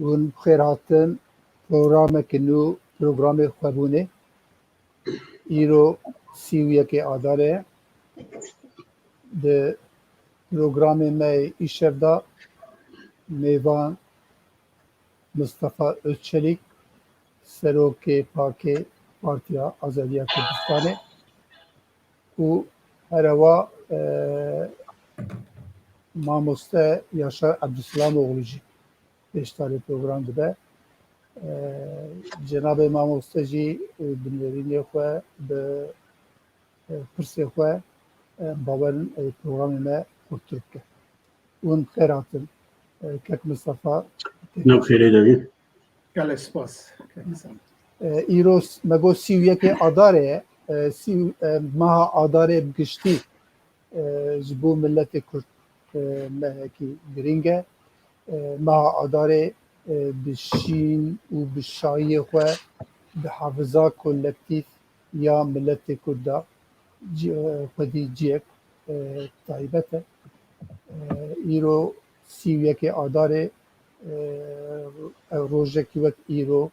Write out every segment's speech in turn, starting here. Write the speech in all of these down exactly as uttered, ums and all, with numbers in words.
Hûn bi xêr hatin programekî nû, programê xwebûnê. Îro sî û yekê Adarê ye. Di programê me yê îşev de mêvan Mistefa Özçelik, Serokê PAKê, Partiya Azadiya Kurdistanê, û herewa, e, mamoste Yaşar Ebdulselamoglu jî beşdarê program dibe. E, cenabê mamoste jî, e, bi nêrînê xwe, bi, e, pirsê xwe, e, bawerin, e, programê me xurttir bike. Hûn bi xêr hatin, e, kek Mistefa. Nav xêrê de bî. Gelek spas. E, îro s-, me got sî û yekê Adarê ye. E, sî, e, meha Adarê bi giştî, e, ji bo miletê Kurd, e, mehekî girîng e. E, meha Adarê, e, bi şîn û bi şahiyê xwe di hafiza kolektîf ya miletê Kurd de ci-, e, xwedî cihek, e, taybet e. E, îro sî û yekê Adarê, e, ew rojekî wek îro,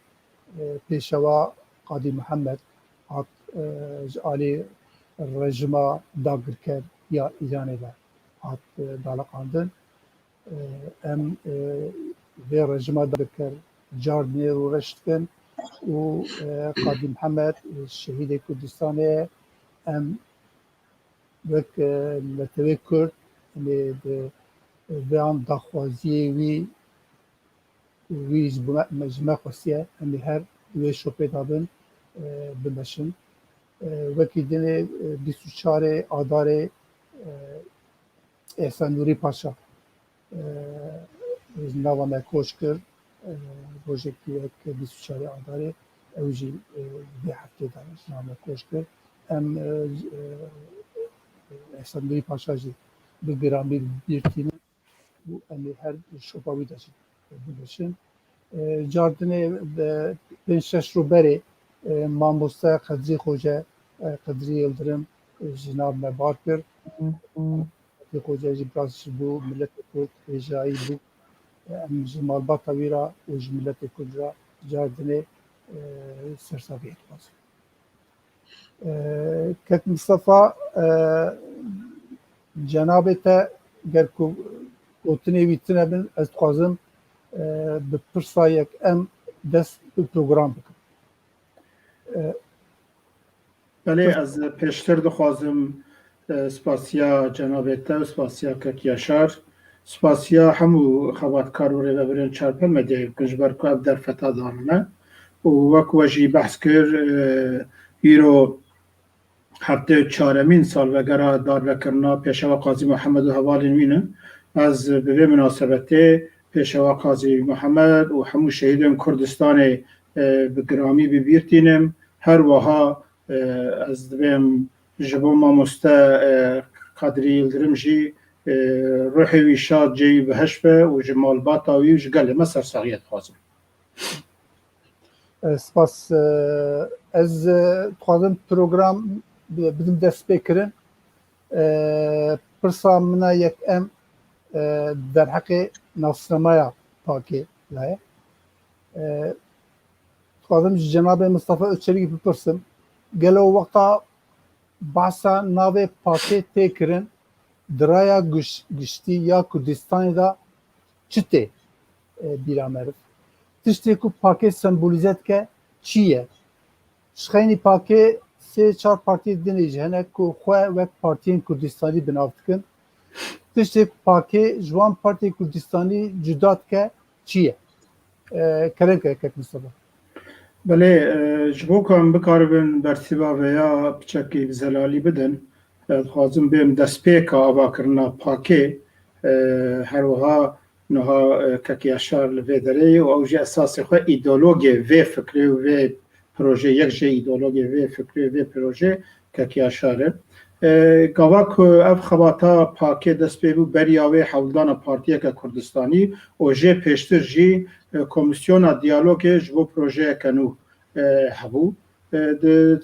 e, pêşewa Qadî Mihemed hat, e, ji alî rejima dagirker ya Îranê ve hat, e, daliqandin. E, em, e, vê rejima dagirker cardinê rûreş dikin û, e, Qadî Mihemed, e, şehîdê Kurdistanê ye. Em wek, e, netewê Kurd, em ê di van daxwaziyê wî, wî ji bo me, me, ji me xwestiye, em ê her di wê şopê de bin, e, bimeşin. E, wekî dinê, e, bîst û çarê Adarê, e, Ehsan Nûrî Paşa, e, ji nava me koç kir. E, rojekî wek bîst û çarê Adarê, ew jî, e, vê heftê de ji nava me koç kir. Em, e, e, Ehsan Nûrî Paşa jî bi giramî bîr tînin û em ê her şopa wî de jî bimeşin. E, cardinê, e, pênc şeş roj berê, e, mamoste Qedrî Xoce, e, Qedrî Yildirim, e, ji nav me bar kir. Qedrî Xoce jî bi rastî ji bo miletê Kurd hêjayî bû. E, em ji malbata wî re û ji miletê Kurd re cardinê, e, sersaviyê dixwazin. E, Kek Mistefa, e, cenabê te ger ku gotinê wî tune bin, ez dixwazim, e, bi pirsa yekem dest bi program bikim. E, Belê, ez pêştir dixwazim, e, spasiya cenabê te û spasiya Kek Yaşar, spasiya hemû xebatkar û rêvebirên Çarpel Medyayê bikin, ji ber ku ev derfeta danine. Û wek we jî behs kir, e, îro heftê û çaremîn salvegera darbekirina pêşewa Qazî Mihemed û hevalên wî ne. Ez bi vê minasebetê pêşewa Qazî Mihemed û hemû şehîdên Kurdistanê, e, bi giramî bi bîr tînim. Her wiha, e, ez divêm ji bo mamoste, e, Kadrî Yildirim jî, e, ruhê wî şad, cê wî biheş be û ji malbata wî û ji gelê me sersaxiyê dixwazim. E, spas. E, ez, e, dixwazim program bi-, bidim destpêkirin. E, pirsa min a yekem, e, derheqê nasnamaya Pakê de ye. E, dixwazim ji cenabê Mistefa Özçelikî bipirsim. Gelo wexta behsa navê Pakê tê kirin, di raya giş-, giştî ya Kurdistanê de çi tê, e, bîra meriv? Tiştê ku Pakê sembolîze dike çi ye? Ji xeynî Pakê sê çar partiyê din jî hene ku xwe wek partiyên Kurdistanî bi nav dikin. Tiştê ku Pakê ji wan partiyên Kurdistanî cuda dike çi ye? E, kerem ke, Kek Mistefa. Belê, e, ji bo ku em bikaribin bersiva vêya piçekî bi zelalî bidin, e, dixwazim bêm destpêka avakirina Pakê, e, her wiha niha, e, Kek Yaşar li vê derê ye û ew jî esasê xwe îdeologê vê fikrê û vê projê, yek jê îdeologê vê fikrê, vê projê Kek Yaşar e. E, gava ku ev xebata Pakê dest pê bû, beriya wê hewldana partiyeke Kurdistanî û jê pêştir jî, e, komîsyona diyalogê ji bo projeyeke nû, e, hebû. E, di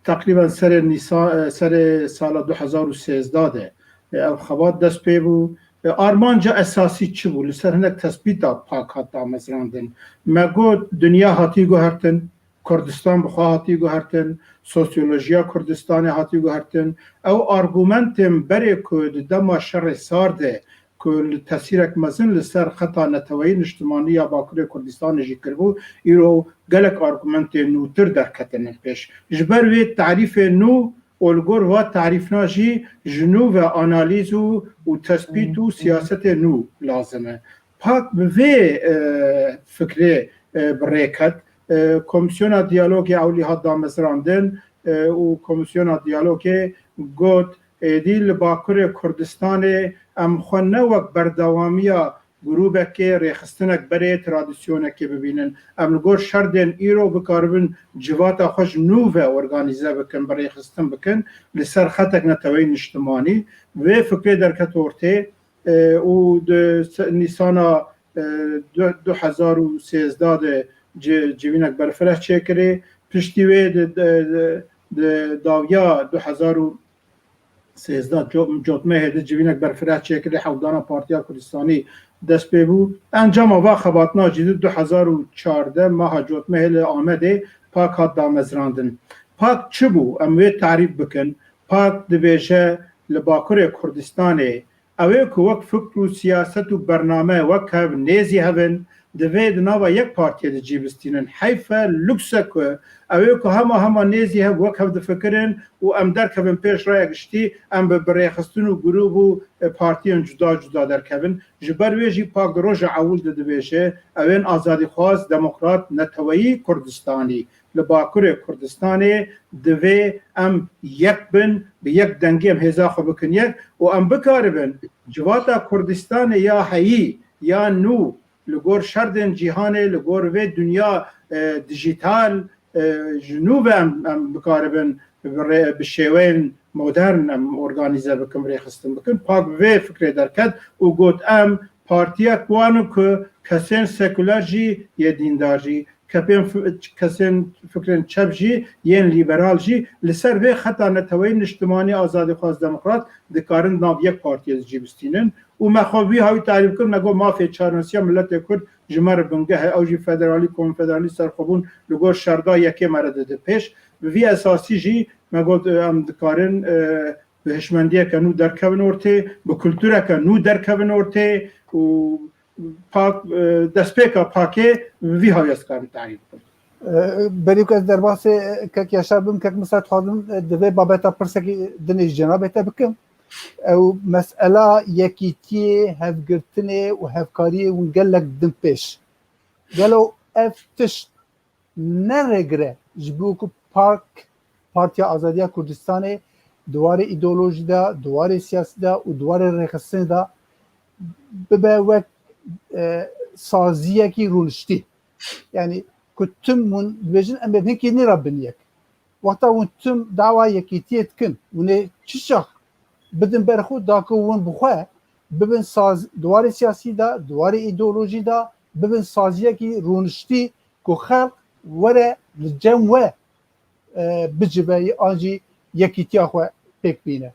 teqrîben serê Nîsa-, e, serê sala du hezar û sêzdeh de, e, ev xebat dest pê bû. E, armanca esasî çi bû? Li ser hinek tespîta PAK hat damezrandin. Me got, dinya hatî guhertin, Kurdistan bi xwe hatî guhertin, sosyolojiya Kurdistanê hatî guhertin. Ew argumentên berê ku di dema şerê sar de ku li tesîrek mezin li ser xeta neteweyî niştimanî ya Bakurê Kurdistanê jî kiribû, îro gelek argumentên nûtir derketine pêş. Ji ber wê tarîfê nû û li gor va tarîfna jî ji nû ve analîz û, û tespît û siyasetê nû lazim e. PAK bi vê, e, fikrê, e, bi rê ket. E, Komîsyona Diyalogê ewlî hat damezrandin, e, û Komîsyona Diyalogê got, êdî li Bakurê Kurdistanê em xwe ne wek berdewamiya grûbekê, rêxistinek berê, tradisyonekê bibînin. Em li gor şerdên îro bikaribin civata xwe ji nû ve organîze bikin, bi rêxistin bikin, li ser xetek neteweyî niştimanî. Vê fikrê derket ortê, e, û di se-, Nîsana, e, du, du hezar û sêzdeh de ci-, civînek berfireh çêkirê. Piştî wê di, di, di, di dawiya du hezar û sêzdeh co-, cotmehê de civînek berfireh çêkirê, hewldana Partiya Kurdistanî dest pê bû. Encama va xebatina jî di du hezar û çardeh meha cotmehê li Amedê PAK hat damezrandin. PAK çi bû? Em wê tarîf bikin. PAK dibêje li Bakurê Kurdistanê ew ê ku wek fikr û siyaset û bername wek hev nêzî hev in, divê di nava yek partiyê de cî bistînin. Heyf e, lûks e ku ew ê ku hema hema nêzî hev wek hev difikirin û em derkevin pêş raya giştî, em bi, bi rêxistin û grûb û, e, partiyên cuda cuda derkevin. Ji ber wê jî PAK di roja ewil de dibêje, ew ên azadîxwaz, demokrat, neteweyî Kurdistanî li Bakurê Kurdistanê divê em yek bin, bi yek dengê em hêza xwe bikin yek û em bikaribin civata Kurdistanê ya heyî, ya nû, li gor şerdên cîhanê, li gor vê dinya, e, dijîtal, e, ji nû ve em, em bikaribin bi rê-, bi şêweyên modern em organîze bikin, rêxistin bikin. PAK vê fikrê derket û got, em partiyek wan in ku kesên sekuler jî yê dîndar jî, kepên fi-, kesên fikrên çep jî, yên lîberal jî li ser vê xeta neteweyî niştimanî azadîxwaz demokrat dikarin nav yek partiyê de cî bistînin. Û me xwe vî hawî tarîf kir, me got mafê çarnasiya miletê Kurd ji me re bingeh e, ew jî federalî, konfederalî serxwebûn li gor şerda yekê me re dide pêş. Bi vî esasî jî me got, em dikarin, e, bi hişmendiyeke nû derkevin ortê, bi kultureke nû derkevin ortê û PAK, e, destpêka PAKê bi vî hawî ez dikarim tarîf bikim. E, berî ku ez derbasê, e, kek Yaşar bim, kek Misra dixwazim, e, di vê babeta pirsekî dinê ji cenabê te bikim. Ew mesela yekîtiyê, hevgirtinê û hevkariyê hûn gelek din pêş. Gelo ev tişt ne rêgir e ji bo ku PAK, Partiya Azadiya Kurdistanê di warê îdeolojî de, di warê siyasî de û di warê rêxistinê de bibe wek, e, saziyekî rûniştî. Yanî ku tim hûn dibêjin em ê hinkî nêre bin yek. Wexta hûn tim dawa yekîtiyê dikin, hûn ê çi çax bidin ber xwe da ku hûn bi xwe bibin saz, di warê siyasî de, di warê îdeolojî de bibin saziyekî rûniştî ku xelk were li cem we, e, bicive an jî yekîtiya xwe pêk bîne.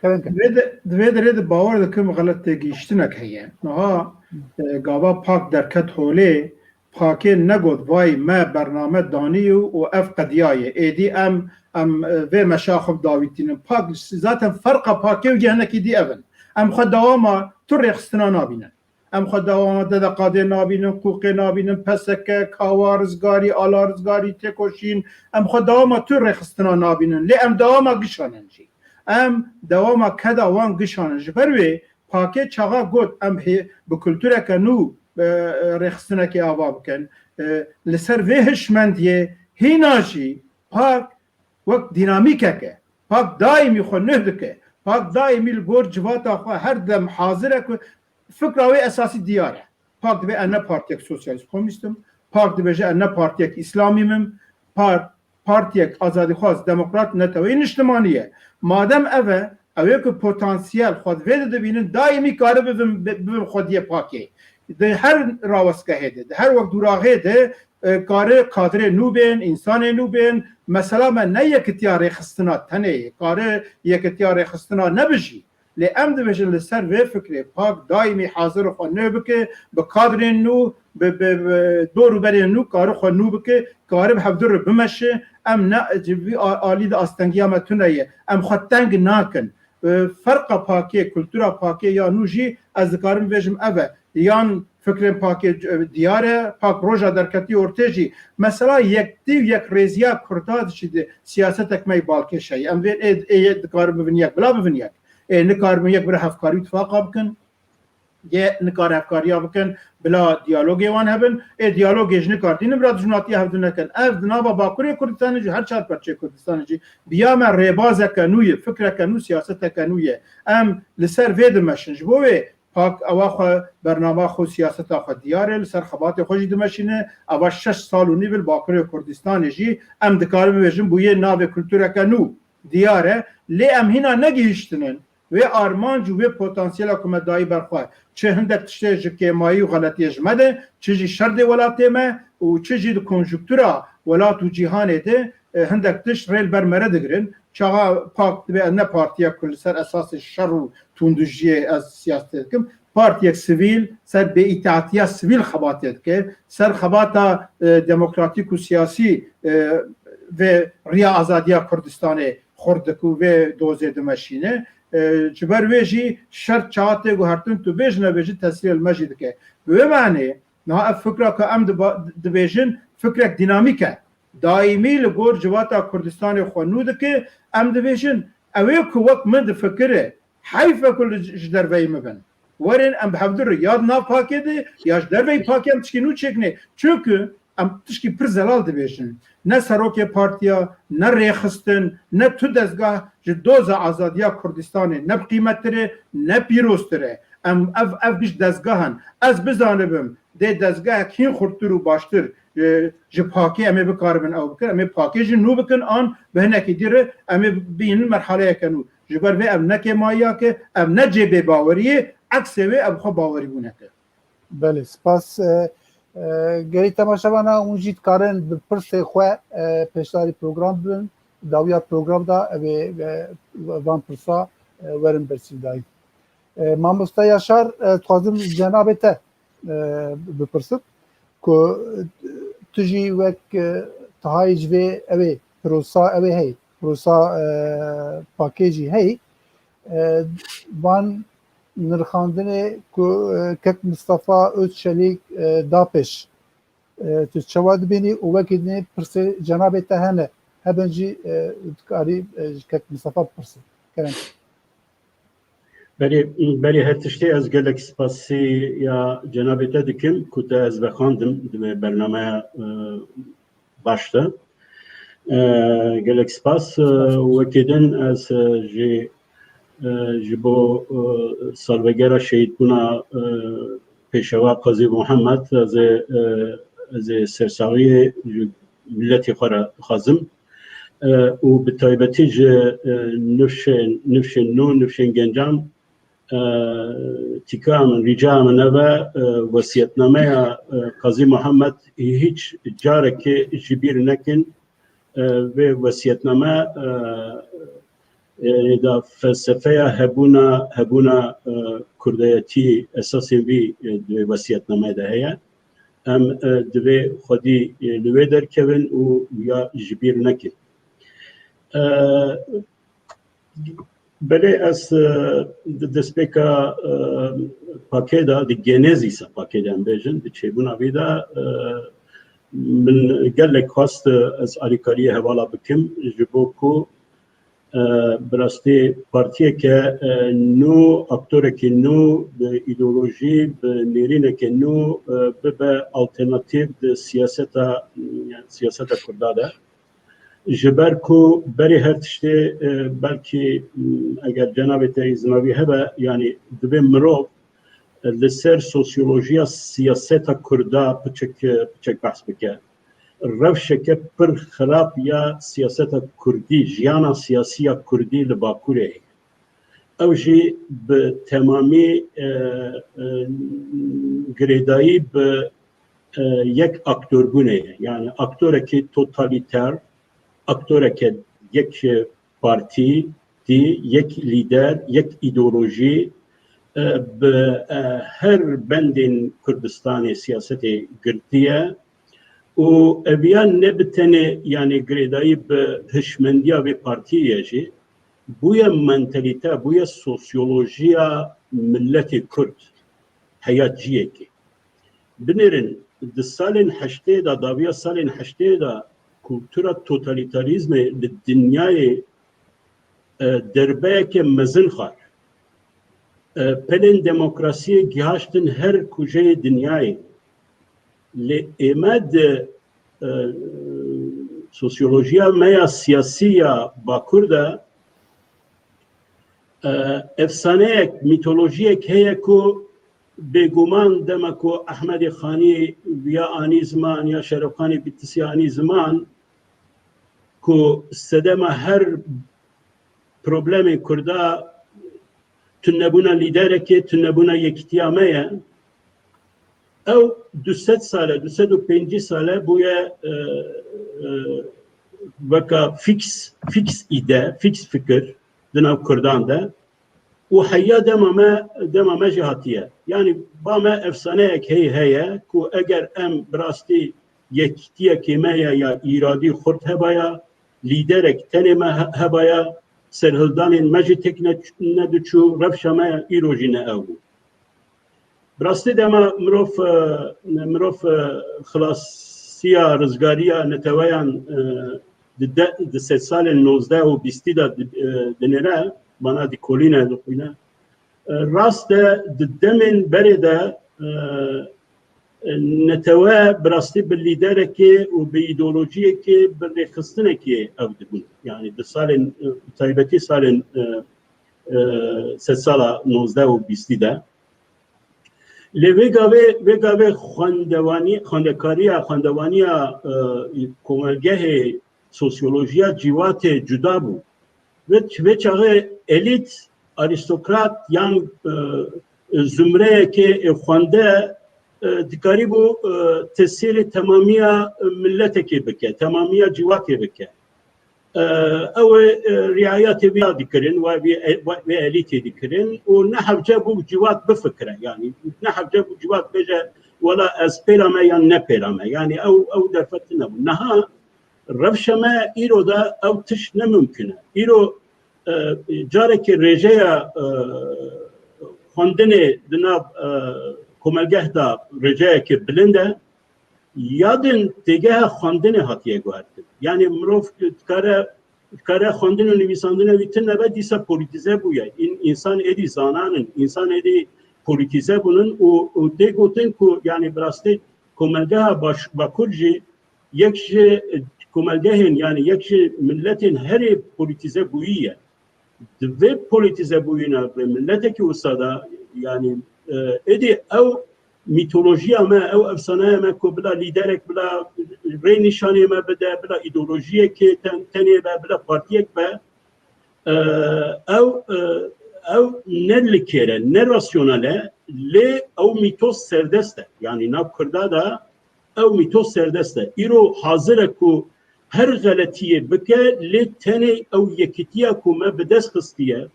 Kerem ke. Di vê de, di vê derê de bawer dikim xelet têgihiştinek heye. Niha, e, gava PAK derket holê, PAKê negot vay me bername danî û ev qediyaye. Êdî em, em, e, vê meşa xwe dawîtînin. PAK zaten ferqa PAKê û yê hinekî dî ev in. Em xwe dewama tu rêxistina nabînin. Em xwe dewama D D K D nabînin, Qûqê nabînin, P S K, Kawa, Rizgarî, Ala Rizgarî, Têkoşîn. Em xwe dewama tu rêxistina nabînin. Lê em dewama gişan in jî. Em dewama keda wan gişan in. Ji ber wê PAKê çaxa got, em hê-, bi kultureke nû, e, e, rêxistinekê ava bikin. E, li ser vê hişmendiyê hîna jî PAK wek dînamîkek e. PAK daîmî xwe nuh dike. PAK daîmî li gor civata xwe her dem hazir e ku fikra wê esasî diyar e. PAK dibê ez ne partiyek sosyalîst komîst im. PAK dibêje ez ne partiyek îslamî im. PAK partiyek azadîxwaz, demokrat, neteweyî niştimanî ye. Madem ev e, ew ê ku potansiyel xwe di vê de dibînin, daîmî kare bibin, bi-, bibin xwediyê PAKê. Di her rawestgehê de, di her wek dûraxê de, e, kare kadrê nû bên, însanê nû bên. Mesela me ne yekitiya rêxistina tenê ye, kare yekitiya rêxistina nebijî. Lê em dibêjin li ser vê fikrê PAK daîmî hazir xwe nû bike, bi kadrên nû, bi, bi, bi dor û berên nû kari xwe nû bike, kari bi hevdu re bimeşe, em ne ji vî a-, alî de astengiya me tune ye. Em xwe teng nakin. E, ferqa PAKê, kultura PAKê ya nû jî ez dikarim bêjim ev e. Yan fikrên PAKê, e, diyar e, PAK roja derketî ortê jî. Mesela yektî û yekrêziya Kurda jî di siyasetek me yê balkêş heye. Em vê ê, ê yê dikarin bibin yek, bila bibin yek. Ê nikaribin yek bira hevkarî û tifaqa bikin. Yê nikar hevkariya bikin, bila diyalogê wan hebin. Ê diyalogê ji nikar tînin, bira dijminatiya hevdu nekin. Ev di nava Bakurê Kurdistanê jî, her çar parçeyê Kurdistanê jî, biya me rêbazeke nû ye, fikreke nû, siyaseteke nû ye. Em li ser vê dimeşin. Ji bo wê PAK ewa xwe, bernama xwe, siyaseta xwe diyar e, li ser xebatê xwe jî dimeşîne. Ewa şeş sal û nîv li Bakurê Kurdistanê jî em dikarin bibêjin bûye navê kultureke nû diyar e. Lê em hîna negihiştinin wê armanc û wê potansiyela ku me dayî ber xwe. Çi hindek tiştê ji kêmayî û xeletiyê ji me de, çi jî şerdê welatê me û çi jî di konjuktura welat û cîhanê de, e, hindek tişt rê li ber me re digirin. Çaxa PAK dibe ne partiyek ku li ser esasê şer û tundujiyê ez siyasetê dikim. Partiyek sivîl, ser bêîtaatiya sivîl xebatê dike, ser xebata, e, demokratîk û siyasî, e, vê riya azadiya Kurdistanê xurt dike û vê dozê dimeşîne. E, ji ber wê jî şert çawa tê guhertin, tu bêj nebêjî tesîrê li me jî dike. Bi wê manê niha ev fikra ku em diba-, dibêjin fikrek dînamîk e. Daîmî li gor civata Kurdistanê xwe nû dike, em dibêjin, ew ê ku wek min difikire, heyf e ku li, ji derveyî min bin. Werin em bi hevdu re ya di nav pakê de, ya ji derveyî pakê em tişkî nû çêkinê. Çunku em tişkî pir zelal dibêjin. Ne serokê partiya, ne rêxistin, ne tu dezgah ji doza azadiya Kurdistanê ne bi qîmettir e, ne pîroztir e. Em ev, ev giş dezgah in. Ez bizanibim, dê dezgehek hîn xurttir û baştir, e, ji pakê em ê bikaribin ew bikin. Em ê pakê jî nû bikin an bi hinekî dî re em ê bihînin merhaleyeke nû. Ji ber vê ev ne kêmayiyek e, ev ne cê bêbaweriyê, eksê wê ev xwe bawerîbûnek e. Belê, spas. E, e, gerî temaşevana hûn jî dikarin bi pirsê xwe, e, pêşdarî program bibin. Dawiya program da ev ê, e, van pirsa, e, werin bersîvdayî. E, mamosta Yaşar, e, dixwazim cenabê te, e, bipirsim ku, e, tu jî wek, e, tihayê ji vê ew ê pirosa ew ê hey, pirosa, e, pakê jî hey, e, van nirxandinê ku, e, kek Mistefa Özçelîk, e, da pêş. E, tu çawa dibînî û wekî dinê pirsê cenabê te hene, hebin jî, e, dikarî, e, ji kek Mistefa bipirsin. Kerem. Berê, berê her tiştê ez gelek spasiya cenabê te dikim ku te ez vexandim di vê bernameya, e, baş de. E, gelek spas. E, wekî din ez, e, jî, e, ji bo, e, salvegera şehîdbûna, e, Pêşewa Qazî Muhammed, ez ê, e, ez ê sersaxiyê ji miletê xwe re dixwazim. E, û bi taybetî ji, e, nifşên, nifşên nû, nifşên gencan, e, tîka min, rîca min ev e, e, wesiyetnameya, e, Qazî Muhammed hîç carekê ji bîr nekin. E, vê wesiyetname, e, e, da felsefeya hebûna, hebûna, e, kurdayetî esasên vî, e, di wê wesiyetnameyê de heye. Em, e, divê xwedî, e, li wê derkevin û ya ji bîr nekin. E, Belê ez, e, di destpêka, e, pakê de, di genezîsa pakê de em bêjin, di çêbûna vî de, e, min gelek xwest, e, ez alîkariyê hevala bikim, ji bo ku, e, bi rastî partiyeke, e, nû, aktorekî nû, bi îdeolojî, bi nêrîneke nû, e, bibe alternatîf di siyaseta, siyaseta Kurda de. Ji ber ku berê her tiştê, e, belkî, m, eger cenabê te îzna wî hebe, yanî divê mirov, e, li ser sosyolojiya siyaseta Kurda piçek, e, piçek behs bike. Rewşeke pir xirab ya siyaseta Kurdî, jiyana siyasî ya Kurdî li Bakurê heye. Ew jî bi temamî, e, e, girêdayî bi e, yek aktorbûnê ye. Yani aktorekî totalîter, aktoreke yek partî, yekîtî, yek lîder, yek îdeolojî, e, bi, e, her bendên Kurdistanê siyasetê girtiye û eviya ne bi tenê, yanî girêdayî bi hişmendiya vê partiyê ye jî, bûye mentalîte, bûye sosyolojiya miletê Kurd, heya ciyekê. Binêrin, di salên heştê de, dawiya salên heştê de kultura totalîtarîzmê li dinyayê, e, derbeyeke mezin xwar. E, pelên demokrasiyê gihaştin her kujeyê dinyayê. Lê ême di, e, sosyolojiya me ya siyasî ya Bakur de, e, efsaneyek, mîtolojiyek heye ku bêguman dema ku Ehmedê Xanî viya anî ziman ya Şerefxanê Bîtisî anî ziman, ku sedema her problemê Kurda tunebûna lîderekê, tunebûna yekîtiya me ye. Ew du sed sal e, du sed û pêncî sal e bûye, e, e, weka fîks, fîks îde, fîks fikir di nav Kurdan de. Û heya dema me, dema me jî hatiye. Yanî ba me efsaneyek heye, heye ku eger em bi rastî yekîtiyekê me ya, ya îradî xurt hebaya, lîderek tenê me he-, hebaya, serhildanên me jî têk ne-, nediçû, rewşa me ya îro jî ne ew bû. Bi rastî dema mirov, e, mirov, e, xilasiya, rizgariya neteweyan, e, di de-, di sedsalên nozdeh û bîstî de di-, e, dinêre, bana dîkolîne dixwîne. E, rast e, di demên berê de, e, e, netewe bi rastî bi lîderekê û bi îdeolojiyekê, bi rêxistinekê ew dibûn. Yanî di salên, e, taybetî salên, e, e, sedsala nozdeh û bîstî de. Lê vê gavê, vê gavê xwendewanî-, xwendekariya, xwendewaniya, e, komelgehê sosyolojiya cîvatê cuda bû. Vê, vê çaxê elît, arîstokrat yan, e, zumreyekê ê xwende, e, dikarîbû, e, tesîrê temamiya miletekê bike, temamiya cîvatê bike. E, ew ê, e, riayetê vîya dikirin, we vê, e, we, vê elîtê dikirin û ne hevce bû civat bifikire, yanî ne hevce bû civat bêje, wela ez pêra me yan ne pêra me. Yanî ew, ew derfet tune bû. Niha rewşa me îro de ew tişt ne mimkun e. Îro, e, carekê rêjeya, e, xwendinê di nav, e, komelgeh de rêceyekê bilind e. Ya din têgeha xwendinê hatiye guhertin. Yanî mirov dikare, dikare xwendin û nivîsandine wî tune be, dîsa polîtîze bûye. În-, însan êdî zanan in, însan êdî polîtîze bûnin û, û tê gotin ku, yanî bi rastî komelgeha baş-, Bakur jî yek ji komelgehên, yanî yek ji miletên herê polîtîze bûyî ye. Di vê polîtîzebûyîna vê miletekî wisa de, yanî, e, êdî ew mîtolojiya me, ew efsaneya me ku bila lîderek, bila rênîşanê me bide, bila îdeolojiyekê ten-, tenê be, bila partiyek be, e, ew, e, ew ne li kêr e, ne rasyonel e, lê ew mîtos serdest e. Yanî nav Kurda de ew mîtos serdest e. Îro hazir e ku her xeletiyê bike, lê tenê ew yekîtiya ku me bi dest xistiye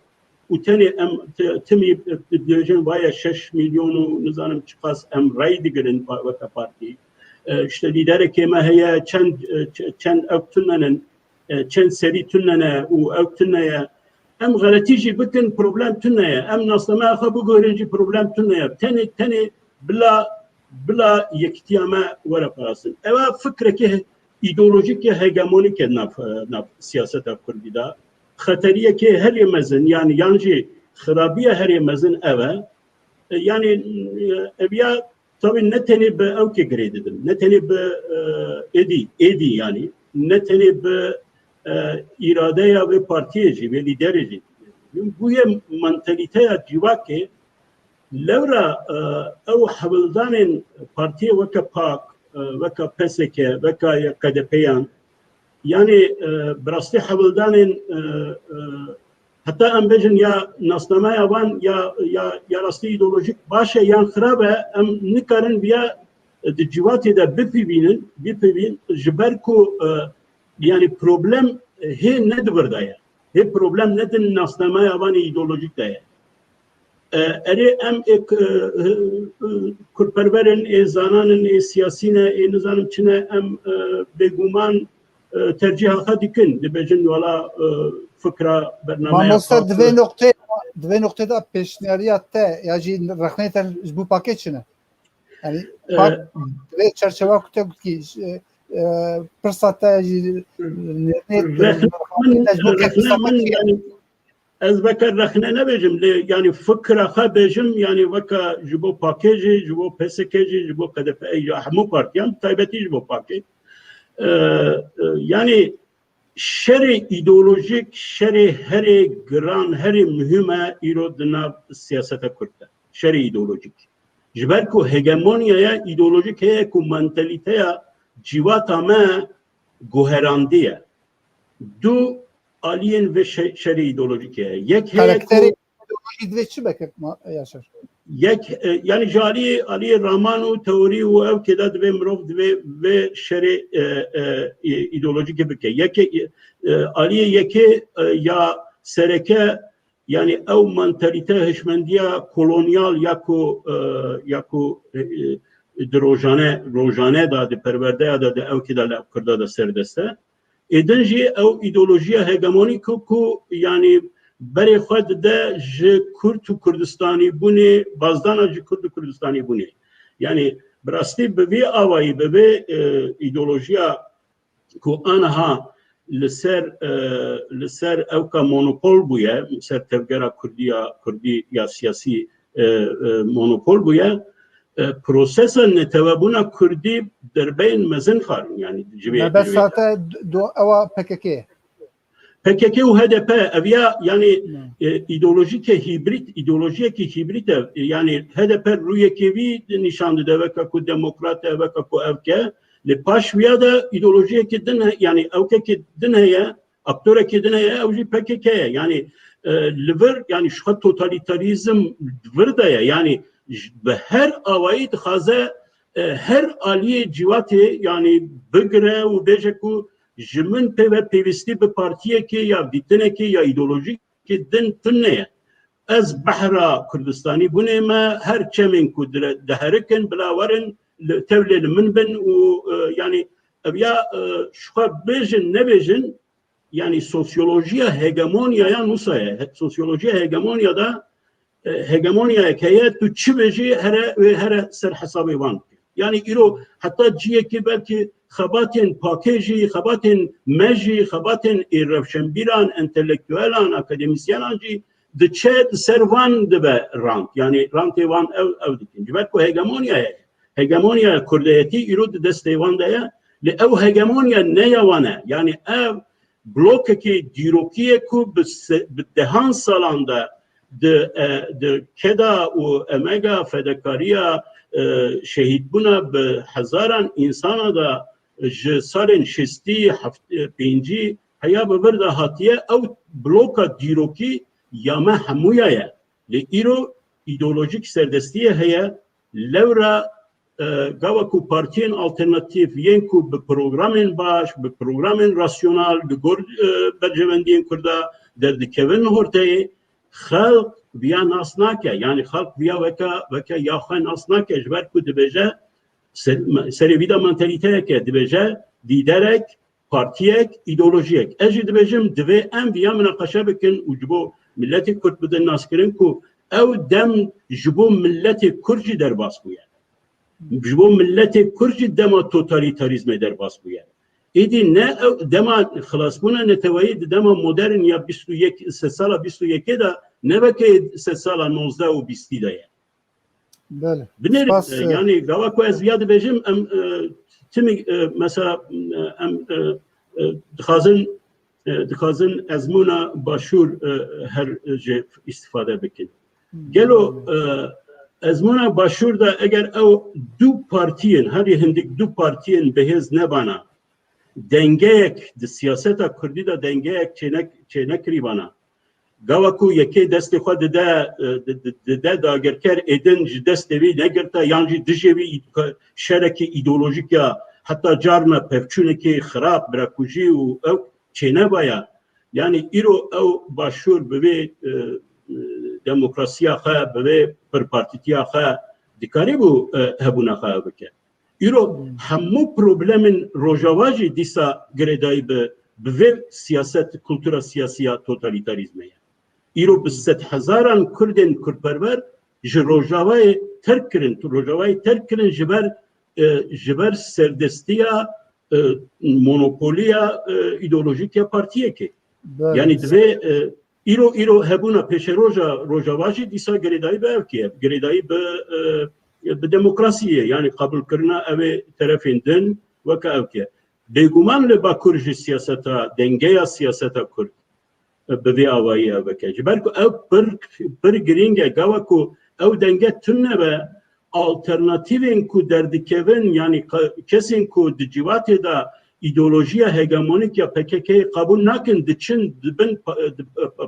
û tenê em ti-, timî dibêjin vaye şeş milyon û nizanim çiqas em rey digirin pa-, weke partî. E, işte lîderekê me heye, çend, e, ç-, çend ew tune ne, e, çend serî tune ne û ew tune ye. Em xeletî jî bikin, problem tune ye. Em nasnameya xwe biguherin jî, problem tune ye. Tenê, tenê bila, bila yekîtiya me were parastin. Ew e fikrekê îdeolojîkê hegemonîk e nav, nav siyaseta kurdî de. Xeteriyekê herê mezin, yanî yan jî xirabiya herê mezin ev e. E, yanî, e, ev ya Tabî ne tenê bi ewkê girê didim, ne tenê bi, e, êdî, êdî yanî, ne tenê bi, e, îradeya vê partiyê jî, vê lîderê jî. Bûye mantalîteya civakê, lewra, e, ew hewldanên partiyê weke pak, e, weke P S K, weke K D P yan, yanî, e, bi rastî hewldanên, e, e, heta em bêjin ya nasnameya wan ya, ya, ya rastî îdeolojîk baş e yan xirab e, em nikarin viya di civatê de bipivînin, bipivîn, ji ber ku, e, yanî problem, e, hê ne di vir de ye. Hê problem ne di nasnameya van ê îdeolojîk de ye. E, erê em ê k-, e, e, kurperver in, ê zanan in, ê siyasî ne, ê nizanim çi ne, em, e, bêguman, e, tercîha xwe dikin. Dibêjin wala, e, fikra bernameya Mamoste, xwe, di vê noqtê, di vê noqtê de pêşniyariya te ya jî rexneyê te ji bo pakê çi ne? Yani E, pak, di vê çerçeveya ku te gotkî, e, e, pirsa te jî nêrnê rexne min, ji bo rexne min, yani, ez veke rexne nebêjim, lê, yani, fikra xwe bêjim, yani, veke ji bo pakê jî, ji bo P S K jî, ji bo K D P, ya hemû partiyan, bi taybetî ji bo pakê. E, e, yani, şerê îdeolojîk, şerê herê giran, herê muhîm e îro di nav siyaseta Kurd de. Şerê îdeolojîk. Ji ber ku hegemonyaya îdeolojîk heye ku mentalîteya civata me guherandiye. Du aliyên vê şe-, şerê îdeolojîk heye. Yek heye ku Karakterê îdeolojî divê çi be kek ma-, Yaşar? Yek, e, yani ji aliyê, aliyê raman û teorî û ew kê de divê mirov divê vê şerê, e, e, î-, îdeolojîkê bike. Yekê, e, aliyê yekê, e, ya sereke, yani ew mantalîte hişmendiya kolonyal ya ku, e, ya ku, e, e, di rojane, rojane de, di perwerdeya de, di ew kê de li Kurda de serdest e. Êdin jî ew îdeolojiya hegemonîk ku, ku, yani, berê xwe dide ji Kurd û Kurdistanî bûnê, bazdana ji Kurd û Kurdistanî bûnê. Yani, bi rastî bi vî awayî, bi vê, e, îdeolojiya ku aniha li ser, e, li ser ewka monopol bûye, ser tevgera Kurdiya, Kurdî ya siyasî, e, e, monopol bûye, e, prosesa netewebûna Kurdî derbeyên mezin xwarin, yani ji vê, ji vê Mebesta te do-, ewa P K K. P K K û H D P, ev ya, yani, Ne. e, îdeolojîke hîbrîd, îdeolojiyekî hîbrîd e. Yani H D P rûyekê vî nîşan dide, weke ku demokrat e, weke ku ev ke. Lê paş wiya de îdeolojiyekî din he-, yani ewkekî din heye, aktorekî din heye, ew jî P K K ye. Yani, e, li vir, yani ji xwe totalîtarîzm vir de ye. Yani ji, bi her awayî dixwaze, e, her aliyê cîvatê, yani bigire û bêje ku ji min pê ve pêwîstî bi partiyekê ya dîtinekê ya îdeolojîkê din tune ye. Ez behra Kurdistanî bûnê me, her çemên ku dire-, diherikin, bila werin, li, tevlê li min bin û, e, yani, ev ya, e, ji xwe bêjin, nebêjin, yani, sosyolojiya hegemonyaya nûsa ye. He-, sosyolojiya hegemonya da, e, hegemonyayek heye, tu çi bêjî, here, wê here ser hesabê wan bike. Yani, îro heta ciyekî belkî xebatên pakê jî, xebatên me jî, xebatên ê rewşenbîran, entelektuelan, akademîsyenan jî diçe di ser van dibe rant. Yani, rantê wan ew, ew dikin. Ji ber ku hegemonya ye. Hegemonya kurdeyetî îro di destê wan de ye. Lê ew hegemonya ne ya wan e. Yani, ev blokekî dîrokî ye ku bi se-, bi dehan salan de di, e, di keda û emega fedekariya, e, şehîdbûna bi hezaran însana de ji salên şêstî, heft-, e, pêncî heya bi vir de hatiye, ew bloka dîrokî ya me hemûya ye. Lê îro îdeolojîk serdestiyê heye, lewra, e, gava ku partiyên alternatîf yên ku bi programên baş, bi programên rasyonal, li gor, e, berjewendiyên Kurda derdikevin li orteyê, xelk viya nas nake. Yani xelk viya weke, weke ya xwe nas nake. Ji ber ku dibêje, ser-, serê vî de mantalîteyeke, dibêje, dîderek, partiyek, îdeolojiyek. Ez jî dibêjim, divê em viya minaqeşe bikin û ji bo miletê Kurd bidin naskirin ku ew dem ji bo miletê Kurd jî derbas bûye. Ji bo miletê Kurd jî dema totalîtarîzmê derbas bûye. Êdî ne ew dema xilasbûna neteweyî di dema modern ya bîst û yek, sedsala bîst û yekê de, ne weke sedsala nozdeh û bîstî de ye. Belê. Binêrin, Spas, e, e, yani gava ku ez viya dibêjim, em, e, timî, e, mesela, e, em, e, e, dixwazin, e, dixwazin ezmûna başûr, e, her jê îstifade bikin. Hmm. Gelo, e, ezmûna başûr de eger ew du partiyên, herî hindik du partiyên bihêz nebana, dengeyek di siyaseta Kurdî de dengeyek çênek-, çênekirîbana. Gava ku yekê destê xwe dide, e, di-, di-, dide dagirker, êdin ji destê wî negirte, yan jî dijê wî îd-, şerekî îdeolojîk ya, heta carna pevçûnekî xirab, birakujî û ew çênebaya. Yanî îro ew başûr bi vê, e, e, demokrasiya xwe, bi vê pirpartîtiya xwe dikarîbû, e, hebûna xwe ew bike. Îro hemû problemên Rojava jî dîsa girêdayî bi, bi vê siyaset, kultura siyasî ya totalîtarîzmê ye. Îro bi sedhezaran Kurdên Kurdperwer ji Rojavayê terk kirin, tu Rojavayê terk kirin ji ber, e, ji ber serdestiya, e, monopoliya, e, îdeolojîk ya partiyekê. Belê. Yanî divê, e, îro, îro hebûna pêşeroja Rojava jî dîsa girêdayî bi evkê ye, girêdayî bi, e, bi demokrasiyê, yanî qebûlkirina ew ê terefên din weke evkê ye. Bêguman li Bakur jî siyaseta, dengeya siyaseta Kurd bi vê awayî ev bike. Ji ber ku ew pir, pir girîng e, gava ku ew denge tune be, alternatîvên ku derdikevin, yanî ke-, kesên ku di civatê de îdeolojiya hegemonîk ya P K K'yê qebûl nakin, diçin di bin pa-, di,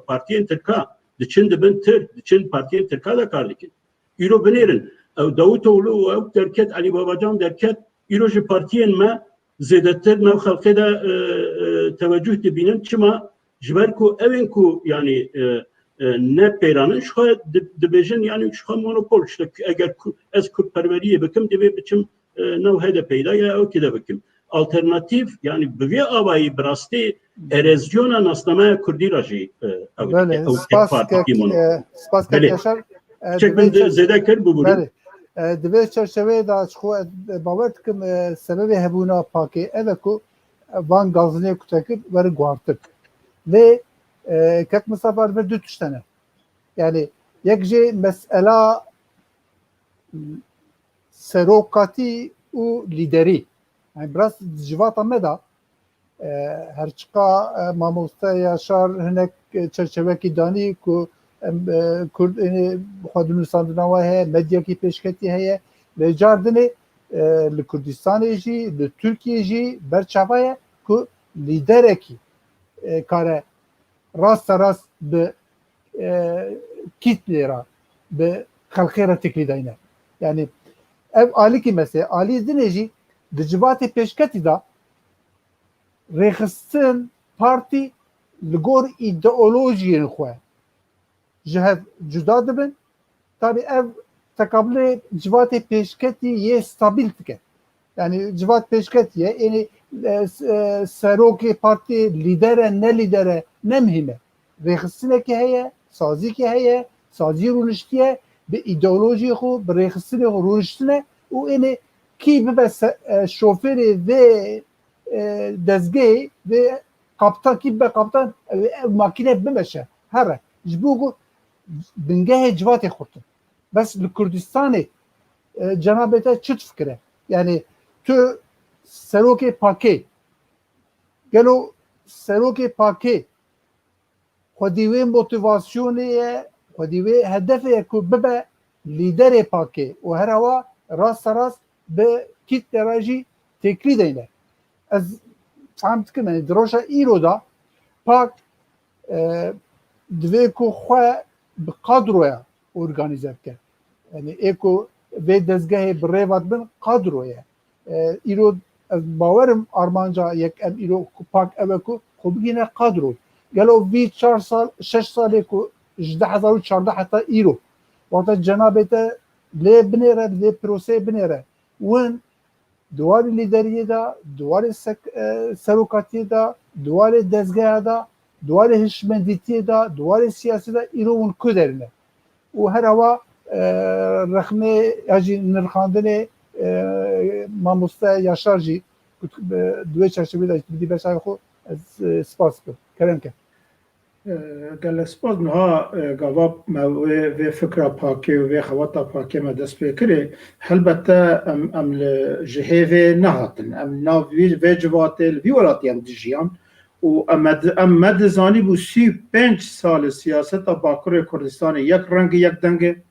partiyên Tirka, diçin di bin Tirk, diçin partiyên Tirka de kar dikin. Îro binêrin. Ew Davutoglu û ew derket, Elî Babacan derket, îro ji partiyên me zêdetir nav xelkê de, e, e, tewecuh dibînin. Çima? Ji ber ku ew ên ku, yanî, e, e, ne pêran in, ji xwe di-, dibêjin, yanî ji xwe monopol, işte, eger ku-, ez kurdperweriyê bikim, divê biçim, e, nav H D P'yê de ya ew kê de bikim. Alternatîf, yanî bi vê awayî bi rastî erozyona nasnameya kurdî re jî, e, ew dike. Belê, ew spas tek kek, partî mono. E, spas kek Belê. Yaşar. E, Çek divê min de çer-, zêde kir, bibûrin. Belê. E, di vê çerçeveyê de ji xwe, e, bawer dikim, e, sebebê hebûna pakê ev e ku, e, van gazinê ku te kir werin guhartin. Lê, e, kek Mistefa, li vir du tişt hene. Yani yek jê mesela serokatî û lîderî. Yani biraz di civata me de, e, her çiqa, e, mamoste Yaşar hinek, e, çerçevekî danî ku em, e, Kurd ênê xwe di nûsandina we heye, medyakî pêşketî heye. Lê car dinê, e, li Kurdistanê jî, li Tirkiyê jî ber çava ye ku lîderekî, e, kare rasterast bi, e, kîtlê re, bi xelkê re têkilî dayne. Yani ev alîkî mesele, alî dinê jî di civatê pêşketî de rêxistin partî li gor îdeolojiyên xwe ji hev cuda dibin. Tabî ev teqabilê civatê pêşketî yê stabil dike. Yani civat pêşketî ye, ênî, e, s-, e, serokê partî lîder e, ne lîder e, ne mihîm e. Rêxistinekê heye, sazîkê heye, sazî rûniştiye, bi îdeolojiyê xwe, bi rêxistinê xwe rûniştine û ênê kî bibe se-, e, şofêrê vê, e, dezgehê, vê kaptan, kî bibe kaptan, ew, ev makîne bimeşe, here. Ji bo ku bingehê civatê xurt in. Bes li Kurdistanê, e, cenabê te çi difikire? Yani tu serokê pakê, gelo serokê pakê xwedî wê motivasyonê ye, xwedî wê hedefê ye ku bibe lîderê pakê û her hewa rasterast bi kîtle re jî têkilî deyne. Ez fehm dikim, yani di roja îro de pak, e, divê ku xwe bi kadroya organîze bike. Yani ê ku vê dezgehê bi rê ve dibin kadro ye. E, îro ez bawerim armanca yek em îro ku pak ev e ku xwe bigihîne kadro. Gelo vî çar sal, şeş salê ku ji du hezar û çardeh heta îro, wexta cenabê te lê binêre, di vê proseyê binêre, win di warê lîderiyê de, di warê sek-, e, serokatiyê de, di warê dezgeha de, di warê hişmendîtiyê de, di warê siyasî de îro hûn ku derine? Û her hewa, e, rexmê ya jî nirxandinê, e, mamoste Yaşar jî ku, e, di wê çerçeveyê de jî bidî beşa xwe, ez, e, spas bikim. Kerem ke. E, gelek spas. Niha, e, gava me wê, vê fikra pakê û vê xewata pakê me dest pê kirê. Helbette em, em li, ji hêvê nehatin. Em nav vî, vê civatê li vî welatî em dijiyan. Û em, em me dizanîbû sî û pênc sal e siyaseta Bakurê Kurdistanê yek reng e, yek deng e.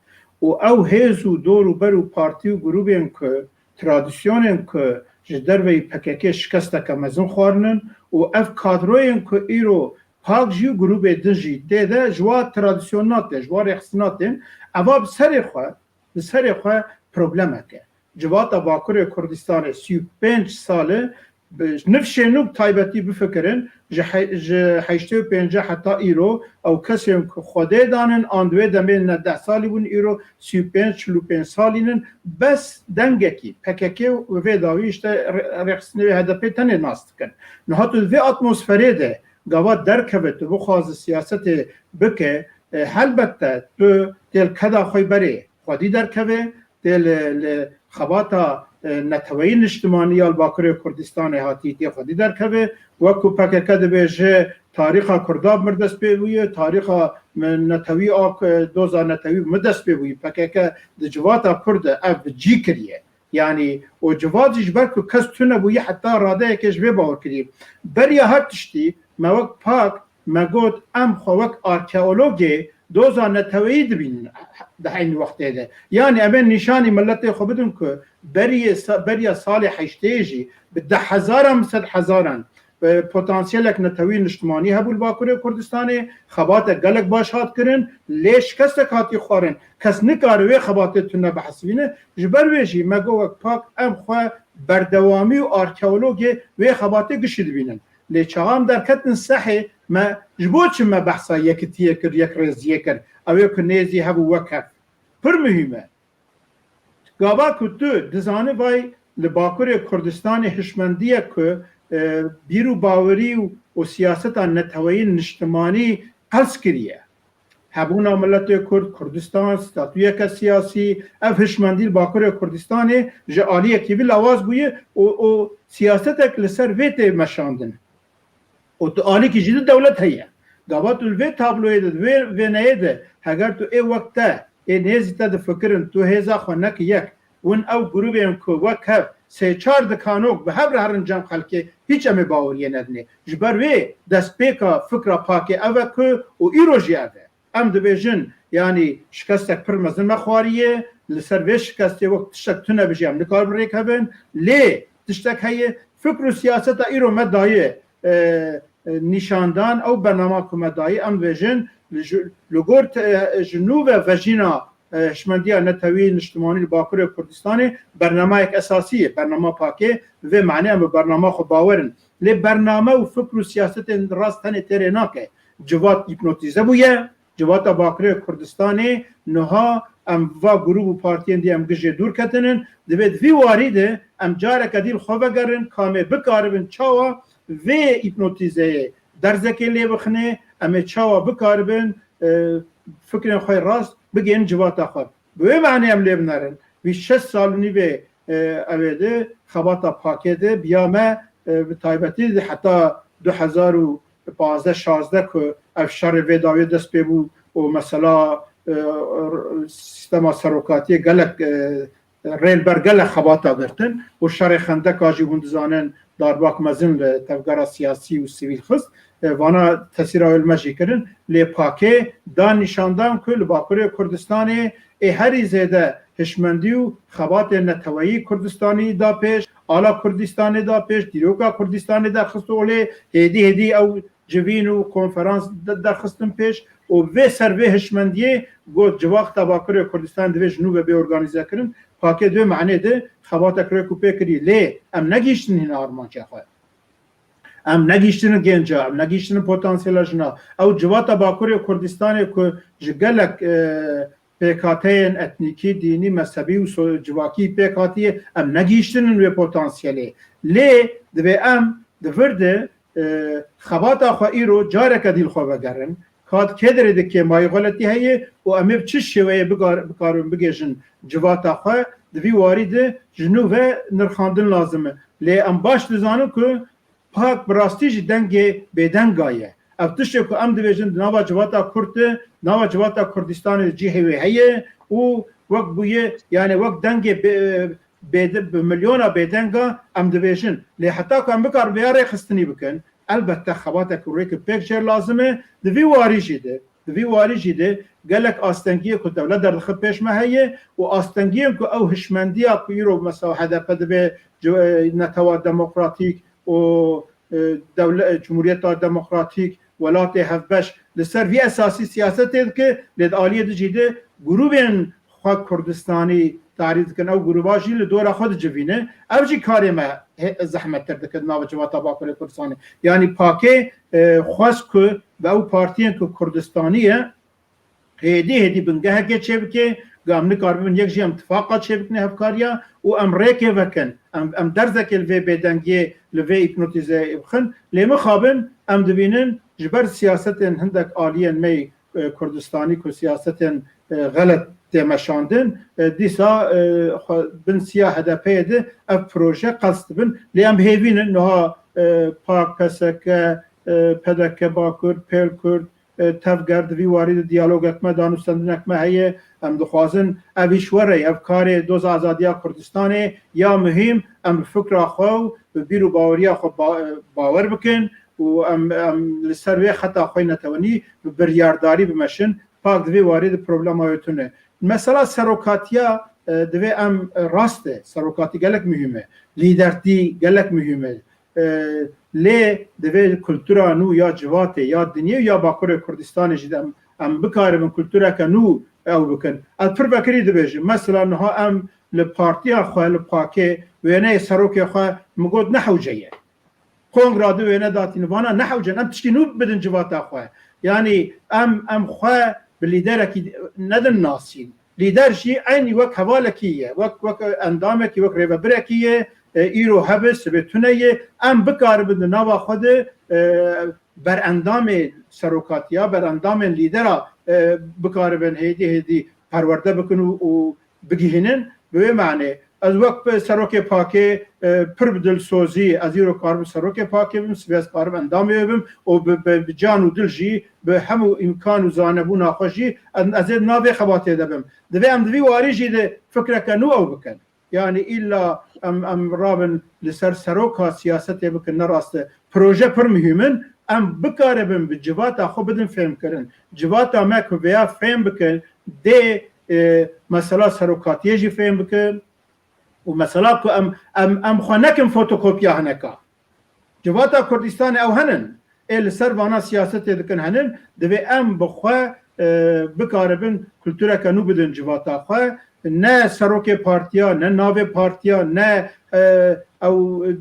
Û ew hêz û dor û ber û partî û grûbên ku, tradisyonên ku ji derveyî P K K şikesteke mezin xwarinin û ev kadroyên ku îro pak jî û grûbê din jî tê de ji wa tradisyona tên, ji wa rêxistina tên, eva bi serê xwe, bi serê xwe problemek e. Civata Bakurê Kurdistanê sî û pênc sal e bi nifşên nû taybetî bifikirin, ji he-, ji heştê û pênc heta îro ew kesên ku Xwedê danin, an di wê demê ne deh salî bûn, îro sî û pênc, çil û pênc salî nin, bes dengekî P K K û vê dawî işte re-, rêxistinê wê H D P tenê nas dikin. Niha tu di vê atmosferê de gava derkeve, tu bixwazi siyasetê bike, e, helbette tu tê li keda xwe berê xwedî derkeve, tê li, li xebata, e, neteweyî niştimanî ya li Bakurê Kurdistanê hatî tê xwedî derkeve. Wek ku P K K dibêje, tarîxa Kurda bi min dest pê bûye, tarîxa min netewî a, e, doza netewî bi min dest pê bûye. P K K di civata Kurd de ev bi cî kiriye. Yanî û civat jî ji ber ku kes tune bûye heta radeyeke ji vê bawer kiriye. Beriya her tiştî me wek PAK me got, em xwe wek arkeologê doza neteweyî dibînin di eynî wextê de. Yanî em ê nîşanî miletê xwe bidin ku beriyê sa-, beriya salê heştê jî bi deh hezaran, bi sed hezaran, e, potansiyelek netewî niştimanî hebû li Bakurê Kurdistanê, xebate gelek baş hat kirin, lê şikestek hatî xwarin. Kes nikare wê xebatê tune bihesibîne. Ji ber wê jî me got wek PAK em xwe berdewamî û arkeologê wê xebatê gişî dibînin. Lê çaxa em derketin sehê, me ji bo çi me behsa yekitiyê kir, yekrêziyê kir? Ew ê ku nêzî hev û wek hev. Pir muhîm e. Gava ku tu dizanî vay li Bakurê Kurdistanê hişmendiyek ku, e, bîr û bawerî û, û siyaseta neteweyî niştimanî qels kiriye. Hebûna miletê Kurd, Kurdistan, statuyeke siyasî, ev hişmendî li Bakurê Kurdistanê ji aliyekî vî lawaz bûye û, û siyasetek li ser vê tê meşandin. Û tu alîkî jî di dewlet heye. Gava tu li vê tabloyê de, di vê wêneyê de, heger tu ê wek te, ê nêzî te difikirin, tu hêza xwe neke yek, win ew grûbên ku wek hev sê çar dikanok bi hev re herin cem xelkê, hîç em ê baweriyê nedinê. Ji ber wê destpêka fikra PAKê ev e ku û îro jî ev e. Em dibêjin, yanî şikestek pir mezin me xwariye, li ser vê şikestê wek tiştek tune bijî em nikaribin rêkevin, lê tiştek heye, fikr û siyaseta îro me daye, e, e, nîşandan, ew bernama ku me daye, em dibêjin, li ju-, li gor te-, ji nû ve vejîna, e, hişmendiya netewî niştimanî li Bakurê Kurdistanê bernamayek esasî ye, bernama PAKê, vê manê em bi bernama xwe bawer in. Lê bername û fikr û siyasetên rast tenê têrê nake. Civat hîpnotîze bûye, Civata Bakurê Kurdistanê niha em va grûp û partiyên dî em gijê dûr ketinin. Divê di vî warî de em careke dî li xwe vegerin, ka em ê bikaribin çawa vê hîpnotîzeyê derzekê lê bixinê, em ê çawa bikaribin, e, fikrên xwe rast bigihînin civata xwe. Bi wê manê em lê binerin. Vî şeş sal û nîvê, e, ew ê de xebata PAKê de biya me, e, bi taybetî de heta du hezar û pazdeh şazdeh ku ev şerê vê dawiyê dest pê bû û mesela, e, sîstema serokatiyê gelek, e, rê li ber gelek xebata girtin û şerê Xendeka jî hûn dizanin darbak mezin li tevgera siyasî û sivîl xist. E, vana tesîra wê li me jî kirin. Lê PAKê da nîşandan ku li Bakurê Kurdistanê ê herî zêde hişmendî û xebatê neteweyî Kurdistanî da pêş, ala Kurdistanê da pêş, dîroka Kurdistanê derxist olê, hêdî hêdî ew civîn û konferans de-, derxistin pêş û vê ser vê hişmendiyê got civata Bakurê Kurdistan divê ji nû ve bê organîze kirin. PAKê di wê manê de xebatek rêk û pê kirî. Lê em negihîştin hîna armanca xwe. Em negihîştinin genca, em negihîştinin potansiyela jina. Ew civata Bakurê Kurdistanê ku ji gelek, e, pêkhateyên etnîkî, dînî, mezhebî û so-, civakî pêk hatiye, em negihîştinin wê potansiyelê. Lê divê em di vir de, e, xebata xwe îro careke dî li xwe vegerin. Ka di kê derê de kêmayî xweletî heye û em ê bi çi şêweyê bigar-, bikaribin bigêjin civata xwe, di vî warî de ji nû ve nirxandin lazim e. Lê em baş dizanin ku PAK bi rastî jî dengê bêdenga ye. Ev tiştê ku em dibêjin di nava civata Kurd de, nava civata Kurdistanê de cihê wê heye û wek bûye, yani wek dengê bê-, bêde-, bi milyona bêdenga em dibêjin. Lê heta ku em bikarin vêya rêxistinî bikin, elbette xebatek û rêkek pêk jêr lazim e. Di vî warî jî de, di vî warî jî de gelek astengiyê ku dewlet derdixe pêş me heye û astengiyên ku ew hişmendiya ku îro mesela H D P dibe ci-, e, netewa demokratîk û, e, dewle-, e, Cumhuriyeta Demokratîk, welatê hevbeş li ser vî esasî siyasetê dike, lê di aliyê din jî de grûbên xwe Kurdistanî tarîf dikin, ew grûba jî li dora xwe dicivîne. Ev jî karê me hê-, zehmettir dike di nava civata Bakurê Kurdistanê. Yanî pakê, e, xwest ku bi ew partiyên ku Kurdistanî ye, hêdî hêdî bingehekê çêbike, ga em nikaribin yek jî em tifaqa çêbikine hevkariya û em rêkê vekin. Em, em derzekê li vê bêdengiyê, li vê hîpnotîzeyê bixin. Lê mixabin em dibînin ji ber siyasetên hindek aliyên me yê e, Kurdistanî ku siyasetên, e, xelet tê meşandin, e, dîsa, e, xwe bin siya H D P'yê de ev proje qels dibin. Lê em hêvî ne niha, e, pak, P S K, e, P D K Bakur, Pêl Kurd, e, Tevger, di vî warî de diyalogek me, danûstendinek me heye. Em dixwazin ev îş were, ev karê Doza Azadiya Kurdistanê ya muhîm, em bi fikra xwe û bi bîr û baweriya xwe ba-, bawer bikin û em, em li ser vê xeta xwe netewî bi biryardarî bimeşin. Pak di vê warî de problema wê tune. Mesela serokatiya, e, divê em, e, rast e. Serokatî gelek muhîm e. Lîdertî gelek muhîm e. E, lê divê kultura nû ya civatê, ya dinyê û ya Bakurê Kurdistanê jî de em, em bikaribin kultureke nû ew bikin. Ez pir vekirî dibêjim. Mesela niha em li partiya xwe, li pakê wêneyê serokê xwe min got ne hewce ye. Kongra di wêne datîne, vana ne hewce ne, em tişkî nû bidin civata xwe. Yanî em, em xwe bi lîderekî nedin nasîn. Lîder jî eynî wek hevalekî ye, wek, wek endamekî, wek rêvebirekî ye, e, îro hebe, sibê tune ye. Em bikaribin di nava xwe de, e, berendamê serokatiya, berendamên lîdera, e, bikaribin hêdî hêdî perwerde bikin û, û bigihînin. Bi wê manê ez wek serokê pakê, e, pir bi dilsozî ez îro karim serokê pakê bim, sibê ez karim endamê wê bim û bi, bi, bi can û dil jî, bi hemû îmkan û zanebûna xwe jî ez, ez ê di nav vê xebatê de bim. Divê em di vî warî jî de fikreke nû ew bikin. Yanî îlla em, em rabin li ser seroka siyasetê bikin, ne rast e. Proje pir muhîm in. Em bikaribin bi civata xwe bidin fêmkirin. Civata me ku vêya fêm bikin, dê, e, mesela serokatiyê jî fêm bikin û mesela ku em, em, em xwe nekin fotokopiya hineka. Civata Kurdistanê ew henin. Ê li ser vana siyasetê dikin henin. Divê em bi xwe, e, bikaribin kultureke nû bidin civata xwe. Ne serokê partiya, ne navê partiya, ne, e, ew, e,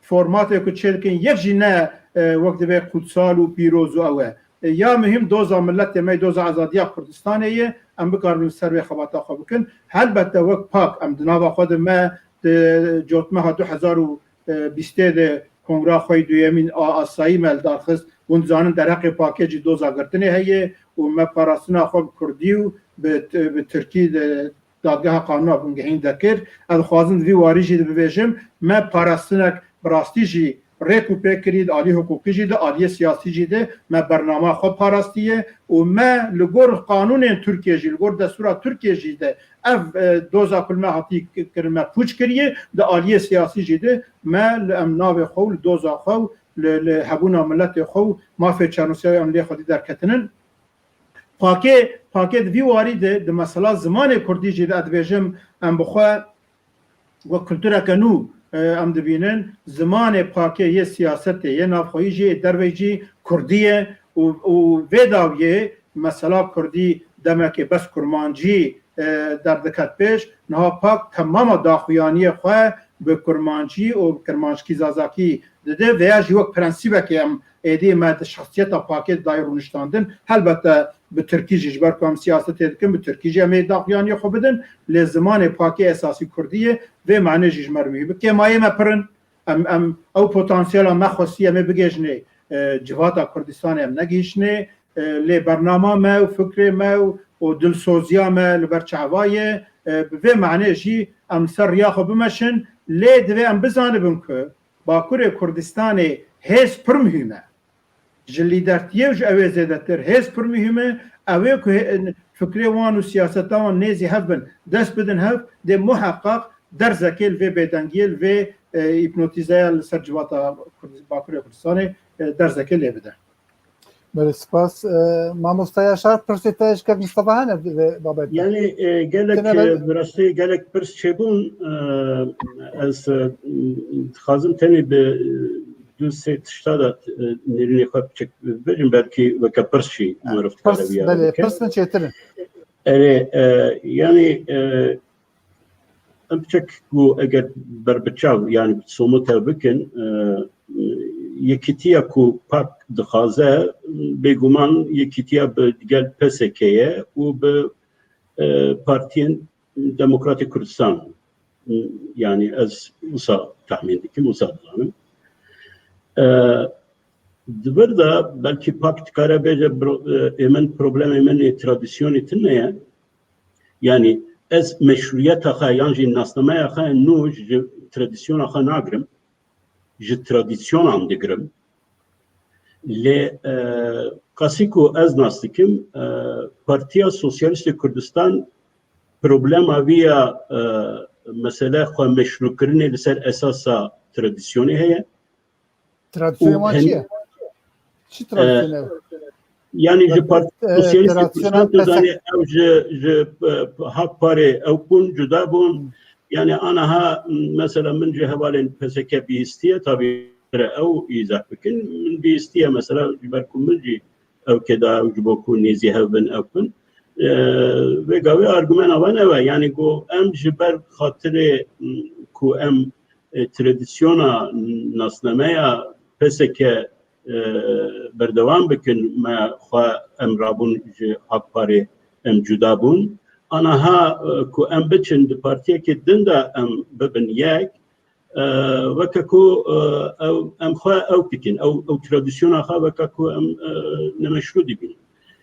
formatê ku çêdikin, yek jî ne, e, wek divê qutsal û pîroz û ew e. E, ya muhîm doza miletê me, doza azadiya Kurdistanê ye, em bikaribin ser vê xebata xwe bikin. Helbette wek pak em di nava xwe de me di cotmeha du hezar û bîstê de kongra xwe yê duyemîn a asayî me li dar xist. Hûn dizanin derheqê pakê jî doza girtinê heye û me parastina xwe bi kurdî û bi, bi tirkî de Dadgeha Qanûna Bingehîn de kir. Ez dixwazim di vî warî jî de bibêjim, me parastinek bi rastî jî rêk û pêk kirî, di alî hiqûqî jî de, aliyê siyasî jî de me bernama xwe parastiye û me li gor qanûnên Tirkiyê jî, li gor destûra Tirkiyê jî de ev, e, doza ku li me hatî ki-, kirin me pûç kiriye, di aliyê siyasî jî de me li em navê xwe û li doza xwe û li, li hebûna miletê xwe û mafê çarnûsiya em lê xwedî derketinin. Pakê, pakê di vî warî de di mesela zimanê kurdî jî de ez dibêjim, em bi xwe wek kultureke nû, e, em dibînin. Zimanê pakê yê siyasetê, yê navxweyî jî, yê derveyî jî kurdî ye û, û vê dawiyê mesela kurdî demekê bes kurmancî, e, derdiket pêş. Niha pak temama daxuyaniyê xwe bi kurmancî û bi kirmanckî zazakî dide. Vêya jî wek prensîbekê em êdî me di şexsiyeta pakê de dayê rûniştandin. Helbette bi tirkî jî, ji ber ku em siyasetê dikin, bi tirkî jî em ê daxuyaniyê xwe bidin. Lê zimanê pakê esasî kurdî ye. Vê manê jî ji me re muhîm e. Kêmayê me pir in. Em, em ew potansiyela me xwestî em ê bigihîjinê, e, civata Kurdistanê em negihîştinê. E, lê bernama me û fikrê me û, û dilsoziya me li ber çava ye. E, bi vê manê jî em li ser riya xwe bimeşin. Lê divê em bizanibin ku Bakurê Kurdistanê hêz pir muhîm e. Ji lîdertiyê û ji ew ê zêdetir hêz pir muhîm e. Ew ê ku hê-, fikrê wan û siyaseta wan nêzî hev bin, dest bidin hev, dê muheqeq derzekê li vê bêdengiyê, li vê, e, hîpnotîzeya li ser civata Kurd-, Bakurê Kurdistanê, e, derzekê lê bide. Belê, spas. E, mamosta Yaşar, pirsê te ji kek Mistefa hene vê babetê? Yani, e, gelek, Tine e, ben- bi rastî gelek pirs çêbûn, e, ez, e, dixwazim tenê bi, e, du sê tişta de, e, nêrînê xwe biçek bibêjim, belkî weke pirs jî meriv dikare Pirs, vîya belê, bike. Pirs min çêtir in. Erê, e, yani, e, em piçek ku eger berbiçav, yani somut ev bikin, e, yekîtiya ku PAK dixwaze, bêguman yekîtiya bi gel P S K ye û bi, e, partiyên Demokratîk Kurdistan, yani ez wisa tahmîn dikim, wisa dizanim. E, Di vir de belkî PAK dikare bêje bro-, e, ê min problemê min ê tradisyonê tune ye. Yani ez meşruyeta xwe yan jî nasnameya xwe nû ji tradisyona xwe nagirim. Ji tradisyonan digirim. Lê, e, qasî ku ez nas dikim, e, Partiya Sosyalîstê Kurdistan problema vî ya, e, mesele xwe meşrûkirinê li ser esasa tradisyonê heye. Tradisyonê wan çi ye? Çi tradisyonê? Yani ji Partî Sosyalîst Kurdistan, tu zanî, ew ji, ji, e, Hak Parê ew bûn, cuda bûn. Yani anaha, mesela min ji hevalên P S K bihîstiye, tabî ew îzah bikin. Min bihîstiye mesela ji ber ku min jî ew kê da ew ji bo ku nêzî hev bin ew bin. E, vê gavê argumena wan ew e. Yani ku em ji ber xatirê, m, ku em e, tradisyona nasnameya P S K, e, berdewam bikin, me xwe em rabûn ji Hak Parê em cuda bûn. Anaha, e, ku em biçin di partiyekê din de em bibin yek, e, weke ku, e, ew, em xwe ew dikin, ew, ew tradisyona xwe weke ku em, e, nemeşrû dibînin.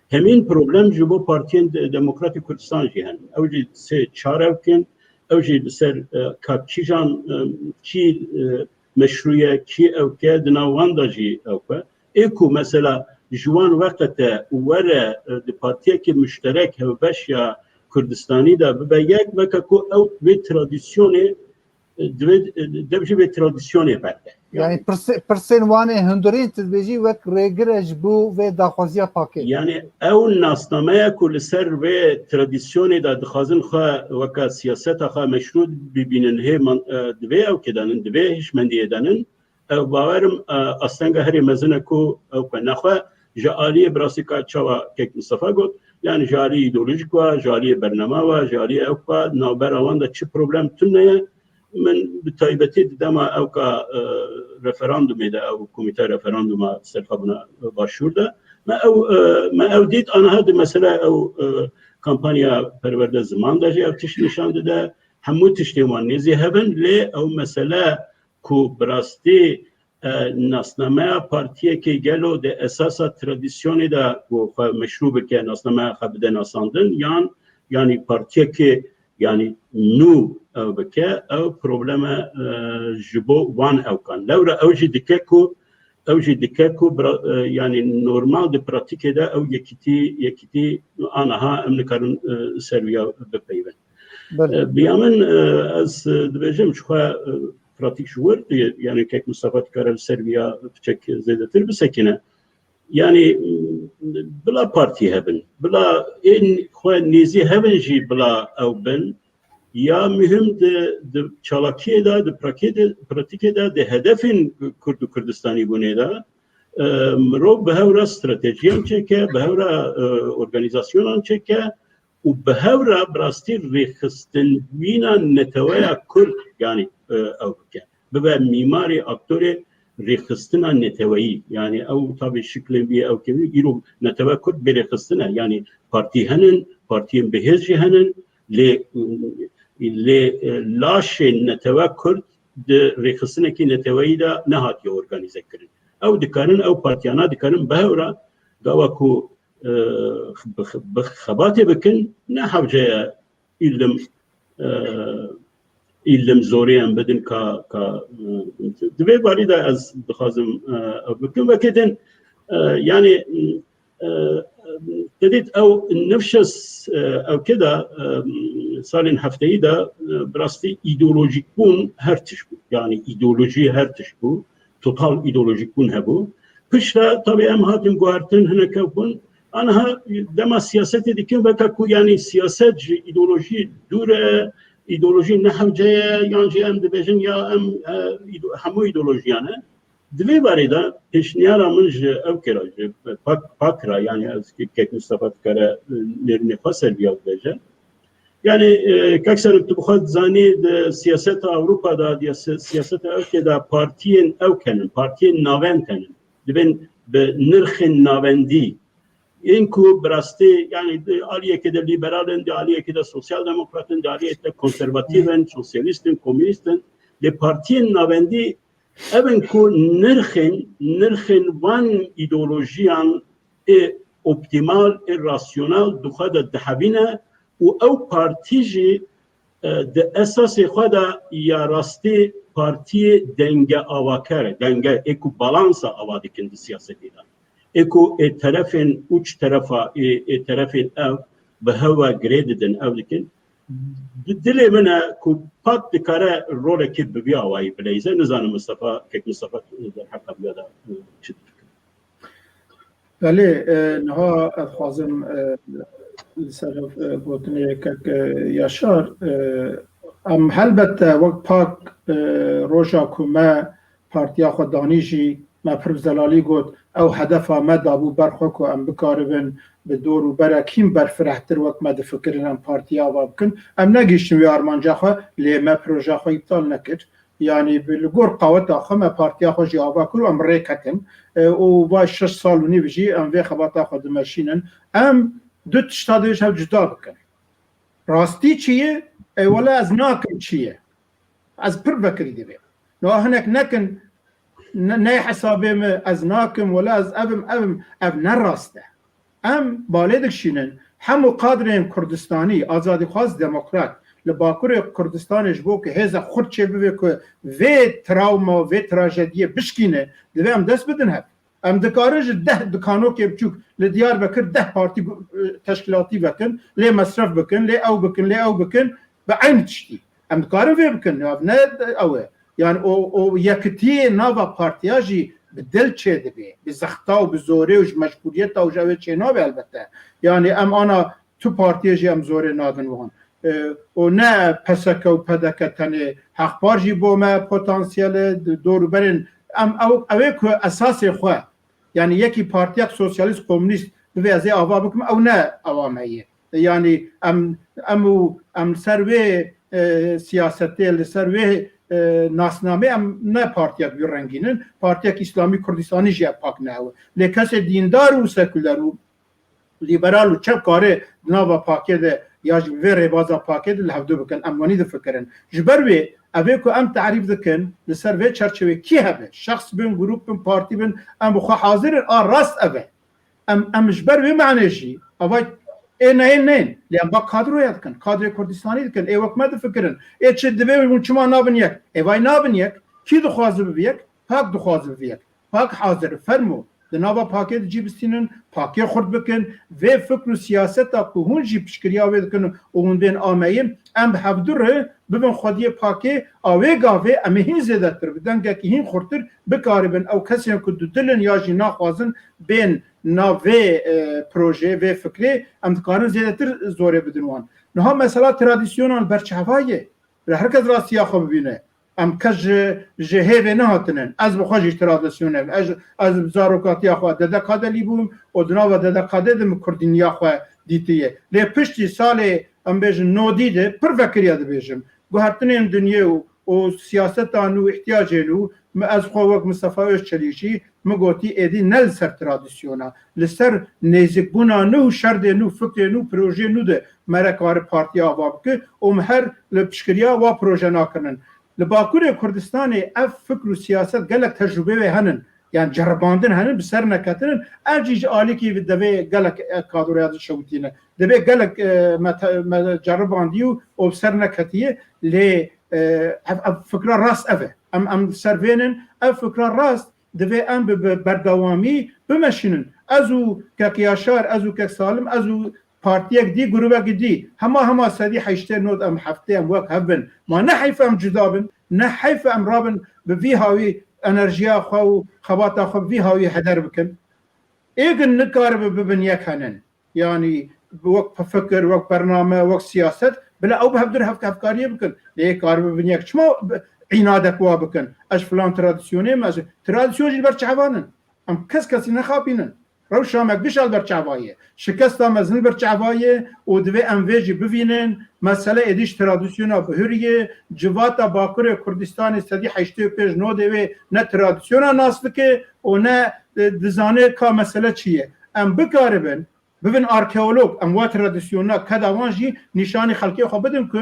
Hemîn problem ji bo partiyên de-, Demokratîk Kurdistan jî hene. Ew jî sê çar ew kin, ew jî li ser, e, ka kîjan, e, kî, e, meşrû ye, kî ewk e, di nav wan de jî ewk e. Ê ku mesela ji wan weqete û were, e, di partiyekî muşterek hevbeş ya Kurdistanî de bibe yek, weke ku ew vê tradisyonê, e, divê, e, dev jî vê tradisyonê berde. Yani pirsê-, pirsên wan ê hundirîn tu dibêjî wek rêgir e ji bo vê daxwaziya PAKê. Yani ew nasnameya ku li ser vê tradisyonê de dixwazin xwe weke siyaseta xwe meşrû bibînin, hê man-, e, divê ew kê danin, divê hişmendiyê danin, ew bawerim, e, astenga herê mezin e ku ew ku nexwe ji aliyê bi rastî ka çawa kek Mistefa got, yani ji aliyê îdeolojik ve, ji aliyê bernama ve, ji aliyê ew ku navbera wan de çi problem tune ye, Min bi taybetî di dema ewka, e, referandumê de, ew komîteya referanduma serxwebûna Başûr de, me ew, e, me ew dît, aniha di mesela ew, e, kampanya perwerde ziman de jî ew tişt nîşan dide, hemû tiştên wan nêzî hev in, lê ew mesele ku bi rastî, e, nasnameya partiyekê gelo di esasa tradisyonê de ku xwe meşrû bike, nasnameya xwe bide nasandin, yan, yanî partiyekê, yanî nû ew bike, ew probleme, e, ji bo wan ewkan. Lewra ew jî dike ku, ew jî dike ku bira-, e, yanî normal di pratîkê de ew yekîtî, yekîtî aniha em nikarin, e, ser wî ya bipeyvin. Belê. E, bi ya min, e, ez, e, dibêjim ji xwe, e, pratîk ji wir, e, yanî kek Mistefa dikare li ser wî ya piçek zêdetir bisekine. Yanî, bila partî hebin, bila ên xwe nêzî hebin jî bila ew bin, ya muhim di, di çalakiyê de, di prakê de, pratîkê de, di hedefên Kurd û Kurdistanî bûnê de, e, mirov bi hev re stratejiyan çêke, bi hev re, e, organîzasyonan çêke, û bi hev re bi rastî rêxistinbîna neteweya Kurd, yanî, e, ew bike. Bibe mîmarê, aktorê rêxistina neteweyî. Yanî ew tabî şiklên wî ew kevin, îro netewe Kurd bê rêxistin e. Yanî partî henin, partiyên bihêz jî henin, lê, lê, e, laşê netewe Kurd di rêxistinekî neteweyî de nehatiye organîze kirin. Ew dikarin, ew partiyana dikarin bi hev re gava ku e, bi, bi xebatê bikin, ne hewce ye îlim, e, îlim zorê em bidin ka, ka, e, di vê barî de ez dixwazim, e, ev bikim. Wekî din, e, yanî, e, te dît ew nifşes, e, ew kê de, e, salên hefteyî de, e, bi rastî îdeolojîk bûn her tişt bû. Yanî îdeolojî her tişt bû. Total îdeolojîk bûn hebû. Piştre tabî em hatin guhertin hineke bûn. Aniha dema siyasetê dikin veka ku yanî siyaset ji îdeolojî dûr e, îdeolojî ne hewce ye, yan jî em dibêjin ya em, e, îdo-, hemû îdeolojiyan e. Di vê barê de pêşniyara min ji ew kira, ji pak, pak ra, yani ez kek Mustafa dikare, e, nêrînê xwe ser viya bibêje. Yani, e, kek Serok, tu bi xwe dizanî di siyaseta Ewropa de, di si-, siyaseta Ewropa de partiyên ew kenin, partiyên navend kenin. Dibên bi nirxên navendî. Yên ku bi rastî, yani di aliyekê de liberal in, di aliyekê de sosyal demokrat in, di aliyekê de konservatîf in, sosyalîst in, komînîst in. Lê partiyên navendî ev in ku nirxên, nirxên van îdeolojiyan ê optîmal, ê rasyonel di xwe de dihevîne û ew partî jî, e, di esasê xwe de ya rastî partiyê denge avaker e, denge ê ku balansa ava dikin di siyasetê de. Ê ku ê terefên uç terefa, ê, ê terefên ev bi hev ve girê didin, ev dikin. Di dilê min e ku pak dikare rolekê bi vî awayî bileyze. Nizanim Mistefa, kek Mistefa derheqa vîya de, e, çi difikire? Belê, e, niha ez xwazim, e, li ser, e, gotinê kek, e, Yaşar, e, em helbet wek pak, e, roja ku me partiya xwe danî jî me pir bi zelalî got, ew hedefa me dabû ber xwe ku em bikaribin bi dor û berek hîn berfirehtir wek me difikirin em partiya ava bikin. Em negihiştin wê armanca xwe, lê me proja xwe îptal nekir. Yanî bi, li gor qaweta xwe me partiya xwe jî ava kir û em rê ketin. E, û va şeş sal û nîv jî em vê xebata xwe dimeşînin. Em du tişta dibêjin hev cuda bikin. Rastî çi ye? Ê wele ez nakim çi ye. Ez pir vekirî divêm. Niha hinek nekin, ne, ne hesabê min, ez nakim, wele ez ev im, ev im, ev ne rast e. Em balê dikişînin, hemû kadrên Kurdistanî, azadîxwaz demokrat, li Bakurê Kurdistanê ji bo ku hêza xurt çêbibe ku vê trawma, vê trajediyê bişkîne, divê em dest bidin hev. Em dikarin ji deh dikanokê biçûk li Diyarbekir deh partî gu-, e, teşkîlatî vekin, lê mesref bikin, lê ew bikin, lê ew bikin, bi eyn tiştî. Em dikarin vê bikin, ev ne ew e. Yani o, o yekitiyê nava partiya jî bi dil çêdibe, bi zexta û bi zorê û ji mecbûriyeta û ji ew ê çênabe elbette. Yani em ana tu partiyê jî em zorê nadin wan. E, û ne P S K û P D K tenê, Hexpar jî bo me potansiyel e, di dor û berên em ew, ew ê ku esasê xwe, yani yekî partiyek sosyalîst komûnîst bivê ez ê ava bikim, ew ne ewa me ye. Yani em, em û em ser wê, e, siyasetê, li ser wê, e, nasnamê em ne partiyek wî rengîn in. Partiyek Îslamî Kurdistanî jî ev pak ne ew e. Lê kesê dîndar û sekuler û lîberal û çep kare di nava pakê de ya jî bi vê rêbaza pakê de li hevdu bikin. Em wanî difikirin. Ji ber wê ev ê ku em tarîf dikin, li ser vê çerçevê kî hebe, şexs bin, grûp bin, partî bin, em bi xwe hazir in, a rast ev e. Em, em ji ber wê manê jî, ava ê neyên neyên, lê em ba kadroya dikin, kadrê Kurdistanî dikin, ê wek me difikirin, ê çi divê hûn çima nabin yek? Ê vay nabin yek, kî dixwaze bibe yek? Pak dixwaze bibe yek. Pak hazir, fermo. Di nava pakê de cî bistînin, pakê xurt bikin, vê fikr û siyaseta ku hûn jî piştgiriya wê dikin û hûn bên ameyî, em bi hevdu re bibin xwediyê pakê, a wê gavê em ê hîn zêdetir, bi dengekî hîn xurtir bikaribin ew kesên ku dudil in ya jî naxwazin bên nav vê, e, projeyê, vê fikrê, em dikarin zêdetir zorê bidin wan. Niha mesela tradisyonan berçavayê, li her kes rastiya xwe bibîne. Em kes ji, ji hêvê nehatine. Ez bi xwe jî ji tradisyonê me. Ez, ez bi zarokatiya xwe D D K de lî bûm û di nava D D K de de min kurdîniya xwe dîtiye. Lê piştî salê, em bêjin, nodî de pir vekiriya dibêjim. Guhertinên dinyê û, û siyasetan û ihtiyacên û mi, ez xwe wek Mistefa Özçelik jî, min gotî êdî ne li ser tradisyona, li ser nêzîkbûna nû, şerdê nû, fikrê nû, projeyê nû de mere kare partiya ava bike û min her li piştgiriya wa proje nakirinin. Li Bakurê Kurdistanê ev fikr û siyaset gelek tecrûbê wê henin, yan ceribandin henin, bi ser neketinin, ev jî ji alîkî devê gelek, e, kadroya dişewitîne. Divê gelek, e, me te-, me ceribandî û, û bi ser neketiye, lê, e, ev, ev fikra rast ev e. Em, em li ser vênin, ev fikra rast divê em bi, bi berdewamî bimeşînin. Ez û kek Yaşar, ez û kek Salim, ez û partiyek dî, grûbek dî, hema hema sedî heştê nod em heftê em wek hev bin. Ma ne heyf em cuda bin, ne heyf em rabin bi vî hawî enerjiya xwe û xebata xwe bi vî hawî heder bikin. Êgin nikaribe bibin yek henin. Yanî wek fikir, wek bername, wek siyaset, bila ew bi hevdu re hevkariyê bikin. Lê ê karibe bibin yek. Çima bi-, înadek wa bikin. Ez filan tradisyonê me, ez, tradisyon jî li ber çavan in. Em kes kesî nexapînin. Rewşa me giş li ber çava ye. Şikesta me zin li ber çava ye û divê em vê jî bivînin. Mesele êdî ji tradisyona bihuriyê, civata Bakurê Kurdistanê sedî heştê û pênc nodê wê ne tradisyona nas dike û ne, e, dizane ka mesele çi ye. Em bikaribin, bibin arkeolog, em wa tradisyona keda wan jî nîşanî xelkê xwe bidin ku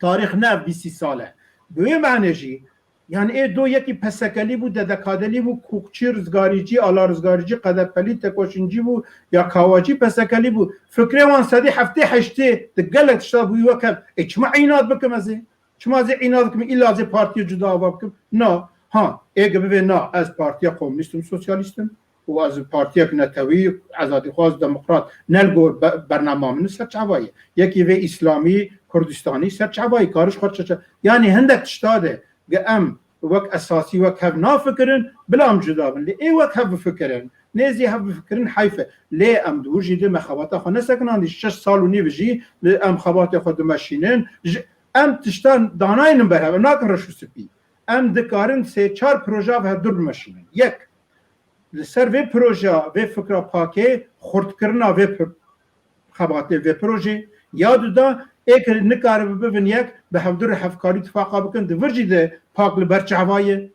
tarîx ne ev bîst sî sal e. Bi wê manê jî, yani ê do yekî pesekelî bû, dedekadelî bû, kûkçî, rizgarîcî, ala rizgarîcî, qedepelî, tekoşincî bû, ya kawacî pesekelî bû. Fikrê wan sedî heftê heştê di gelek tişta bûyî wek hev. Ê çima înad bikim ez ê? Çima ez ê înad bikim? Îlla ez ê partiyê cuda ava bikim? Na. Ha, ê gi bivê na, ez partiya komûnîst im, sosyalîst im. û ez partiyek netewî, ezadîxwaz, demokrat, ne li gor be-, bernama min serçava ye. Yekî vê îslamî, kurdistanî serçava ye, kariş xwe çeçe. Yanî hindek tişta de ge em wek esasî, wek hev nafikirin, bila em cuda bin. Lê ê wek hev bifikirin, nêzî hev bifikirin heyf e. Lê em di wir jî de me xebata xwe nesekinandî, şeş sal û nîv jî li em xebatê xwe dimeşînin. Ji, em tiştan danaynin ber hev, em nakin reş û spî. Em dikarin sê çar proje bi hev dur bimeşînin. Yek, li ser vê projeya, vê fikra pakê, xurtkirina vê pir-, xebatê vê projê, ya duda, ê ke nikaribe bibin yek, bi hevdu re hevkarî tifaqa bikin, di vir jî de pak li ber çava ye.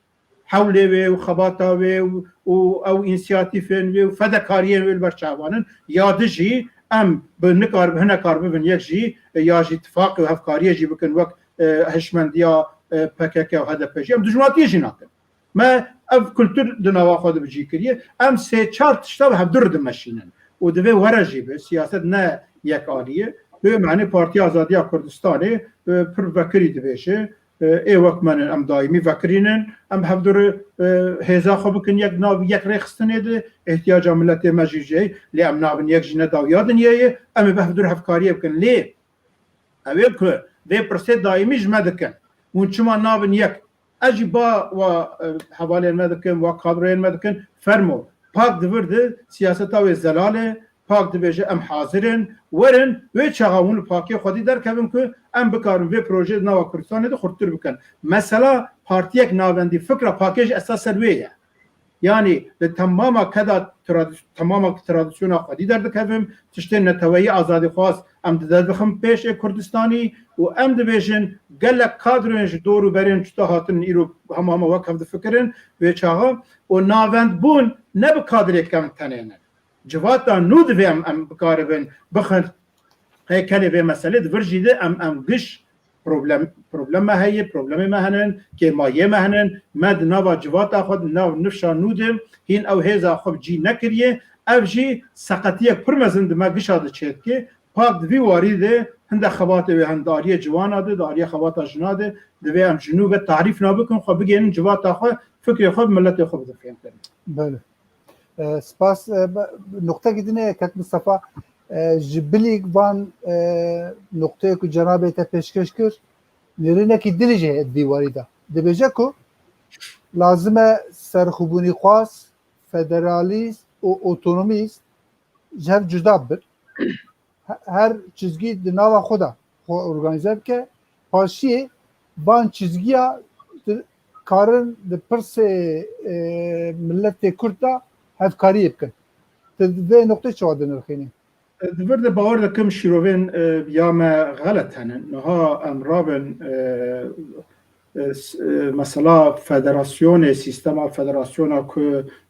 Hewlê wê û xebata wê û, û ew însiyatîfên wê û fedekariyên wê li ber çava nin. Ya di jî em bi nikar, bi hinekar bibin yek jî, e, ya jî tifaqê û hevkariyê jî bikin wek, e, hişmendiya, e, P K K û H D P jî. Em dijminatiyê jî nakin. Me ev kultur di nava xwe de bi cî kiriye. Em sê çar tişta bi hevdu re dimeşînin. Û divê were jî be. Siyaset ne yek alî ye. Bi wê manê Partiya Azadiya Kurdistanê, e, pir vekirî dibêje, e, ê wek me ne, em daîmî vekirînin, em bi hevdu re, e, hêza xwe bikin yek nav yek rêxistinê de, ihtiyaca miletê me jî jê, lê em nabin yek jî ne dawiya dinyayê, em ê bi hevdu re hevkariyê bikin. Lê ew ê ku vê pirsê daîmî ji me dikin, hûn çima nabin yek? Ez jî ba wa, e, hevalên me dikim, wa kadroyên me dikim, fermo. Pak di vir de siyaseta wê zelal e, pak dibêje em hazir in, werin, wê çaxa hûn li pakê xwedî derkevin ku em bikarin vê projeyê di nava Kurdistanê de xurttir bikin. Mesela partiyek navendî, fikra pakê jî esas ser wê ye. Yanî li temama keda tradi-, temama tradisyona xwedî derdikevim, tiştên neteweyî azadîxwaz em di dest dixin pêşê Kurdistanî û em dibêjin gelek kadroyên ji dor û berên cuda hatin îro hema hema wek hev difikirin vê çaxa û navendbûn ne bi kadrê kevin tenê ne. Civata nû divê em, em bikaribin bixin heykelê vê meselê, di vir jî de em, em giş problem, problem me heye, problemê me henin, kêmayiyê me henin, me di nava civata xwe, di nav nifşa nû de hîn ew hêza xwe bi cî nekiriye. Ev jî seqetiyek pir mezin di me gişa de çêdike. Pak di vî warî de hinde xebatê wê hene di aliyê ciwana de, di aliyê xebata jina de, divê em ji nû ve tarîf nabikin, xwe bigênin civata xwe, fikrê xwe bi miletê xwe bidin fêmkirin. Belê. E, spas, e, be-, nuqtekî din e, Kek Mistefa, e, ji bilî van, e, nuqteyê ku cenabê te pêşkêş kir, nêrînekî din jî heye di vî warî de. Dibêje ku lazim e serxwebûnîxwaz, federalîst û otonomîst ji hev cuda bibin. He-, her çizgî di nava xwe de xwe organîze bike. Paşiyê van çizgiya di-, karin di pirsê, e, miletê Kurd de hevkariyê bikin. Tu vê noqtê çawa dinirxînî? Di vir de bawer dikim şîrovên, e, ya me xelet hene. Niha em rabin, e, e, s-, e, mesela federasyonê, sîstema federasyona ku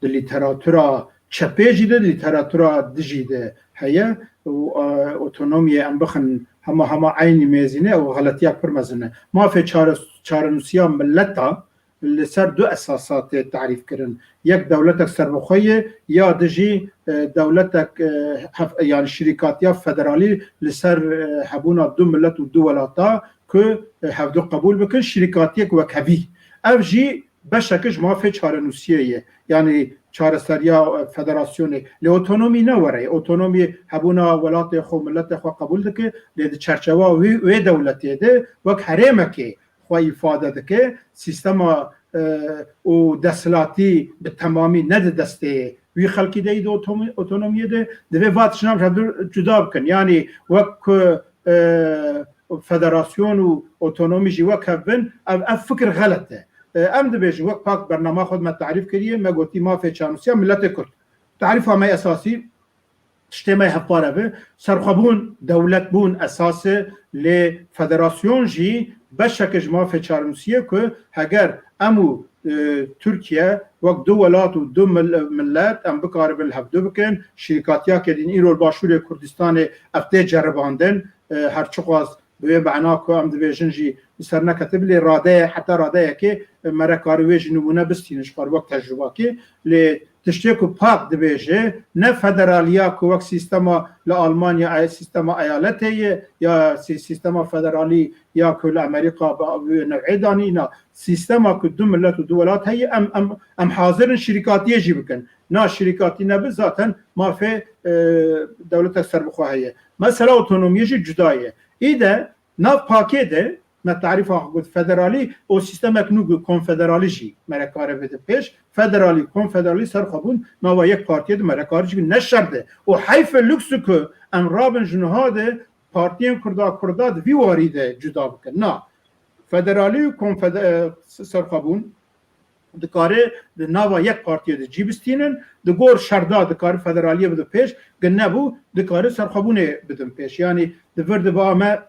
di lîteratura çepê jî de, lîteratura dijî de heye û, e, otonomiyê em bixin hema hema eynî mêzîne, ew xeletiya pir mezin e. Mafê çare-, çarenûsiya mileta li ser du esasa tê tarîf kirin. Yek dewletek serbixwe ye, ya di jî, e, dewletek, e, hev-, yani şirîkatiya federalî li ser, e, hebûna du milet û du welata ku, e, hevdu qebûl bikin, şirîkatiyek wekhevî. Ev jî beşek ji mafê çarenûsiyê ye. Yani çareseriya, e, federasyonê. Lê otonomî ne were ye. Otonomî hebûna welatê xwe, miletê xwe qebûl dike. Lê di çerçewa wî, wê dewletê de wek herêmekê xwe îfade dike. Sîstema, e, û desthilatî bi temamî ne di destê wî xelkî de yî di otomi-, otonomiyê de. Divê va tiştan ji hevdu cuda bikin. Yani wek ku, e, federasyon û otonomî jî wek hev bin, ev, ev fikir xelet e. E, em dibêjin, wek PAK bernama xwe me tarîf kiriye, me gotî mafê çarnûsiya miletê Kurd. Tarîfa me esasî, tiştê me hevpar ev e. Serxwebûn, dewletbûn esas e, lê federasyon jî beşek ji mafê çarnûsiyê ku heger em û, e, Tirkiye wek du welat û du mil-, milet em bikaribin li hevdu bikin, şirîkatiyakê din îro li Başûrê Kurdistanê ev tê ceribandin, e, her çiqas bi wê mena ku em dibêjin jî li ser neketibe, lê radeye, heta radeyekê, e, me re karî wê jî nimûne bistînin ji xwe wek tecrubakê. Lê tiştê ku PAK dibêje, ne federaliya ku wek sîstema li Almanya, e, sîstema eyaletê ye, ya sî-, sîstema federalî ya ku li Amerîka bi, bi new'ê danî, na, sîstema ku du milet û du welat heye, em, em, em hazir in şirîkatiyê jî bikin. Na şirîkatî nebe zaten mafê, e, dewletek serbixwe heye. Mesela otonomiyê jî cuda ye. Î de nav PAKê de me tarîfa xwe got federalî, o sîstemek nû got konfederalî jî me re kare bide pêş. Federalî, konfederalî, serxwebûn nava yek partiyê de me re kare jî bide. Ne şer de. O heyf e, lüks e ku em rabin ji niha de partiyên Kurda, Kurda di vî warî de cuda bikin. Na, federalî û konfede-, e, serxwebûn dikare di nava yek partiyê de cî bistînin, di gor şerda dikare federaliyê bide pêş, gi nebû dikare serxwebûnê bidin pêş. Yanî di vir de ba me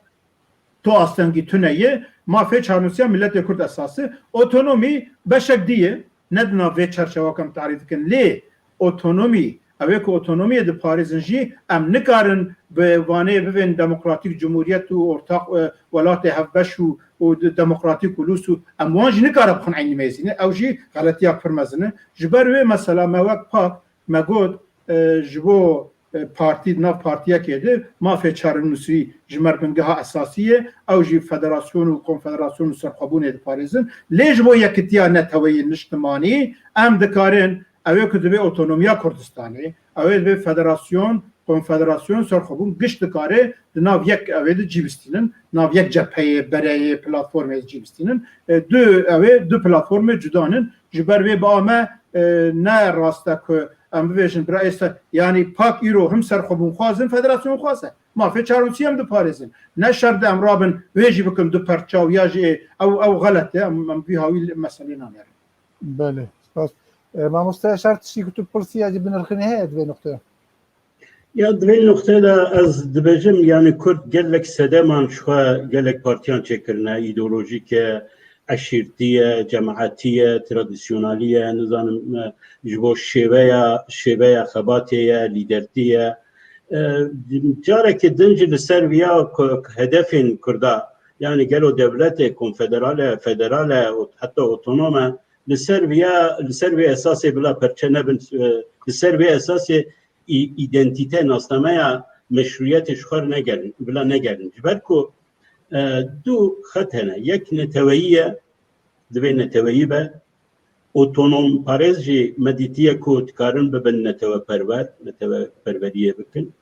tu astengî tune ye, mafê çarnûsiya miletê Kurd esas e. Otonomî beşek dî ye, ne di nav vê çerçewa ke em tarîf dikin. Lê otonomî, ew ê ku otonomiyê diparêzin jî, em nikarin bi vanê bivên demokratîk cumhuriyet û ortak, e, welatê hevbeş û, û de-, demokratîk ulus û em wan jî nikare bixin eynî mêzîne. Ew jî xeletiya pir mezin e. Ji ber wê mesela me wek PAK me got, e, ji bo, e, partî, di nav partiyekê de mafê çarnûsî ji me re bingeha esasî ye, ew jî federasyon û konfederasyon û serxwebûnê diparêzin. Lê ji bo yekitiya neteweyî niştimanî em dikarin, ew ê ku divê otonomiya Kurdistanê, ew ê divê federasyon, konfederasyon, serxwebûn giş dikare di nav yek ew ê de cî bistînin, nav yek cepheyê, bereyê, platformê de cî bistînin. E, du, ew ê du platformê cuda nin. Ji ber wê ba me, e, ne rast e ku em bibêjin bira êsta, yanî PAK îro him serxwebûn xwazin, federasyon xwaze. Mafê çarnûsî em diparêzin. Ne şer de em rabin wê jî bikin du perça û ya jî ew, ew xelet e. Em, em vî hawî meselê nanêrin. Belê, spas. E, mamoste Yaşar, tiştî ku tu pirsiya jî binirxinê heye di vê nuqteyê? Ya di vê nuqteyê de ez dibêjim, yanî Kurd gelek sedeman ji xwe gelek partiyan çêkirine, îdeolojîk e, eşîrtî ye, cemaetî ye, tradisyonalî ye, nizanim, e, ji bo şêveya, şêveya xebatê ye, lîdertî ye. E, carekê din jî li ser viya ku hedefên Kurda, yanî gelo dewletê konfederal e, federal e, heta otonom e, li ser viya, li ser vê esasê bila perçe nebin, e, li ser vê esasê î-, îdentîte, nasnameya meşrûyetê ji xwe re negerin, bila negerin. Ji ber ku, e, du xet hene. Yek neteweyî ye, divê neteweyî be. Otonomparêz jî me dîtiye ku dikarin bibin neteweperwer, neteweperweriyê bikin.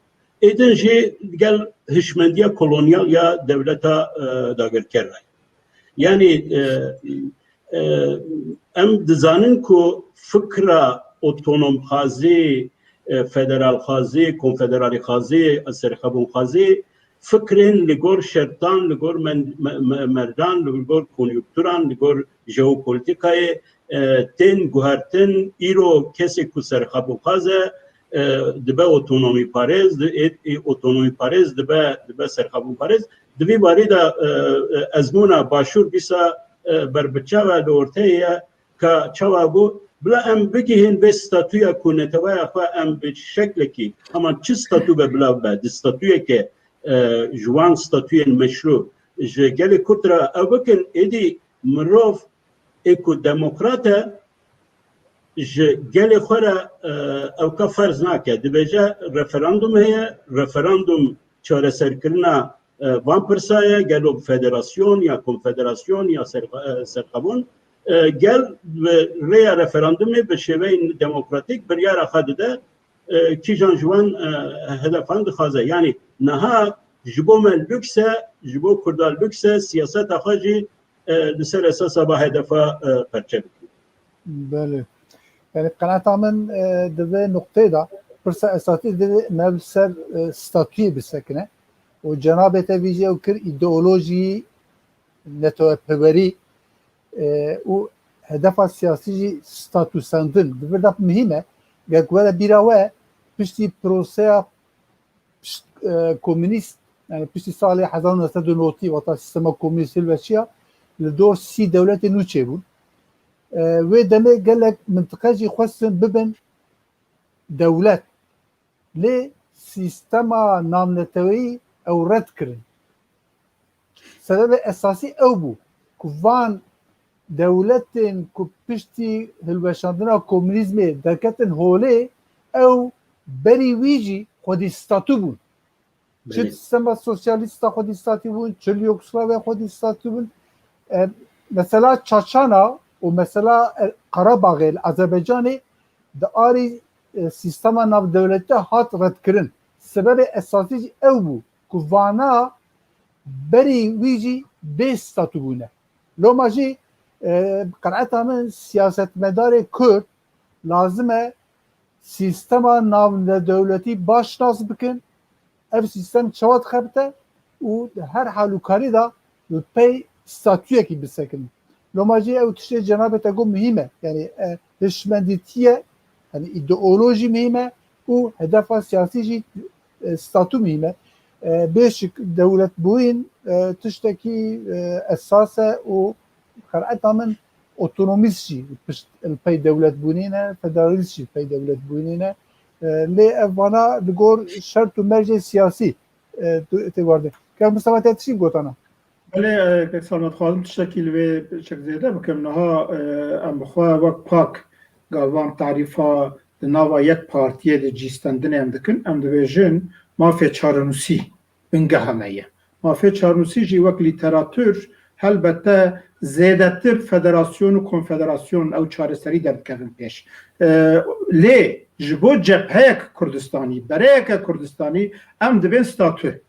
Êdin jî gel hişmendiya kolonyal ya dewleta, e, dagirker re. Yanî, e, e, em dizanin ku fikra otonomxwazî, e, federalxwazî, konfederalîxwazî, serxwebûnxwazî, fikrên li gor şertan, li gor men-, me-, me-, mercan, li gor konyukturan, li gor jeopolîtîkayê, e, tên guhertin. Îro kesê ku serxwebûnxwaz e, e, dibe otonomîparêz, di-, ê, ê, otonomîparêz dibe, dibe serxwebûnparêz. Di vî barî de, e, e, ezmûna Başûr dîsa, e, berbiçav e, li orteyê ye, ka çawa bû, bila em bigihên vê statûya ku neteweya xwe em bi şeklekî, hema çi statû be bila be, di statûyeke, e, ji wan statûyên meşrû ji gelê Kurd re ew bikin, êdî mirov ê ku demokrat e, ji gelê xwe re, e, ewka ferz nake. Dibêje referandum heye, referandum çareserkirina, e, van pirsa ye, gelo federasyon ya konfederasyon ya ser-, e, serxwebûn, e, gel bi rêya referandumê bi şêweyên demokratîk biryara xwe dide, e, kîjan ji wan, e, hedefan dixwaze. Yanî niha ji bo me lûks e, ji bo Kurda lûks e, siyaseta xwe jî, e, li ser esasa va hedefa, e, perçe bikin. Belê. Yanî qenaeta min, e, di vê nuqteyê de pirsa esasî divê me li ser, e, statûyê bisekine. û cenabê te vî jî ew kir îdeolojî neteweperwerî, e, û hedefa siyasî jî statûsandin. Di vir de muhîm e. Ger ku were bîra we, piştî proseya pişt, e, komînîst, yani piştî salê hezar û neh sed û notî, wata sîstema komînîst hilweşiya, li dor sî dewletên nû çêbûn. E, wê demê gelek mintiqe jî xwestin bibin dewlet. Lê sîstema navneteweyî ew red kirin. Sebebê esasî ew bû ku van dewletên ku piştî hilweşandina komûnîzmê derketin holê, ew berî wî jî xwedî statû bûn. Çi Belê. Sîstema sosyalîsta xwedî statû bûn, çi li Yugoslavya xwedî statû bûn. E, mesela Çaçana û mesela, e, Qarabaxê li Azerbaycanê di arî, e, sîstema navdewletî de hat redkirin. Sebebê esasî jî ew bû ku vana berî wî jî bê statû bûne. Loma jî, e, bi qenaeta min siyasetmedarê Kurd lazim e sîstema navnedewletî baş nas bikin, ev sîstem çawa dixebite û di her halûkarî de li pey statûyekî bisekinin. Loma jî ew tiştê cenabê te got muhîm e. Yani, e, hişmendîtiye, yani îdeolojî muhîm e û hedefa siyasî jî, e, statû muhîm e. E, bêşik dewletbûyîn, e, tiştekî, e, esas e û qenaeta min otonomîst jî pişt li pey dewletbûnê ne, federalîst jî li pey dewletbûnê ne. E, lê ev vana li gor şert û mercê siyasî, e, tu-, tê guherdin. Kek Mistefa te tiştî gotana? Belê, e, kek Salman, dixwazim tiştekî li vê çek zêde bikim. Niha, e, em bi xwe wek pak gavan tarîfa di nava yek partiyê de cîstendinê em dikin. Em dibêjin mafê çarenûsî bingeha me ye. Mafê çarnûsî jî wek lîteratûr helbette zêdetir federasyon û konfederasyon ew çareserî derdikevin pêş. E, lê ji bo cepheyek Kurdistanî, bereyeke Kurdistanî em dibên statû.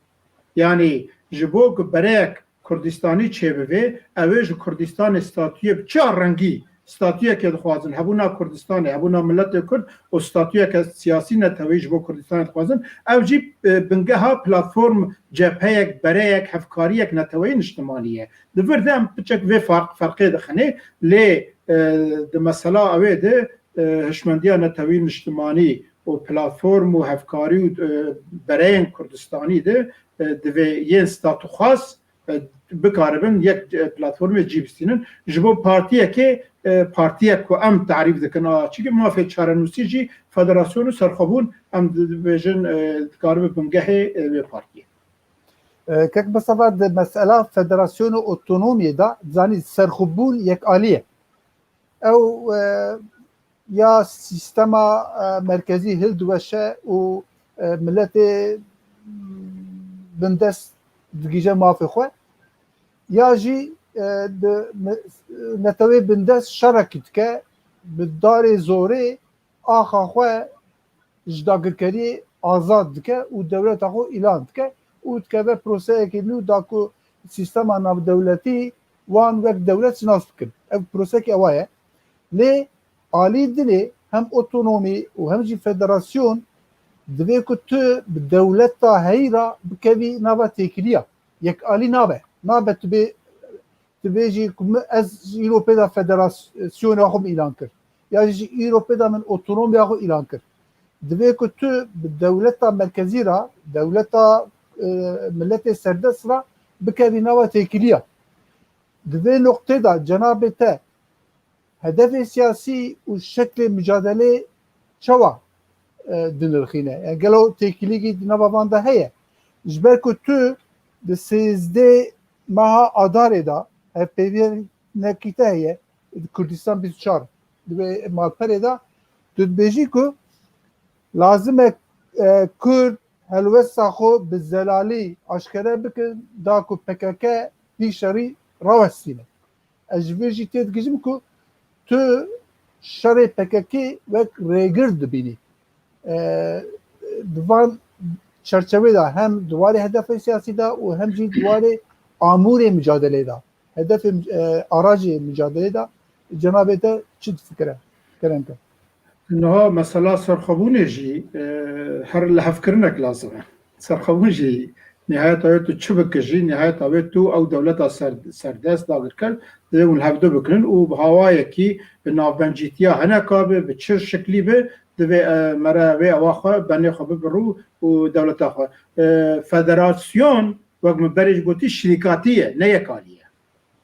Yanî ji bo ku bereyek Kurdistanî çêbibe, ew ê ji Kurdistanê statûyê bi çi rengî statûyekê dixwazin, hebûna Kurdistanê, hebûna miletê Kurd û statûyeke siyasî neteweyî ji bo Kurdistanê dixwazin, ew jî, e, bingeha platform, cepheyek, bereyek, hevkariyek neteweyî niştimanî ye. Di vir de em piçek vê farq, ferqê dixinê, lê, e, di mesela ew ê de, e, hişmendiya netewî niştimanî û platform û hevkarî û, e, bereyên Kurdistanî de, e, divê yên statûxwaz e, bikaribin yek, e, platformê cî bistînin. Ji bo partiyekê, e, partiyek ku em tarîf dikin, a, çikî mafê çarenûsî jî federasyon û serxwebûn, em di-, dibêjin, e, dikaribe bingehê, e, vê partiyê. E, kek Mistefa, di mesela federasyon û otonomiyê de, zanî serxwebûn yekalî ye. Ew, e, ya sîstema, e, merkezî hildiweşe û, e, miletê, mm, bindest digihîje mafê xwe, ya jî, e, di me-, netewê bindest şerekî dike, bi darê zorê axa xwe ji dagirkeriyê azad dike û dewleta xwe îlan dike û dikeve proseyekê nû da ku sîstema navdewletî wan wek dewlet şinas bikin. Ev prosekê ewa ye. Lê alî dinê hem otonomî û hem jî federasyon divê ku tu bi dewleta heyî re bikevî nava têkiliya. Yekalî nabe. Nabe tu bê, tu bêjî ku mi, ez îro pê de federasyona xwe îlan kir. Ya jî îro pê de min otonomiya xwe îlan kir. Divê ku tu bi dewleta merkezî re, dewleta, e, miletê serdest re bikevî nava têkiliya. Di vê noqtê de cenabê te hedefê siyasî û şeklê micadelê çawa, e, dinirxîne? Yani gelo têkilîgî di nava van de heye? Ji ber ku tu di sêzdeh meha Adarê de hevpeyvînekî te heye, di Kurdistan bîst û çar, di vê malperê de tu dibêjî ku lazim e, e, Kurd helwesta xwe bi zelalî aşkere bikin, da ku P K K vî şerî rawestîne. Ez ji vê jî têdigihîjim ku tu şerê P K K wek rêgir dibînî. E, di van çerçevê de hem di warê hedefê siyasî de û hem jî di warê amûrê micadelê de, hedefê, e, aracê micadelê de cenabê te çi difikire? Kerem ke. Niha mesela serxwebûnê jî, e, her lihevkirinek lazim e. Serxwebûn jî Nihayeta wê tu çi bikî jî, nihayeta wê tu ew dewleta ser-, serdest dagirker, divê hûn hevdu bikirin û bi hawayekî, bi navbencîtiya hineka bi, bi çi şiklî bi, divê, e, mere wê ewa xwe, benê xwe bibi rû û dewleta xwe. E, federasyon, wek min berê jî gotî, şirîkatî ye, ne yekalî ye.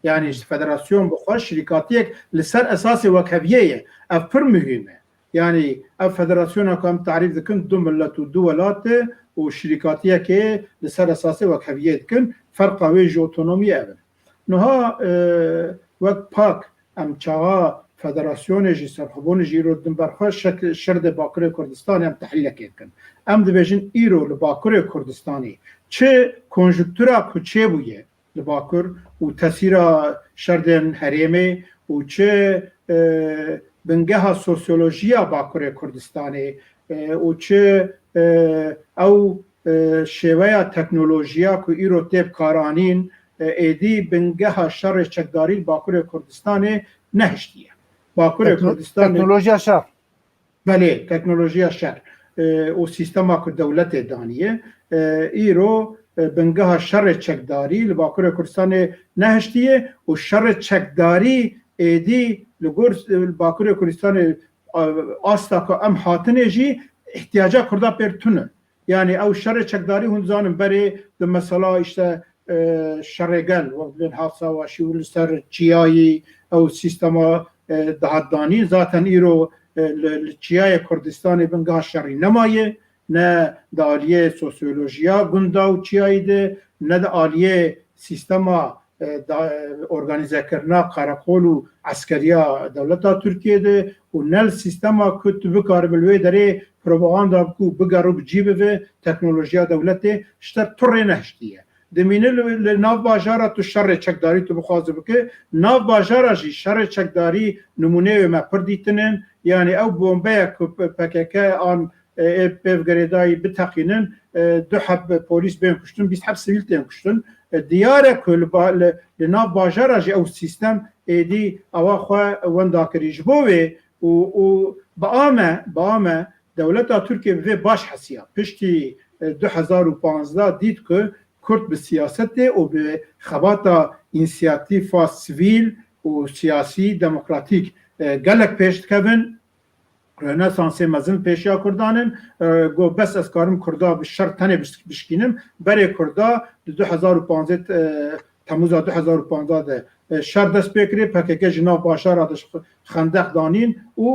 Yanî ji federasyon bi xwe şirîkatiyek li ser esasê wekheviyê ye. Ev pir muhîm e. Yanî ev federasyona ku em tarîf dikin du milet û du welat e û şirîkatiyekê li ser esasê wekheviyê dikin. Ferqa wê ji otonomiyê ev in. Niha, e, wek pak em çaxa federasyonê jî, serxwebûnê jî îro din ber xwe şek-, şerdê Bakurê Kurdistanê em tehlîlekê dikin. Em dibêjin îro li Bakurê Kurdistanê çi konjunktura ku çêbûye, li Bakur û tesîra şerdên herêmê û çi, e, bingeha sosyolojiya Bakurê Kurdistanê, e, û çi, e, ew, e, şêweya teknolojiya ku îro tê bikaranîn, e, êdî bingeha şerê çekdarî li Bakurê Kurdistanê nehiştiye. Bakurê Tekno-, Kurdistanê teknolojiya şer. Belê, teknolojiya şer, e, û sîstema ku dewletê daniye, e, îro, e, bingeha şerê çekdarî li Bakurê Kurdistanê nehiştiye û şerê çekdarî êdî li gor, e, Bakurê Kurdistanê, a, asta ku em hatine jî ihtiyaca Kurda pêr tune. Yanî ew şerê çekdarî hûn dizanin berê di mesela işte, e, şerê gel, wek dibên Hafsa Waşî û li ser çiyayî ew sîstema, e, dihat danîn. Zaten îro, e, li, li çiyayê Kurdistanê bingeha şerî nemaye, ne di aliyê sosyolojiya gunda û çiyayî de, ne di aliyê sîstema, e, da, organîzekirina qereqol û eskeriya dewleta Tirkiyê de û ne li sîstema ku tu bikaribî li wê derê propaganda bikî û bigerû bi cî bibe teknolojiya dewletê, ji te tu rê nehiştiye. Dimîne li, li nav bajara tu şerê çekdarî tu bixwaze bike, nav bajara jî şerê çekdarî nimûneyê me pir dîtin in. Yanî ew bombeya ku P K K an, e, ê pêv girêdayî biteqînin, e, du heb polîs bên kuştin, bîst heb sivîl tên kuştin. E, diyar e ku li ba-, li, li nav bajara jî ew sîstem êdî ewa xwe wenda kirî. Ji bo wê û, û bi a me, bi a me dewleta Tirkiye bi vê baş hesiya. Piştî, e, du hezar û panzdeh dît ku Kurd bi siyasetê û bi xebata însiyatîfa sivîl û siyasî demokratîk, e, gelek pêş dikevin. Rönesansê mezin pêşiya Kurdan in. E, got, bes ez karim Kurda bi şer tenê biş-, bişkînim. Berê Kurda di du hezar û panzdeh, e, Temûza du hezar û panzdeh de, e, şer dest pê kirê, P K K ji nav başara de xendeq danîn û,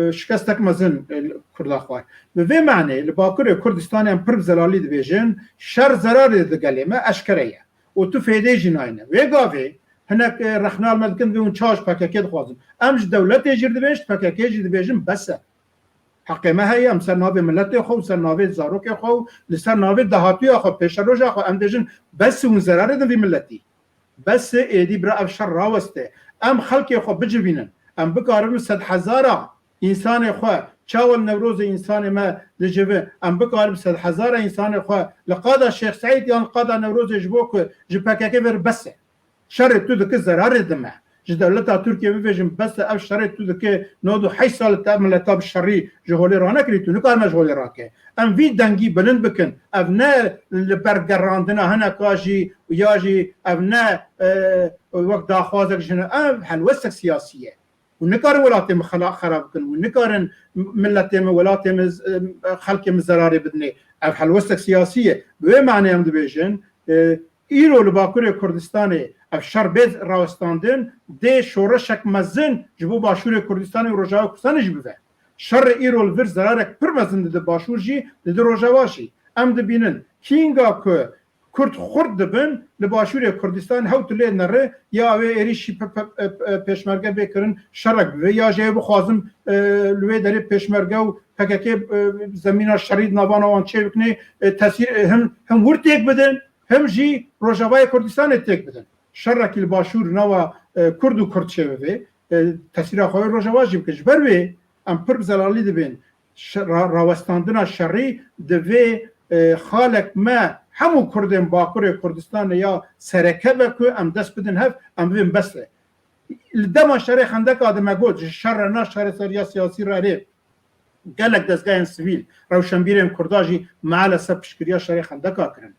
e, şikestek mezin, e, Kurda xwar. Bi vê manê li Bakurê Kurdistanê em pir bi zelalî dibêjin, şer zerarê dide gelê me, eşkere ye. Û tu fêdê jî nayne. Vê gavê hinek, e, rexna li me dikin, divê hûn çawa ji P K K dixwazin. Em ji dewletê jî dibêjin, ji P K K jî dibêjin, bes e. Heqê me heye, em ser navê miletê xwe û ser navê zarokê xwe û li ser navê dahatuya xwe, pêşeroja xwe, em dibêjin, bes e, hûn zerarê din vî miletî. Bes e, êdî bira ev şer raweste. Em xelkê xwe bicivînin. Em bikaribin sedhezara însanê xwe, çawa li Newrozê însanê me dicivi, em bikaribin sedhezara însanê xwe li qada Şêx Seîd yan li qada Newrozê ji bo ku ji P K K ver bes e. Şerê tu dike zerarê dime. Ji dewleta Tirkiye bibêjin, bes e, ev şerê tu dike, nod û heşt sal te ev mileta bi şerî ji holê ranekirî, tu nikarine ji holê rake. Em vî dengî bilind bikin. Ev ne li ber gerandina hineka jî ya jî ev ne, e, wek daxwazek ji ne. Ev helwestek siyasî ye. Hûn nikarin welatê min xela-, xerab bikin. Hûn nikarin miletê min, welatê min, e, xelkê min zerarê bidinê. Ev helwestek siyasî ye. Bi wê manê em dibêjin, e, Îro li Bakurê Kurdistanê ev şer bê rawestandin, dê şoreşek mezin ji bo Başûrê Kurdistanê û Rojava Kurdistanê jî bibe. Şerê îro li vir zerarek pir mezin dide Başûr jî, dide Rojava jî. Em dibînin, kînga ku Kurd xurt dibin, li Başûrê Kurdistanê hewt lê nere, ya wê êrîşî pe-, pe-, pe-, pe-, pêşmerge bê kirin, şerek bibe, ya jî ew bixwazin, e, li wê derê pêşmerge û P K K, e, zemîna şerî di navana wan çê bikine, e, tesîr, e, him, him wir têk bidin, him jî Rojavayê Kurdistanê têk bidin. Şerekî li Başûr nava, e, Kurd û Kurd çêbibe, e, tesîra xwe wê Rojava jî bike. Ji ber wê em pir bi zelalî dibên. Şe-, ra-, rawestandina şerî divê, e, xalek me hemû Kurdên Bakurê Kurdistanê ya sereke be ku em dest bidin hev, em bibên bes e. Li dema şerê Xendeka de me got, ji şer re na şerê ser ya siyasî re rê. Gelek dezgehên sivîl, rewşenbîrên Kurda jî mealesef piştgiriya şerê Xendeka kirin.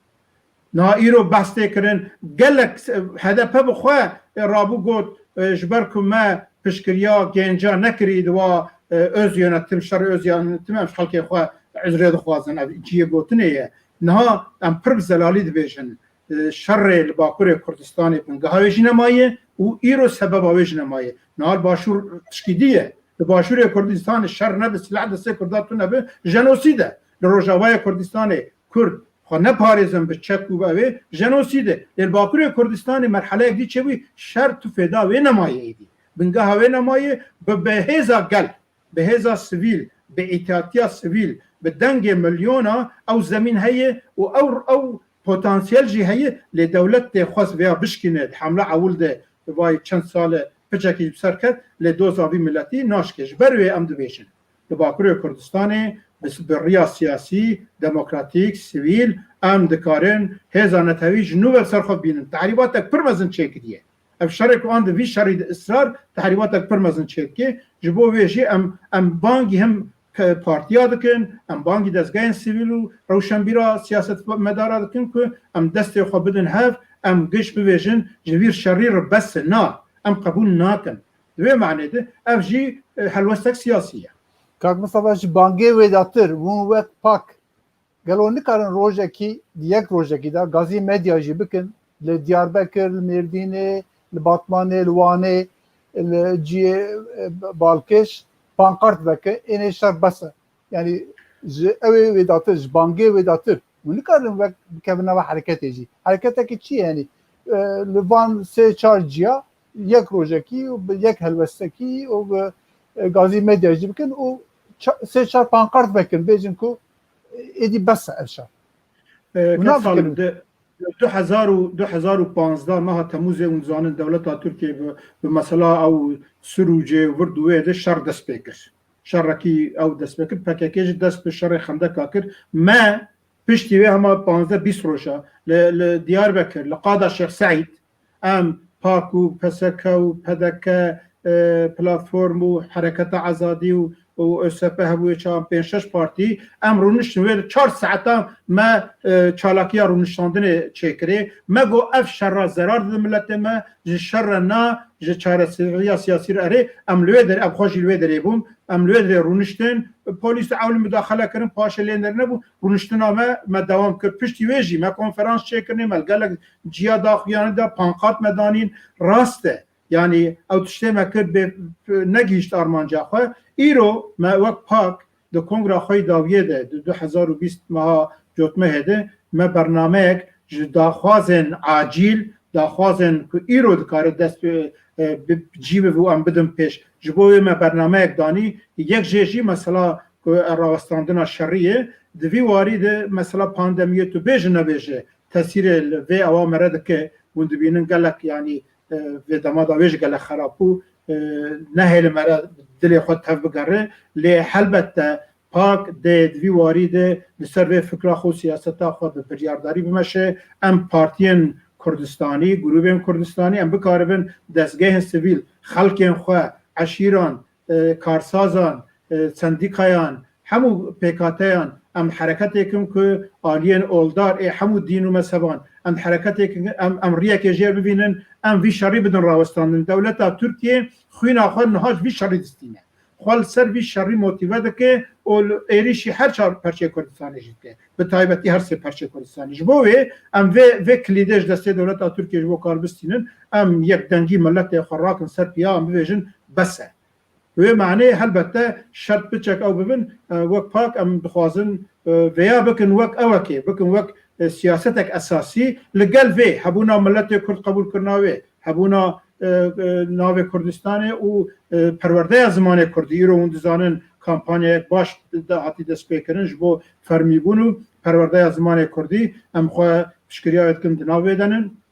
Niha îro behs tê kirin, gelek HDP bi xwe, e, rabû got, e, ji ber ku me piştgiriya genca nekirî di wa, e, öz yönetim, şerê öz yönetim em ji xelkê xwe uzrê dixwazin. Ev cihê gotinê ye. Niha em pir bi zelalî dibêjin, e, şerê li Bakurê Kurdistanê bingeha wê jî nemaye û îro sebeba wê jî nemaye. Niha li Başûr tişkî dî ye. Li Başûrê Kurdistanê şer nebe, silah destê Kurda tune be, jenosîd e. Li Rojavayê Kurdistanê Kurd xwe neparêzin bi çek û bi evê, jenosîd e. Lê li Bakurê Kurdistanê merheleyek dî çêbûyî, şer tu fêda wê nemaye êdî. Bingeha wê nemaye bi, bi hêza gel, bi hêza sivîl, bi îtihatiya sivîl, bi dengê milyona ew zemîn heye û ew, ew potansiyel jî heye, lê dewlet tê xwest vêya bişkîne, di hemla ewil de vay çend sal e piçekî ji ser ket, lê doza vî miletî naşke. Ji ber wê em dibêjin, li Bakurê Kurdistanê bi, bi riya siyasî, demokratîk, sivîl, em dikarin hêza netewî ji nû ve ser xwe bînin. Tehrîbatek pir mezin çêkiriye. Ev şerê ku an di vî şerî de israr, tehrîbatek pir mezin çêdike. Ji bo vê jî em, em bangî him ke-, partiya dikin, em bangî dezgehên sivîl û rewşenbîra siyasetmedara dikin ku em destê xwe bidin hev, em giş bivêjin, ji vî şerî re bes e, na, em qebûl nakin. Di vê manê de ev jî, e, helwestek siyasî ye. Kak Mistefa, ji bangê wêdatir, hûn wek pak, gelo nikarin rojekî, di yek rojekî de gazî medya jî bikin, li Diyarbekir, li Mêrdînê, li Batmanê, li Wanê, li ciyê, e, balkêş, pankart vekin, ênê şer bes e. Yanî ji ew ê wêdatir, ji bangê wêdatir, hûn nikarin wek bikevin nava hereketê jî. Hereketekî çi ye yanî? E, li van sê çar ciya yek rojekî û bi yek helwestekî û bi, e, gazî medya jî bikin û ça-, sê çar pankart vekin, bêjin ku, e, êdî bes e ev şer. E, Hûn Ket Salim, nafikirin. Di du hezar û, du hezar û panzdeh meha Temûzê hûn dizanin dewleta Tirkiyê bi, bi mesela ew Sirûcê û vir duwê de şer dest pê kir. Şerekî ew dest pê kir, P K K jî dest bi şerê Xendeka kir. Me piştî wê hema panzdeh bîst roja li, li Diyarbekir, li qada Şêx Seîd, em pak û P S K û P D K, e, platform û Hereketa Azadî û, û ÖSP hebûye çawan pênc şeş partî, em rûniştin wê de çar saeta me, e, çalakiya rûniştandinê çêkirê. Me got ev şerra zerar dide miletê me, ji şer re na, ji çareseriya siyasî re erê, em li wê derê, em xwe jî li wê derê bûn, em li wê derê rûniştin, polîs û ewlî mudaxele kirin, paşê lê nêrîne bû, rûniştina me, me dewam kir. Piştî wê jî me konferans çêkirinê, me li gelek ciya daxuyanî da, panqat me danîn, rast e. Yanî ew tiştê me kir bê, negihîşt armanca xwe. Îro me wek pak di kongra xwe yî dawiyê de, di du hezar û bîst meha cotmehê de, me bernameyek ji daxwazên acîl, daxwazên ku îro dikare dest, e, e, bi, cî bibe û em bidin pêş. Ji bo wê me bernameyek danî, yek jê jî mesela ku rawestandina şerî ye, di vî warî de mesela pandemiyê tu bêje nebêje, tesîrê li vê ewa me re dike, hûn dibînin gelek, yanî, e, vê dema de wê jî gelek xerab bû, e, nehêle me re dilê xwe tev bigere, lê helbette pak dê di vî warî de li ser vê fikra xwe û siyaseta xwe bi biryardarî bimeşe. Em partiyên Kurdistanî, grûbên Kurdistanî, em bikaribin dezgehên sivîl, xelkên xwe, eşîran, e, karsazan, e, sendîkayan, hemû pêkhateyan, em hereketêk in ku aliyên oldar ê hemû dîn û mezheban, em hereketêk in, em, em riyekê jê bivînin, em vî şerî bidin rawestandin. Dewleta Tirkiyê xwîna xwe niha ji vî şerî distîne. Xwe li ser vî şerî motîve dike û li êrîşî her çar perçeyê Kurdistanê jî dike. Bi taybetî her sê perçeyê Kurdistanê. Ji bo wê em vê, vê kilîdê ji destê dewleta Tirkiyê ji bo kar bistînin, em yekdengî miletê xwe rakin ser piya, em bibêjin bes e. Wê maneyê helbette şert piçek ew bibin, e, wek pak em dixwazin, e, vêya bikin wek ewekê, bikin wek, e, siyasetek esasî li gel vê hebûna miletê Kurd qebûlkirina wê, hebûna, e, e, navê Kurdistanê û, e, perwerdeya zimanê Kurdî. Îro hûn dizanin kampanyayek baş de hatî destpêkirin ji bo fermîbûn û perwerdeya zimanê Kurdî. Em xwe piştgiriya wê dikin di nav wê de nin.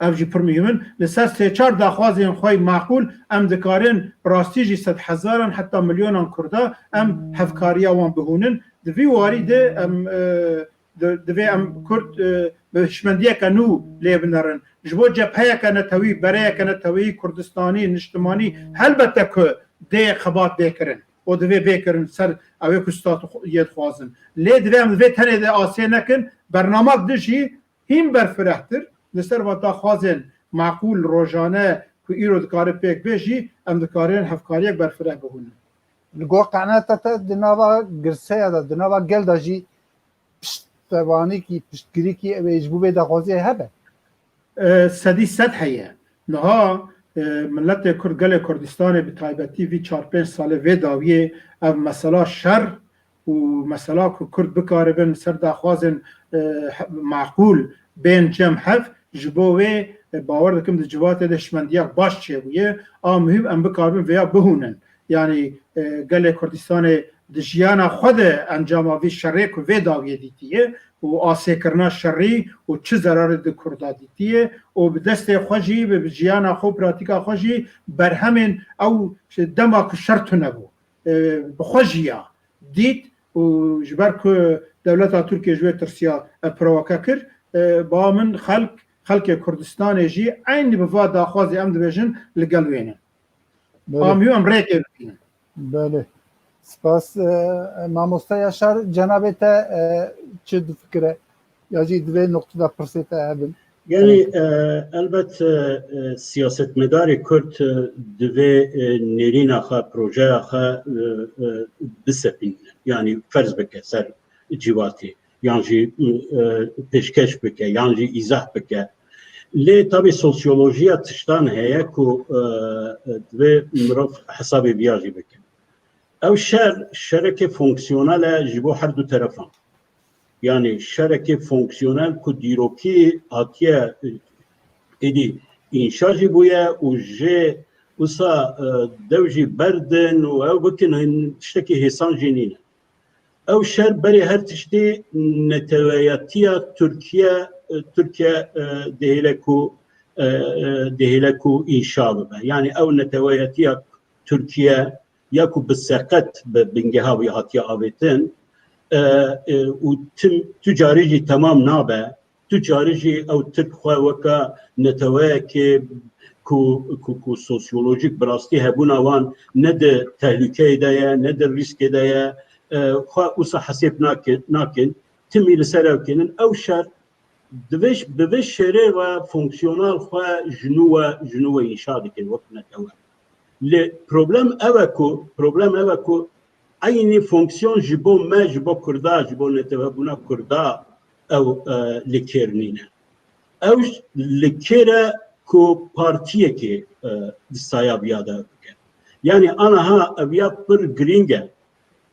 Ev jî pir muhîm in. Li ser sê çar daxwazên xwe yî maqûl em dikarin bi rastî jî sedhezaran heta milyonan Kurda em hevkariya wan bihûnin. Di vî warî de em, e, di-, divê em Kurd, e, bi hişmendiyeke nû lê binerin. Ji bo cepheyeke netewî, bereyeke neteweyî Kurdistanî, niştimanî helbette ku dê xebat bê kirin. Û divê bê kirin ser ew ê ku statu xwe-, yê dixwazin. Lê divê em vê tenê de asê nekin, bernamak dijî hîn berfirehtir, li ser van daxwazên maqûl rojane ku îro dikare pêk bê jî, em dikarin hevkariyek berfireh bihûnin. Li gor qeneta te di nava girseya de, di nava gel de jî piştevanîkî, piştgirîkî ew ê ji bo vê daxwaziyê hebe? E, sedî sed heye. Niha, e, miletê Kurd, gelê Kurdistanê bi taybetî vî çar pênc salê vê dawiyê ev mesela şer û mesela ku Kurd bikaribin ser daxwazên, e, he-, maqûl bên cem hev, ji bo wê, e, bawer dikim di civatê de şimendiyak baş çêbûye. A muhîm em bikaribin vêya bihûnin. Yanî, e, gelê Kurdistanê di jiyana xwe de encama vî şerê ku vê dawiyê dîtiye û asêkirina şerî û çi zerarê di Kurda dîtiye û bi destê xwe jî, bi, bi jiyana xwe, pratîka xwe jî berhemên ew, işte, dema ku şer tune bû, e, bi xwe jî ya dît û ji ber ku dewleta Tirkiye ji wê tirsiya, e, provoke kir, e, ba min xelk, xelkê Kurdistanê jî eynî bi va daxwazê em dibêjin li gel wê ne. Belê. Amî em rêkê bibînin. Belê. Spas, e, mamoste Yaşar, cenabê te, e, çi difikire? Ya jî di vê noqtê de pirsê te hebin. Yanî, Evet. e, elbet, e, e, siyasetmedarê Kurd, e, divê, e, nêrîna xwe, projeya xwe, e, e, bisepîne. Yanî ferz bike ser civatê. Yan jî, e, pêşkeş bike, yan jî îzah bike. Lê tabî sosyolojiya tiştan heye ku, e, e, divê mirov hesabê viya jî bike. Ew şer, şerekê fonksiyonel e ji bo her du terefan. Yanî şerekê fonksiyonel ku dîrokî hatiye, e, êdî înşa jî bûye û jê wisa, e, dew jî berdin û ew bikin hin tiştekî hêsan jî nîne. Ew şer berê her tiştî neteweyatiya Tirkiye, e, Tirkiye, e, dihêle ku, e, e, dihêle ku înşa bibe. Yanî ew neteweyatiya Tirkiye ya ku bi seqet bi bingeha wî hatiye avêtin, e, e, û tim, tu carî jî temam nabe, tu carî jî ew Tirk xwe weke neteweyekê ku, ku, ku sosyolojîk bi rastî hebûna wan ne di tehlûkeyê de ye, ne di rîskê de ye, e, xwe wisa hesêb nakin, nakin. Timî li ser ew kênin. Ew şer divê, bi vê şerê ve fonksiyonel xwe ji nû ve, ji nû ve înşa dikin wek netewe. Lê problem ew e ku, problem ew e ku eynî fonksiyon ji bo me, ji bo Kurda, ji bo netewebûna Kurda ew, e, li kêr nîne. Ew li kêr e ku partiyekê, e, di saya viya de bike. Yanî aniha ev ya pir girîng e.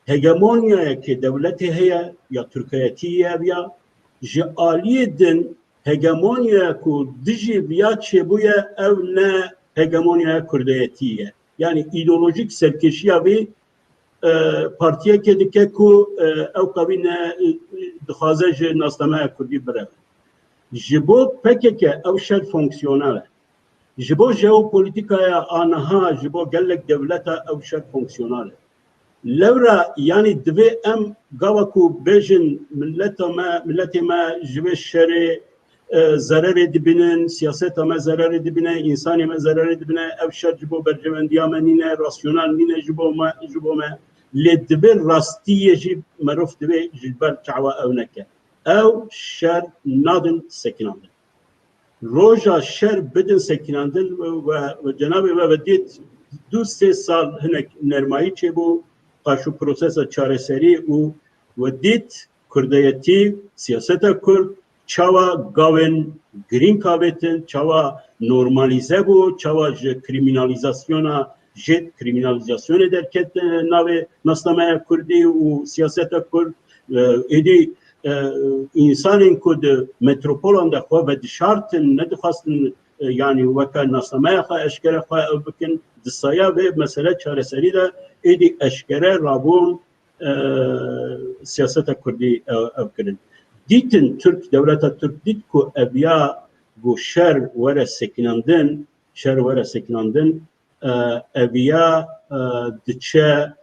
Hegemonyayekê dewletê heye ya Tirkiyetî ye ev ya, ji aliyê din hegemonyaya ku dijî viya çêbûye ew ne hegemonyaya Kurdayetî ye. Yanî îdeolojîk serkêşiya vî, e, partiyekê dike ku, e, ew qewî ne, e, dixwaze ji nasnameya Kurdî bireve. Ji bo P K K ew şer fonksiyonel e. Ji bo jeopolîtîkaya aniha, ji bo gelek dewleta ew şer fonksiyonel e. Lewra, yanî divê em gava ku bêjin mileta me, miletê me ji vê şerê, e, zererê dibînin, siyaseta me zererê dibîne, însanê me zererê dibîne, ev şer ji bo berjewendiya me nîne, rasyonel nîne ji bo me, ji bo me. Lê divê rastiyê jî merov divê ji ber çawa ew neke. Ew şer nadin sekinandin. Roja şer bidin sekinandin we, we, we cenabê we, we dît du sê sal hinek nermayî çêbû, paşû prosesa çareserî û we dît Kurdayetî, siyaseta Kurd çawa gavên girîng avêtin, çawa normalîze bû, çawa ji krîmînalîzasyona, jê krîmînalîzasyonê derket, e, navê nasnameya Kurdî û siyaseta Kurd, e, êdî, e, însanên ku di metropolan de xwe vedişartin, nedixwastin, e, yanî weke nasnameya xwe eşkere xwe ew bikin, di saya vê mesele çareserî de êdî eşkere rabûn, e, siyaseta Kurdî ew, ew kirin. Dîtin Tirk, dewleta Tirk dît ku ev ya ku şer were sekinandin, şer were sekinandin, e, ev ya, e, diçe,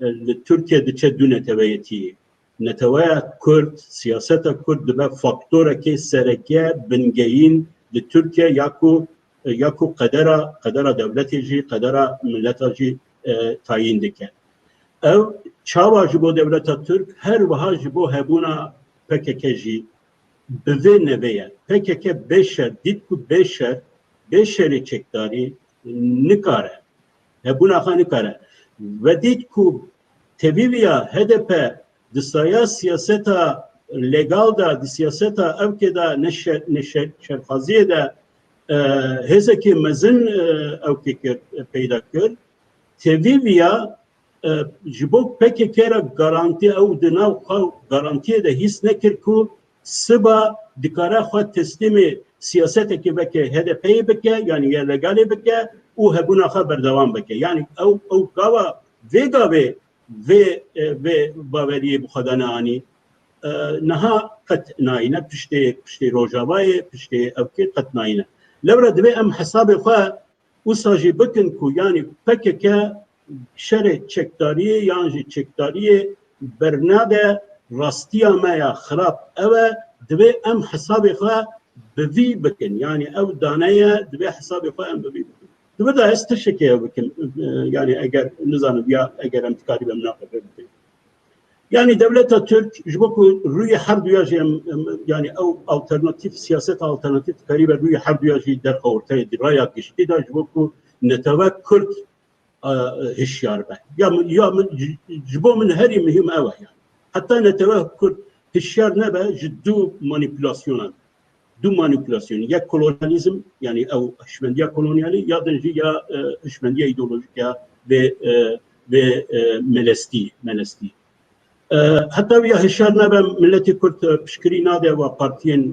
e, li Tirkiye diçe du neteweyetiyê. Neteweya Kurd, siyaseta Kurd dibe faktorekê sereke bingehîn li Tirkiye ya ku, ya ku qedera, qedera dewletê jî, qedera mileta jî, e, tayîn dike. Ew çawa ji bo dewleta Tirk, her wiha ji bo hebûna P K K jî bi vê nevê ye. P K K bê şer, dît ku bê şer, bê şerê çekdarî nikare. Hebûna xwe nikare. Ve dît ku tevî viya H D P di saya siyaseta legal de, di siyaseta ewkê de, ne şer-, ne şer-, şerxwaziyê de, e, hêzekê mezin, e, ewkê kir, peyda kir. Tevî viya, e, ji bo P K K re garantî, ew di nav xwe garantiyê de hîs nekir ku siba dikare xwe teslîmê siyasetekê veke H D P'yê bike, yanî ya legalê bike û hebûna xwe berdewam bike. Yanî ew, ew gava, vê gavê vê, e, vê baweriyê bi xwe de neanî. E, niha qet nayîne, piştê, piştê Rojavayê, piştê ewkê qet nayîne. Lewra divê em hesabê xwe wisa jî bikin ku, yanî, P K K şerê çekdariyê yan jî çekdariyê bernade, rastiya me ya xirab ew e, divê em hesabê xwe bi vî bikin. Yanî ew dane ye, divê hesabê xwe em bi vî bikin. Di vir de ez tiştekê ew bikim, e, yanî eger nizanim ya eger em dikarîbe minaqeşe bikin. Yanî dewleta Tirk ji bo ku rûyê herduya jî em, em, yanî ew alternatîf, siyaseta alternatîf dikarîbe rûyê herduya jî derxe orteyê di raya giştî de ji bo ku netewe Kurd, e, hişyar be. Ya min, ya min, ji, ji bo min herî muhîm ew e yanî. Heta netewe Kurd hişyar nebe ji du manîpulasyonan. Du manîpulasyon. Ya kolonyalîzm, yanî ew hişmendiya kolonyalî, ya din jî ya, e, hişmendiya îdeolojîk ya vê, e, vê, e, melestî, melestî. E, heta ya hişyar nebe, miletê Kurd, e, piştgirî nade wa partiyên,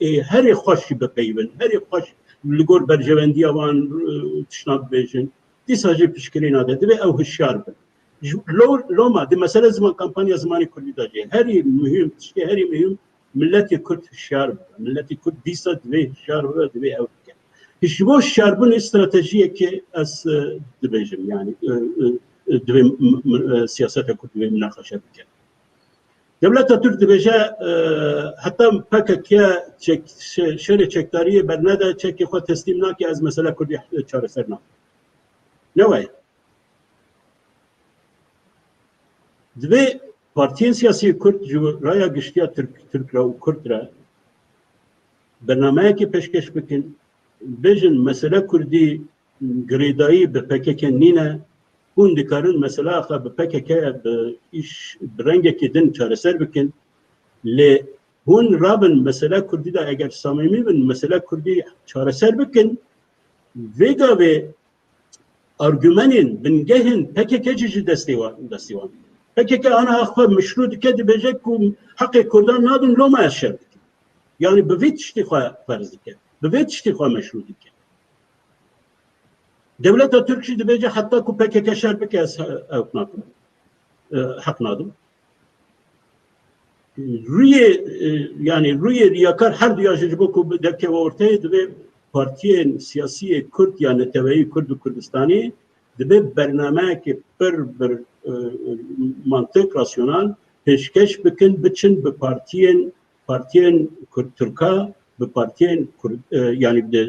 e, ê herê xweş jî bipeyivin, herê xweş li gor berjewendiya wan, e, tiştna bibêjin. Dîsa jî piştgirî nade. Divê ew hişyar bin. Ji, lo-, loma di mesele ziman, kampanya zimanê Kurdî de jî herî muhîm, tiştê herî muhîm miletê Kurd hişyar bibe. Miletê Kurd dîsa divê hişyar bibe, divê ew bike. Ji bo hişyarbûnê stratejiyekê ez, e, dibêjim, yanî, e, e, e, divê m-, m-, e, siyaseta Kurd divê minaqeşe bike. Dewleta Tirk dibêje, e, heta P K K çek-, şe-, şerê çekdariyê bernede, çekê xwe teslîm nake, ez mesele Kurdî çareser nakim. Ne wayê. Divê partiyên siyasî Kurd ji raya giştiya Tirk, Tirk re û Kurd re bernameyekê pêşkêş bikin, bêjin mesele Kurdî girêdayî bi P K K nîne, hûn dikarin mesela xwe bi P K K bi îş, bi rengekî din çareser bikin. Lê hûn rabin mesela Kurdî de eger samîmî bin, mesela Kurdî çareser bikin, vê gavê argumenên, bingehên P K K jî ji destê wan, destê wan. P K K aniha xwe meşrû dike, dibêje ku heqê Kurdan nadin, loma ez şer dikim. Yanî bi vê tiştî xwe ferz dike, bi vê tiştî xwe meşrû dike. Dewleta Tirk jî dibêje heta ku P K K şer bike ez he-, ew nakim, e, heq nadim. Rûyê, e, yanî rûyê riyakar her duya jî ji bo ku bi-, derkeve orteyê, divê partiyên siyasiyê Kurd ya neteweyî Kurd û Kurdistanî divê bernameyekê pir bir, e, mantiq, rasyonal pêşkeş bikin, biçin bi partiyên, partiyên Kurd, Tirka, bi partiyên Kurd, e, yanî bi, e,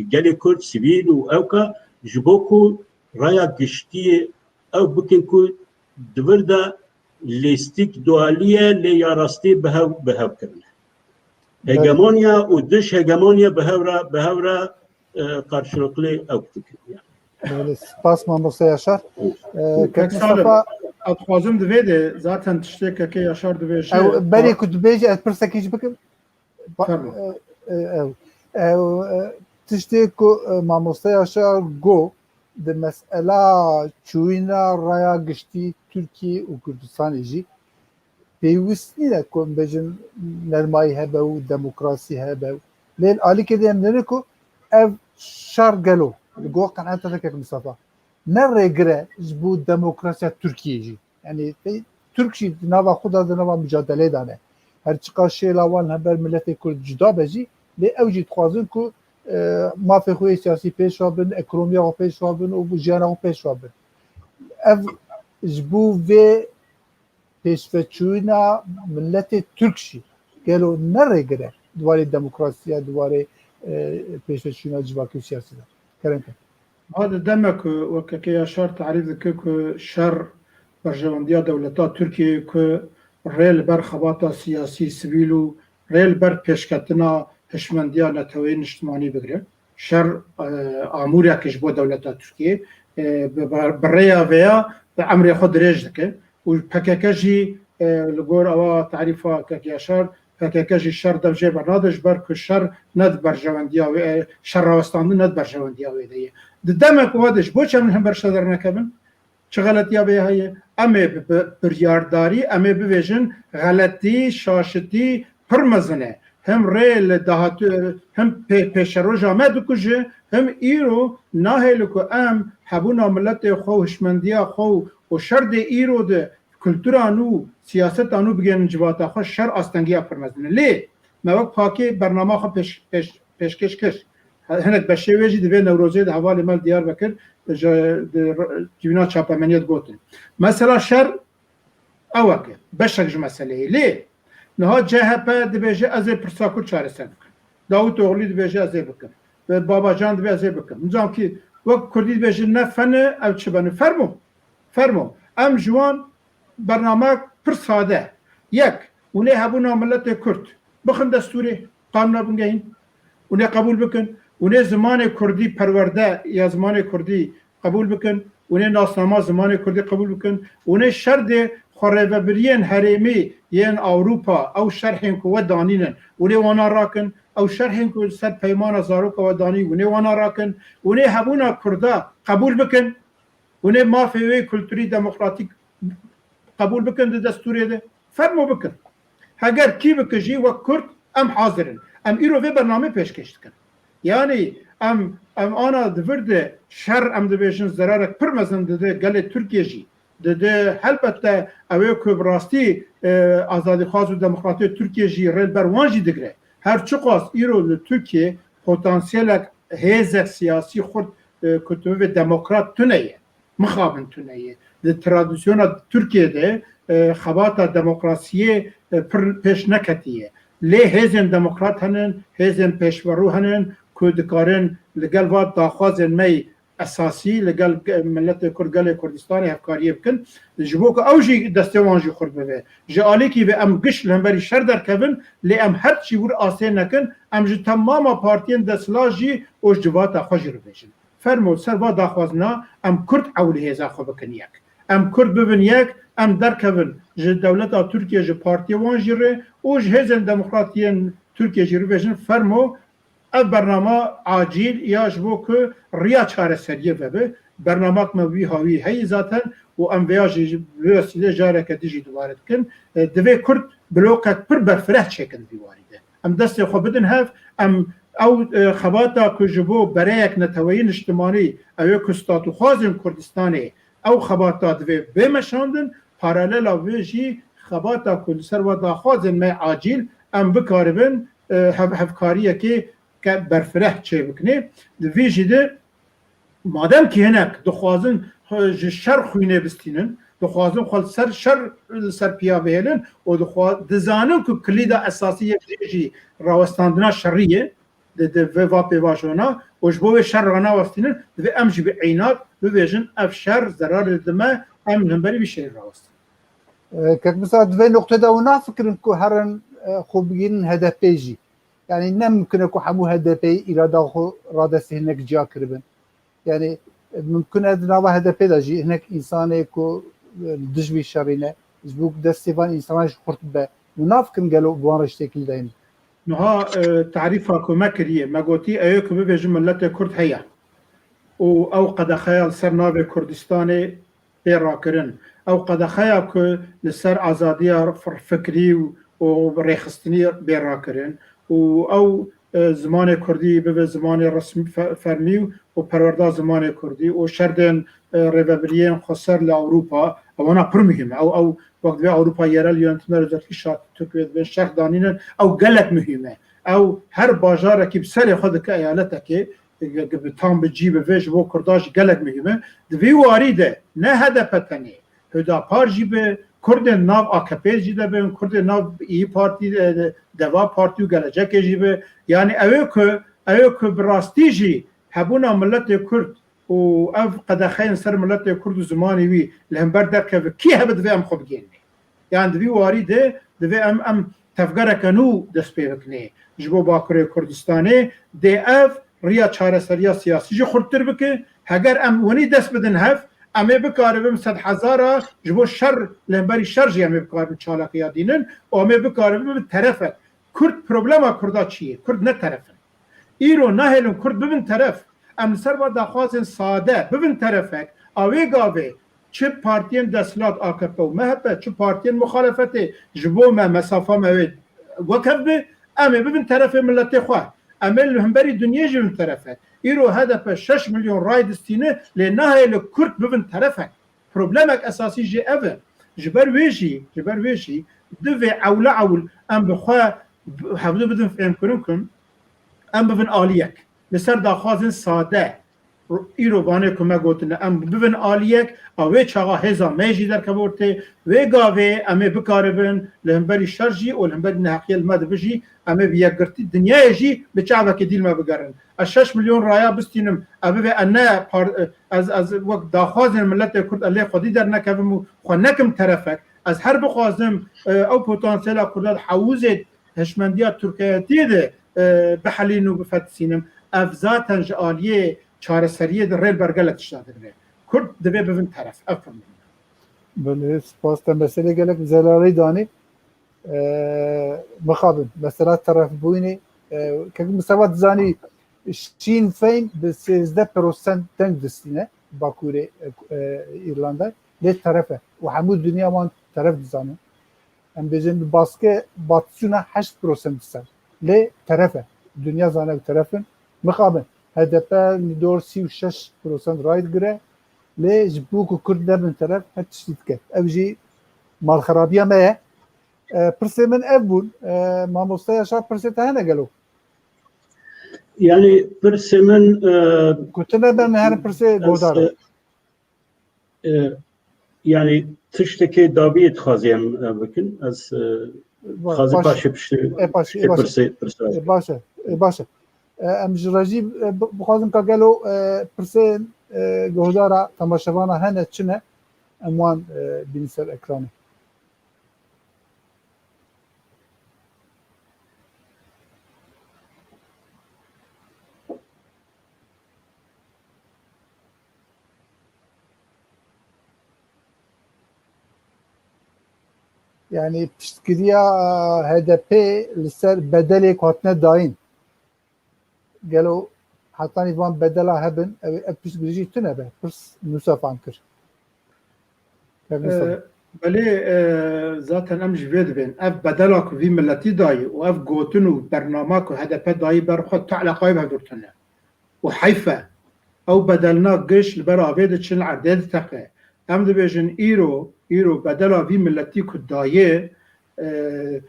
gelê Kurd, sivîl û ewka, ji bo ku raya giştî ew bikin ku di vir de lîstîk dualî ye, lê ya rastî bi hev, bi hev kirine. Belê. Hegemonya û dış hegemonya bi hev re, bi hev re, e, karşılıklı ew dikin. Belê, spas mamoste Yaşar. E, Kek Kek Salim, Mustafa, ez dixwazim di vê de zaten tiştê Kekê Yaşar dibêje. Ew, berê ku dibêje, ez pirsekî jî bikim. Ba-, Fermo. E, e, ew, ew, e, tiştê ku, e, mamoste Yaşar got, di mesela çûyîna raya giştî Tirkiyê û Kurdistanê jî pêwîst nîne ku em bêjin nermayî hebe û demokrasî hebe. Lê li alîkê de em dibînin ku ev şer gelo, li gor qenaeta te Kek Mistefa, ne rêgir e ji bo demokrasiya Tirkiyê jî. Yanî, te-, Tirk jî di nava xwe de, di nava micadelê de ne. Her çiqas şêla wan li hember miletê Kurd cuda be jî, lê ew jî dixwazin ku, e, mafê xwe yê siyasî pêş ve bin, ekonomiya xwe pêş ve bin û jiyana xwe pêş ve bin. Ev ji bo vê pêşveçûna miletê Tirk jî gelo ne rêgir e di warê demokrasiya, di warê, e, pêşveçûna civakî û siyasî de? Kerem ke. Ha, di demek ku weke ke Yaşar tarîf dike ku şer berjewendiya dewleta Tirkiyê ku rê li ber xebata siyasî, sivîl û rê li ber pêşketina hişmendiya neteweyê niştimanî bigire. Şer, e, amûrek ji bo dewleta Tirkiyê, e, bi, bi, bi rêya vêya bi emrê xwe dirêj dike. Û P K K jî, e, li gor ewa tarîfa Kek Yaşar, P K K jî şer dev jê bernade, ji ber ku şer ne di berjewendiya wê, e, şer rawestandin ne di berjewendiya wê de ye. Di demek we de ji bo çi em li hember şer dernekevin? Çi xeletiya vê heye? Em ê bi, bi biryardarî, em ê bivêjin, xeletî, şaşitî pir mezin e. Him rê li dahat-, him pê-, pêşeroja me dikuje, him îro nahêle ku em hebûna miletê xwe û hişmendiya xwe û, û şer dê îro de kultura nû, siyaseta nû bigihînin civata xwe, şer astengiya pir mezin e. Lê me wek pakê bernama xwe pêş-, pêş-, pêşkêş kir. Hinek beşê wê jî di vê Newrozê de hevalê me li Diyarbekir ji, di r-, civîna çapemeniyê digotin. Mesela şer ewek e, beşek ji meseleyê. Lê niha C H P dibêje ez ê pirsa Kurd çareser bikim. Davutoğlu dibêje ez ê bikim. Ve Babacan dibê ez ê bikim. Nizam ki wek Kurdî dibêje ne fen e, ev çi bene? Fermo. Fermo. Em ji wan bernamek pir sade. Yek, hûn ê hebûna miletê Kurd bixin destûrê, qanûna bingehîn. Hûn ê qebûl bikin. Hûn ê zimanê Kurdî, perwerde ya zimanê Kurdî qebûl bikin. Hûn ê nasnama zimanê Kurdî qebûl bikin. Hûn ê şerdê xwerêvebiriyên herêmî yên Ewropa, ew şerhên ku we danînin, hûn ê wana rakin. Ew şerhên ku li ser peymana zaroka we danî, hûn ê wana rakin. Hûn ê hebûna Kurda qebûl bikin. Hûn ê mafê wê kulturî demokratîk qebûl bikin di destûrê de? Fermo bikin. Heger kî bike jî wek Kurd em hazir in. Em îro vê bernamê pêşkêş dikin. Yanî em, em ana di vir de şer em dibêjin zerarek pir mezin dide gelê Tirkiye jî. Dide helbette ew ê ku bi rastî, e, azadîxwaz û demokratê Tirkiye jî rê li ber wan jî digire. Her çiqas îro li Tirkiye potansiyelek hêzek siyasî xurt, e, ku tu bivê demokrat tune ye. Mixabin tune ye. Di tradisyona Tirkiye de, e, xebata demokrasiyê, e, pir pêş neketiye. Lê hêzên demokrat henin, hêzên pêşverû henin ku dikarin li gel va daxwazên me yî esasî, li gel ge-, miletê Kurd, gelê Kurdistanê hevkariyê bikin. Ji bo ku ew jî destê wan jî xurt bibe. Ji alîkî ve em giş li hemberî şer derkevin, lê em her çî wir asê nekin, em ji temama partiyên desthilat jî û ji civata xwe jî re bêjin. Fermo, ser va daxwazina em Kurd ewlî hêza xwe bikin yek. Em Kurd bibin yek, em derkevin ji dewleta Tirkiye, ji partiyê wan jî re û ji hêzên demokrat yên Tirkiye jî re bêjin, fermo, ev bernama acîl ya ji bo ku riya çareseriyê vebe. Bernamak me wî hawî heyî zaten û em vêya jî bi wê wesîlê careke din jî dubare dikin. E, divê Kurd bloqek pir berfireh çêkin vî warî de. Em destê xwe bidin hev, em ew, e, xebata ku ji bo bereyek neteweyî niştimanî, ew ê ku statûxwazên Kurdistanê, ew xebata divê bê meşandin, paralela vê jî xebata ku li ser we daxwazên me acîl em bikaribin, e, hev-, hevkariyekê ke berfireh çêbikine. Di vî jî de madem ki hinek dixwazin xwe ji şer xwînê bistînin, dixwazin xwe li ser şer, li ser piya bihêlin û dixwa-, dizanin ku kilîda esasî yek jê jî rawestandina şerî ye, di, di vê va pêvajoyana û ji bo wê şer ranawestînin, divê em jî bi îynat bibêjin, ev şer zerarê dide me, em li hemberî vî şerî rawestin. E, Kek Misa, di vê noqtê de hûn nafikirin ku herin, e, xwe bigihînin H D P jî? Yanî ne mimkun e ku hemû H D P'yê îrada xwe radestî hinek ciya kiribin. Yanî, e, mimkun e di nava H D P de jî hinek însanê ku, e, li dij vî şerî ne, ji bo ku destê van însanan jî xurt bibe. Hûn nafikirin gelo bi wan re jî têkil deynin? Niha, e, tarîfa ku me kiriye, me gotî ew ê ku bibêjin miletê Kurd heye û ew qedexeya li ser navê Kurdistanê bê rakirin. Ew qedexeya ku li ser azadiya fir-, fikrî û, û rêxistinî bê rakirin û ew, e, zimanê kurdî bibe zimanê resmî fe-, fermî û, û perwerda zimanê kurdî û şerdên, e, rêvebiriyên xweser li Ewropa, ewana pir muhîm e. Ew, ew wek divê Ewropa yerel yönetimler özellikle şart Türkiye dibên şerh danînin, ew gelek muhîm e. Ew her bajarekî bi serê xwe dike eyaletekê, bi tam bi cî bibe, ji bo Kurda jî gelek muhîm e. Di vî warî de ne H D P tenê, Hüdapar jî bi, Kurdên nav A K P jî de bin, Kurdên nav İYİ Partî, e, Deva Partî û Gelecekê jî bi. Yanî ew ê ku, ew ê ku bi rastî jî hebûna miletê Kurd û ev qedexeyên ser miletê Kurd û zimanê wî li hember derkeve, kî hebe divê em xwe bigihînê. Yan di vî warî de divê em, em tevgereke nû dest pê bikinê. Ji bo Bakurê Kurdistanê dê ev riya çareseriya siyasî jî xurttir bike. Heger em winî dest bidin hev, em ê bikaribin sed hezara ji bo şer, li hemberî şer jî em ê bikaribin çalakiya dînin û em ê bikaribin bibin terefek. Kurd, problema Kurda çi ye? Kurd ne teref in. Îro nahêlin Kurd bibin teref. Em li ser va daxwazên sade bibin terefek. A wê gavê çi partiyên desthilat A K P û M H P, çi partiyên muxalefetê ji bo me mesafa me wê wek hev bi, em ê bibin terefê miletê xwe. Em ê li hemberî dinyê jî bibin terefek. Îro H D P şeş milyon ray distîne, lê nahêle Kurd bibin terefek. Problemek esasî jî ev e. Ji ber wê jî, ji ber wê jî divê ewle ewl em bi xwe hevdu bidin fêmkirin ku em bibin aliyek. Li ser daxwazên sade, îro vanê ku me gotine, em bibin aliyek, a wê çaxa hêza me jî derkeve ortê, wê gavê em ê bikaribin li hemberî şer jî û li hemberî neheqiyê li me dibe jî, em ê bi yekgirtî dinyayê jî bi çavekê dî li me bigerin. Ez şeş milyon raya bistînim, ev bibe, e, ne par-, e, ez, ez wek daxwazên miletê Kurd ez lê xwedî dernekevim û xwe nekim terefek. Ez her bixwazim, e, ew potansiyela Kurda di hewizê hişmendiya Tirkiyetiyê de, e, bihelîn û bifetisînim. Ev zaten ji aliyê çareseriyê de rê li ber gelek tişta digire. Kurd divê bibin teref. Ev problem e. Belê, spas te meselê gelek zelalî danî. E, mixabin, mesela terefbûyînê, e, kek Mustafa dizanî Sinn Féin bi sêzdeh prosent deng distîne Bakurê, e, e, Îrlanda. Lê teref e. Û hemû dinya wan teref dizanin. Em bêjin bi baskê batsûna heşt prosent ser. Lê teref e. Dinya zane bi teref in. Mixabin. H D P li dor sî û şeş prosent ray digire. Lê ji bo ku Kurd nebin teref, her tiştî dike. Ev jî malxerabiya me ye. E, pirsê min ev bûn. E, mamoste Yaşar, pirsê te hene gelo? Yani pirsê min, e, Ku tu nebe, me her pirsê ez, guhdar e, e, yani tiştekê dabiyê dixwazî em, e, bikin. Ez, e, Ba-, dixwazî baş. Paşê piştî E, paşê, e, paşê. Pirsê, pirsê. E, baş e, e, baş e. E, em ji rejî, e, bi-, bixwazin ka gelo, e, pirsên, e, guhdara temaşevana hene çi ne? Em wan, e, bînin ser ekranê. Yani piştgiriya H D P li ser bedelê ku hatine dayîn. Gelo hetanî van bedela hebin, ew, ev piştgirî jî tune be. Pirs Musa fan kir. Kek Musa. E, belê, e, zaten em ji vê dibên. Ev bedela ku vî miletî dayî û ev gotin û bernama ku H D P dayî ber xwe tu eleqayê bi hevdûr tune. Û heyf e. Ew bedelna giş li ber avê diçin, erdê diteqe. Em dibêjin îro, îro bedela vî miletî ku dayê, e,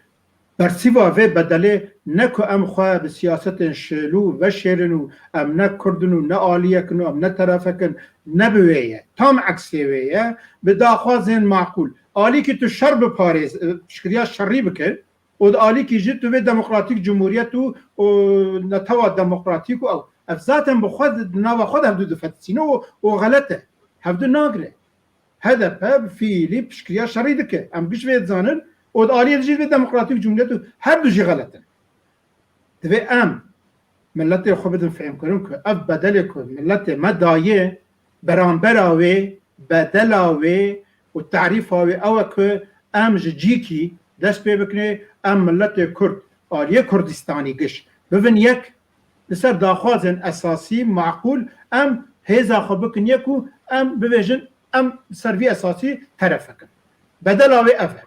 bersîva vê bedelê ne ku em xwe bi siyasetên şêlû veşêrin û em ne Kurd in û ne aliyek in û em ne terefek in, ne bi wê ye. Tam eksê wê ye. Bi daxwazên maqûl. Alîkî tu şer biparêz, e, piştgiriya şerî bike. Û di alîkî jî tu vê demokratîk cumhuriyet û, û netewa demokratîk û ew, ev zaten bi xwe di, di nava xwe de hevdu difetisîne û, û xelet e. Hevdu nagire. H D P bi fiîlî piştgiriya şerî dike. Em giş vê dizanin û di aliyê dijî vê demokratîk cumhuriyet û her du jî xelet in. Divê em miletê xwe bidin fêmkirin ku ev bedelê ku miletê me daye, berambera wê, bedela wê û tarîfa wê ew e ku em ji cîkî dest pê bikinê, em miletê Kurd, aliyê Kurdistanî giş, bibin yek, li ser daxwazên esasî, maqûl, em hêza xwe bikin yek û em bibêjin, em ser vî esasî terefek in. Bedela wê ev e.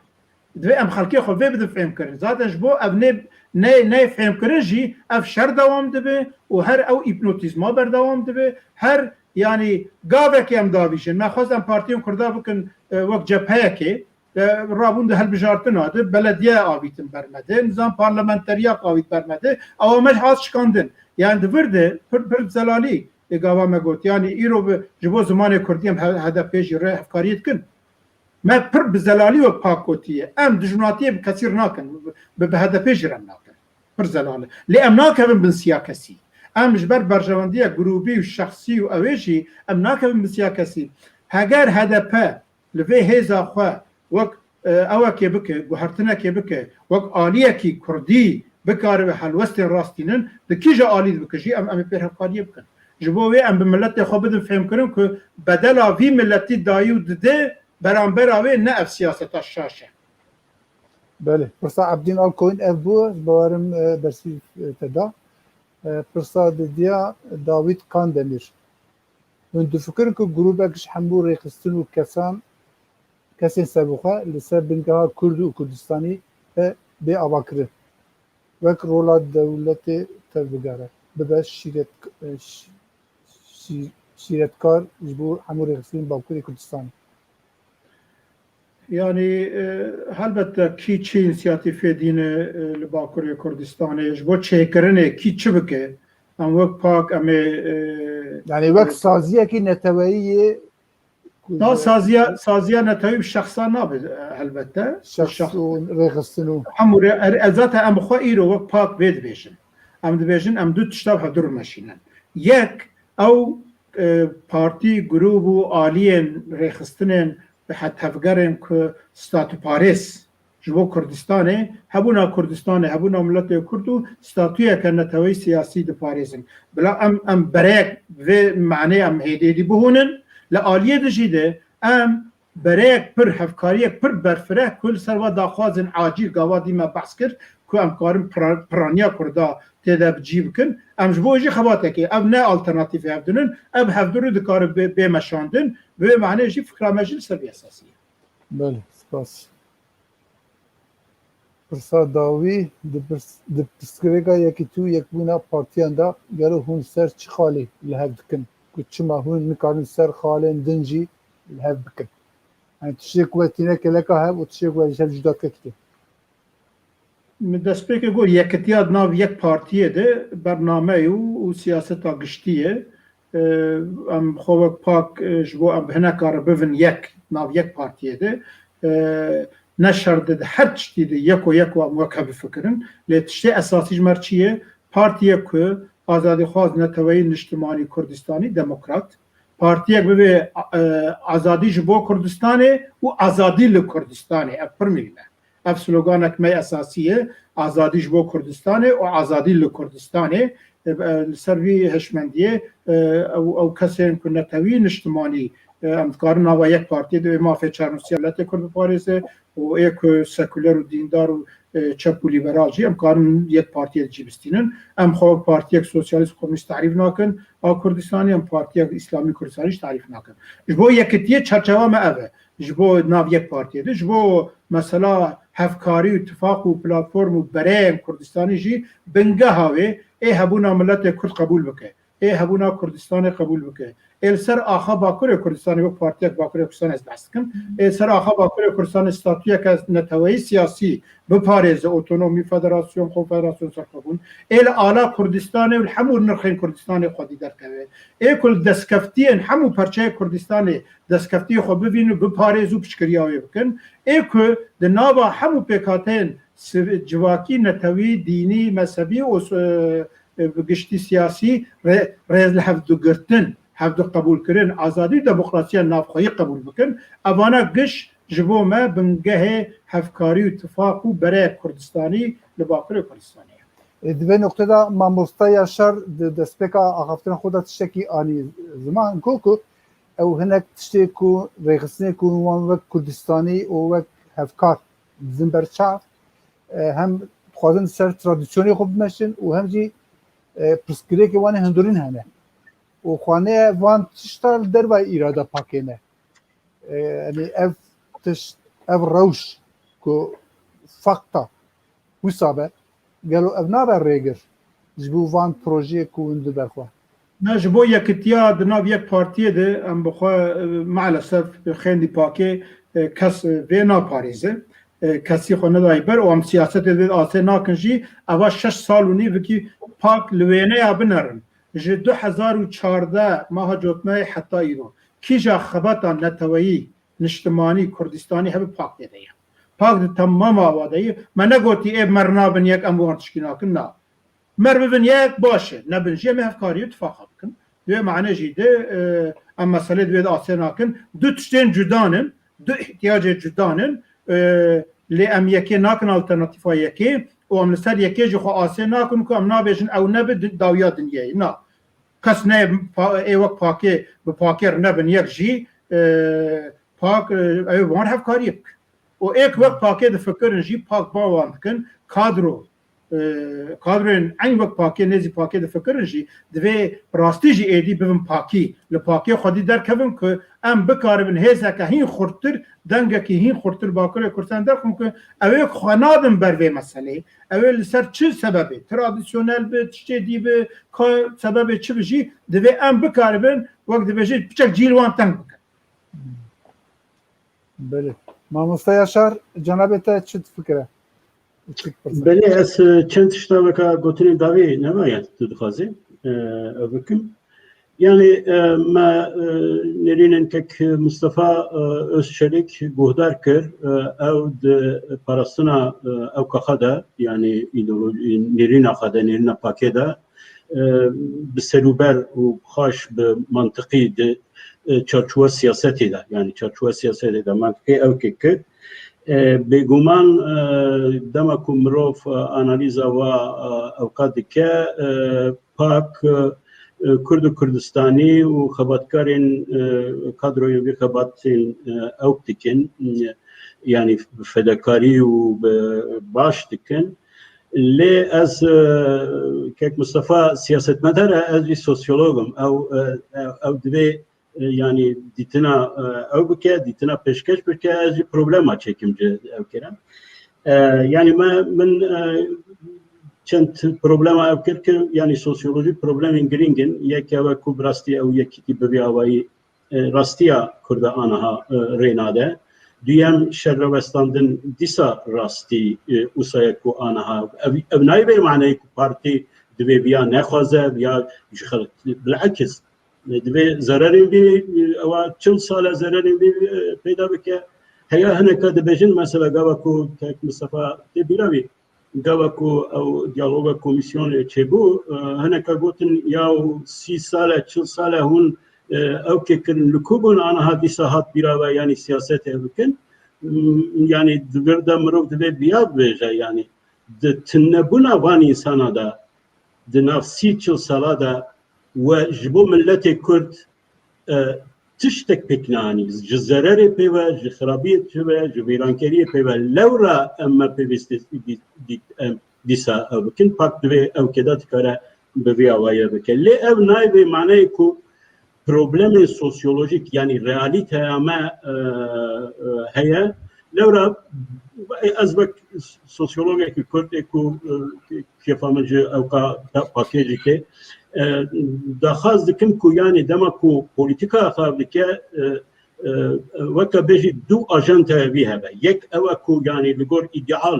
Divê em xelkê xwe vê bidin fêmkirin. Zaten ji bo ev nê, nê, nê fêmkirin jî ev şer dewam dibe û her ew îpnotîzma berdewam dibe, her, yanî, gavekê em davîjin. Me xwest em partiyên Kurda bikin, e, wek cepheyekê, e, rabûn di hilbijartina de belediye avîtin ber me de, nizam parlamenteriyek avît ber me de, ewa me hat şikandin. Yani di vir de pir, pir zelalî ê gava me got. Yani îro bi, ji bo zimanê Kurdî em H-, H D P jî re hevkariyê dikin. Me pir bi zelalî wek pak gotiye. Em dijminatiyê bi kesî re nakin, bi, bi H D P jî re em nakin. Pir zelal e. Lê em nakevin bin siya kesî. Em ji ber berjewendiya grûbî û şexsî û ew ê jî em nakevin bin siya kesî. Heger H D P li vê hêza xwe wek e, ewekê bike, guhertinekê bike, wek aliyekî kurdî bikaribe helwestên rastînin, di kîja alî de bike jî em, em ê pêr hevkariyê bikin. Ji bo wê em bi miletê xwe bidin fêhmkirin ku bedela vî miletî dayî û dide berambera wê ne ev siyaseta şaş e. Belê, pirsa Ebdîn Alkoyîn ev bû, ez bawerim e, bersîv e, te da. E, Pirsa didiya Dawîd Kandemîr. Hûn difikirin ku grûbek ji hemû rêxistin û kesan, kesên serbixwe li ser bingeha Kurd û Kurdistanî be bê avakirin? Wek rola dewletê tevbigere, bibe şîret, e, şî-, şî-, şîretkar ji bo hemû rêxistinên Bakurê Kurdistanê. Yanî e, helbette kî çi însiyatîfê dîne e, li Bakurê Kurdistanê ji bo çêkirinê kî çi bike, em wek pak em ê e, Yani wek saziyekî neteweyî yê Na saziya, saziya netewî bi şexsan nabe e, helbette. Şexs û rêxistin û Hemû rê, er, e, zaten em xwe îro wek pak vê dibêjin. Em dibêjin em du tişta bi hevdu re meşînin. Yek, ew e, partî, grûb û aliyên rêxistinên bi hetevgerên ku statûparêz ji bo Kurdistanê, hebûna Kurdistanê, hebûna miletê Kurd û statuyeke neteweyî siyasî diparêzin. Bila em, em bereyek vê manê em hêdî hêdî bihûnin, li aliyê dijî de em bereyek pir, hevkariyek pir berfireh ku li ser va daxwazên acîl gava dî me behs kir ku em karin pira-, piraniya Kurda tê de bi cî bikin. Em ji bo jî xebatekê, ev ne alternatîfê hevdû nin, ev hevdû re dikare bê, bê meşandin. Bi wê manê jî fikra me jî li ser vî esasî ye. Belê, spas. Pirsa dawî, di pirs-, di pirsgirêka yekîtî û yekbûna partiyan de gelo hûn ser çi xalê li hev dikin ku çima hûn nikarin ser xalên din jî li hev bikin? Yani tiştê ku we tîne keleka hev û tiştê ku we ji hev cuda dike kitê. Min destpêkê got yekitiya di nav yek partiyê de bername û, û siyaseta giştî ye. E, em xwe wek pak e, ji bo em hineka re bivin yek nav yek partiyê de e, ne şer de di her tiştî de yeko yeko em wek hev bifikirin. Lê tiştê esasî ji me re çi ye? Partiyek ku azadîxwaz, neteweyî, niştimanî, Kurdistanî, demokrat, partiyek bibe e, azadî ji bo Kurdistanê û azadî li Kurdistanê. Ev pir muhîm e. Ev sloganek me esasî ye, azadî ji bo Kurdistanê û azadî li Kurdistanê. E, e, li ser vî hişmendiyê e, ew, ew kesên ku netewî, niştimanî, e, em dikarin nava yek partiyê de wê mafê çarnûsiya miletê Kurd biparêze û ê ku sekuler û dîndar û e, çep û lîberal jî em karin yek partiyê de cî bistînin. Em xwe wek partiyek sosyalîst û komînîst tarîf nakin a Kurdistanê, em partiyek îslamî Kurdistanî jî tarîf nakin. Ji bo yekitiyê çarçewa me ev e. Ji bo nav yek partiyê de, ji bo mesela hevkarî û tifaq û platform û bereyên Kurdistanî jî bingeha wê ê hebûna miletê Kurd qebûl bike. Ê hebûna Kurdistanê qebûl bike. Ê li ser axa Bakurê Kurdistanê wek partiyek Bakurê Kurdistanê ez behs dikim. Ê li ser axa Bakurê Kurdistanê statuyeke neteweyî siyasî biparêze, otonomî, federasyon, konfederasyon, serxwebûn. Ê li ala Kurdistanê û li hemû nirxên Kurdistanê xwedî derkeve. Ê ku li destkeftiyên hemû perçeyê Kurdistanê destkeftiyê xwe bivîn û biparêz û piştgiriya wê bikin. Ê ku di nava hemû pêkhateyên siv-, civakî, netewî, dînî, mezhebî û s-, e, e, bi giştî siyasî rê-, rêz li hevdû girtin, hevdû qebûlkirin, azadî û demokrasiya navxweyî qebûl bikin. Evana giş ji bo me bingehê hevkarî û tifaq û bereyek Kurdistanî li Bakurê Kurdistanê ye. E, di vê noqtê de mamosta Yaşar di destpêka axaftina xwe de tiştekî anî ziman, ku, ku ew hinek tiştê ku rêxistinê ku wan wek Kurdistanî û wek hevkar dizin ber çav, e, hem dixwazin ser tradisyonê xwe bimeşin û hem jî e, pirsgirêkê wan ê hundirîn hene. Û xwaneye van tişta li dervayê îrada pakê ne. E, yanî ev tişt, ev rewş ku fakta wisa be, gelo ev nabe rêgir ji bo van projeyê ku hûn diber xwe? Ne, ji bo yekitiya di nav yek partiyê de em bi xwe, e, maalesef xêndî pakê, e, kes, e, vê naparêze. E, kesî xwe nedayî ber û em siyasetê vê asê nakin jî, eva şeş sal û nîv wekî pak li wêneya binerin. Ji du hezar û çardeh meha cotmeyê heta îro kîja xebata neteweyî, niştimanî, Kurdistanî hebe pak tê de ye. Pak di temama wa de ye. Me negotî ê mer nabin yek em wan tişkî nakin, na. Mer bibin yek baş e, nebin jî em ê hevkarî û tifaqa bikin. Di wê mane jî de e, em meselê di wê de asê nakin. Du tiştên cuda nin, du îhtiyacê cuda nin. e, lê em yekê nakin alternatîfa yekê û em li ser yekê jî xwe asê nakin ku em nabêjin ew nebe di-, dawiya dinyayê. Na. Kes ne pa-, ê wek pakê bi pakê re nebin yek jî, e, pak, e, ew wan hevkariyê bikin. Û êk wek pakê difikirin jî pak ba wan dikin, kadro, e, kadroyên eyn wek pakê nêzî pakê difikirin jî divê rastî jî êdî bibin pakî. Li pakê xwedî derkevin ku em bikaribin hêzeke hîn xurttir, dengekî hîn xurttir Bakurê Kurdistan derxin ku ew ê xwe nadin ber vê meseleyê. Ew ê li ser çi sebebê, tradisyonel bi, tiştê dî bi, ka sebebê çi bi jî divê em bikaribin wek dibêje piçek cî li wan teng bikin. Belê. Mamoste Yaşar, cenabê te çi difikire? Çi dipirse? Belê, ez, e, çend tişta weka gotinên dawî nemaye tu dixwazî, e, ev bikim. Yani, e, me, e, nêrînên kek Mustafa, e, Özçelik guhdar kir, e, ew di parastina, e, ew kaxa de, yani îdeoloji, nêrîna xwe de, nêrîna pakê de, e, bi serûber û xaş bi mantiqî di, e, çarçowa siyasetê de, yani çarçowa siyasetê de mantiqî ew kê kir. E, bêguman, e, dema ku mirov, e, analîza wa, e, ewqa dike, e, pak, e, Kurd û Kurdistanî û xebatkarên, e, kadroyên vê xebatên, e, ewk dikin, e, yani bi fedakarî û bi baş dikin. Lê ez, e, kek Mustafa siyasetmedar e, ez jî sosyolog im. Ew, e, ew, ew divê, e, yani dîtina, e, ew bike, dîtina pêşkeş bike, ez jî problema çêkim ji ew kere. E, yani me, min, e, çend problema ev kir ki, yani sosyolojî problemên girîng in. Yek ew e ku bi rastî ew yekîtî bi vî awayî, e, rastiya Kurda aniha, e, rê nade. Duyem, şerrewestandin dîsa rastî, e, wisa ye ku aniha. Ev, ev nayê vê maneyê ku partî divê viya nexwaze, viya ji xelk, bilekis. E, divê zererên vî, e, ewa çil sal e zererên vî, e, peyda bike. Heya hineka dibêjin, mesela gava ku kek Mistefa tê bîra wî, gava ku ew diyaloga komîsyonê çêbû, e, hineka gotin ya sî sal e, çil sal e hûn, e, ew kê kirin, li ku bûn, aniha dîsa hat bîra we, yanî siyasetê bikin. M-, yanî di vir de mirov divê biya bibêje, yanî di tunebûna van însana de, di nav sî çil sala de we ji bo miletê Kurd, e, tiştek pêk neanî. Ji zererê pê ve, ji xirabiyê pê ve, ji vîrankeriyê pê ve. Lewra em me pêwîst dî-, dî-, em dîsa ew bikin. Pak divê ew kêda dikare bi vî awayî bike. Lê ev nayê vê maneyê ku problemên sosyolojîk, yanî realîteya me, e, e, heye. Lewra ez wek sosyologekî Kurd ê ku, e, kêfa min ji ewka pakê jî tê, e, daxwaz dikim ku, yanî dema ku polîtîka xwe dike, e, e, weke bêjî du ajandaya vî hebe. Yek ew e ku, yanî li gor îdeal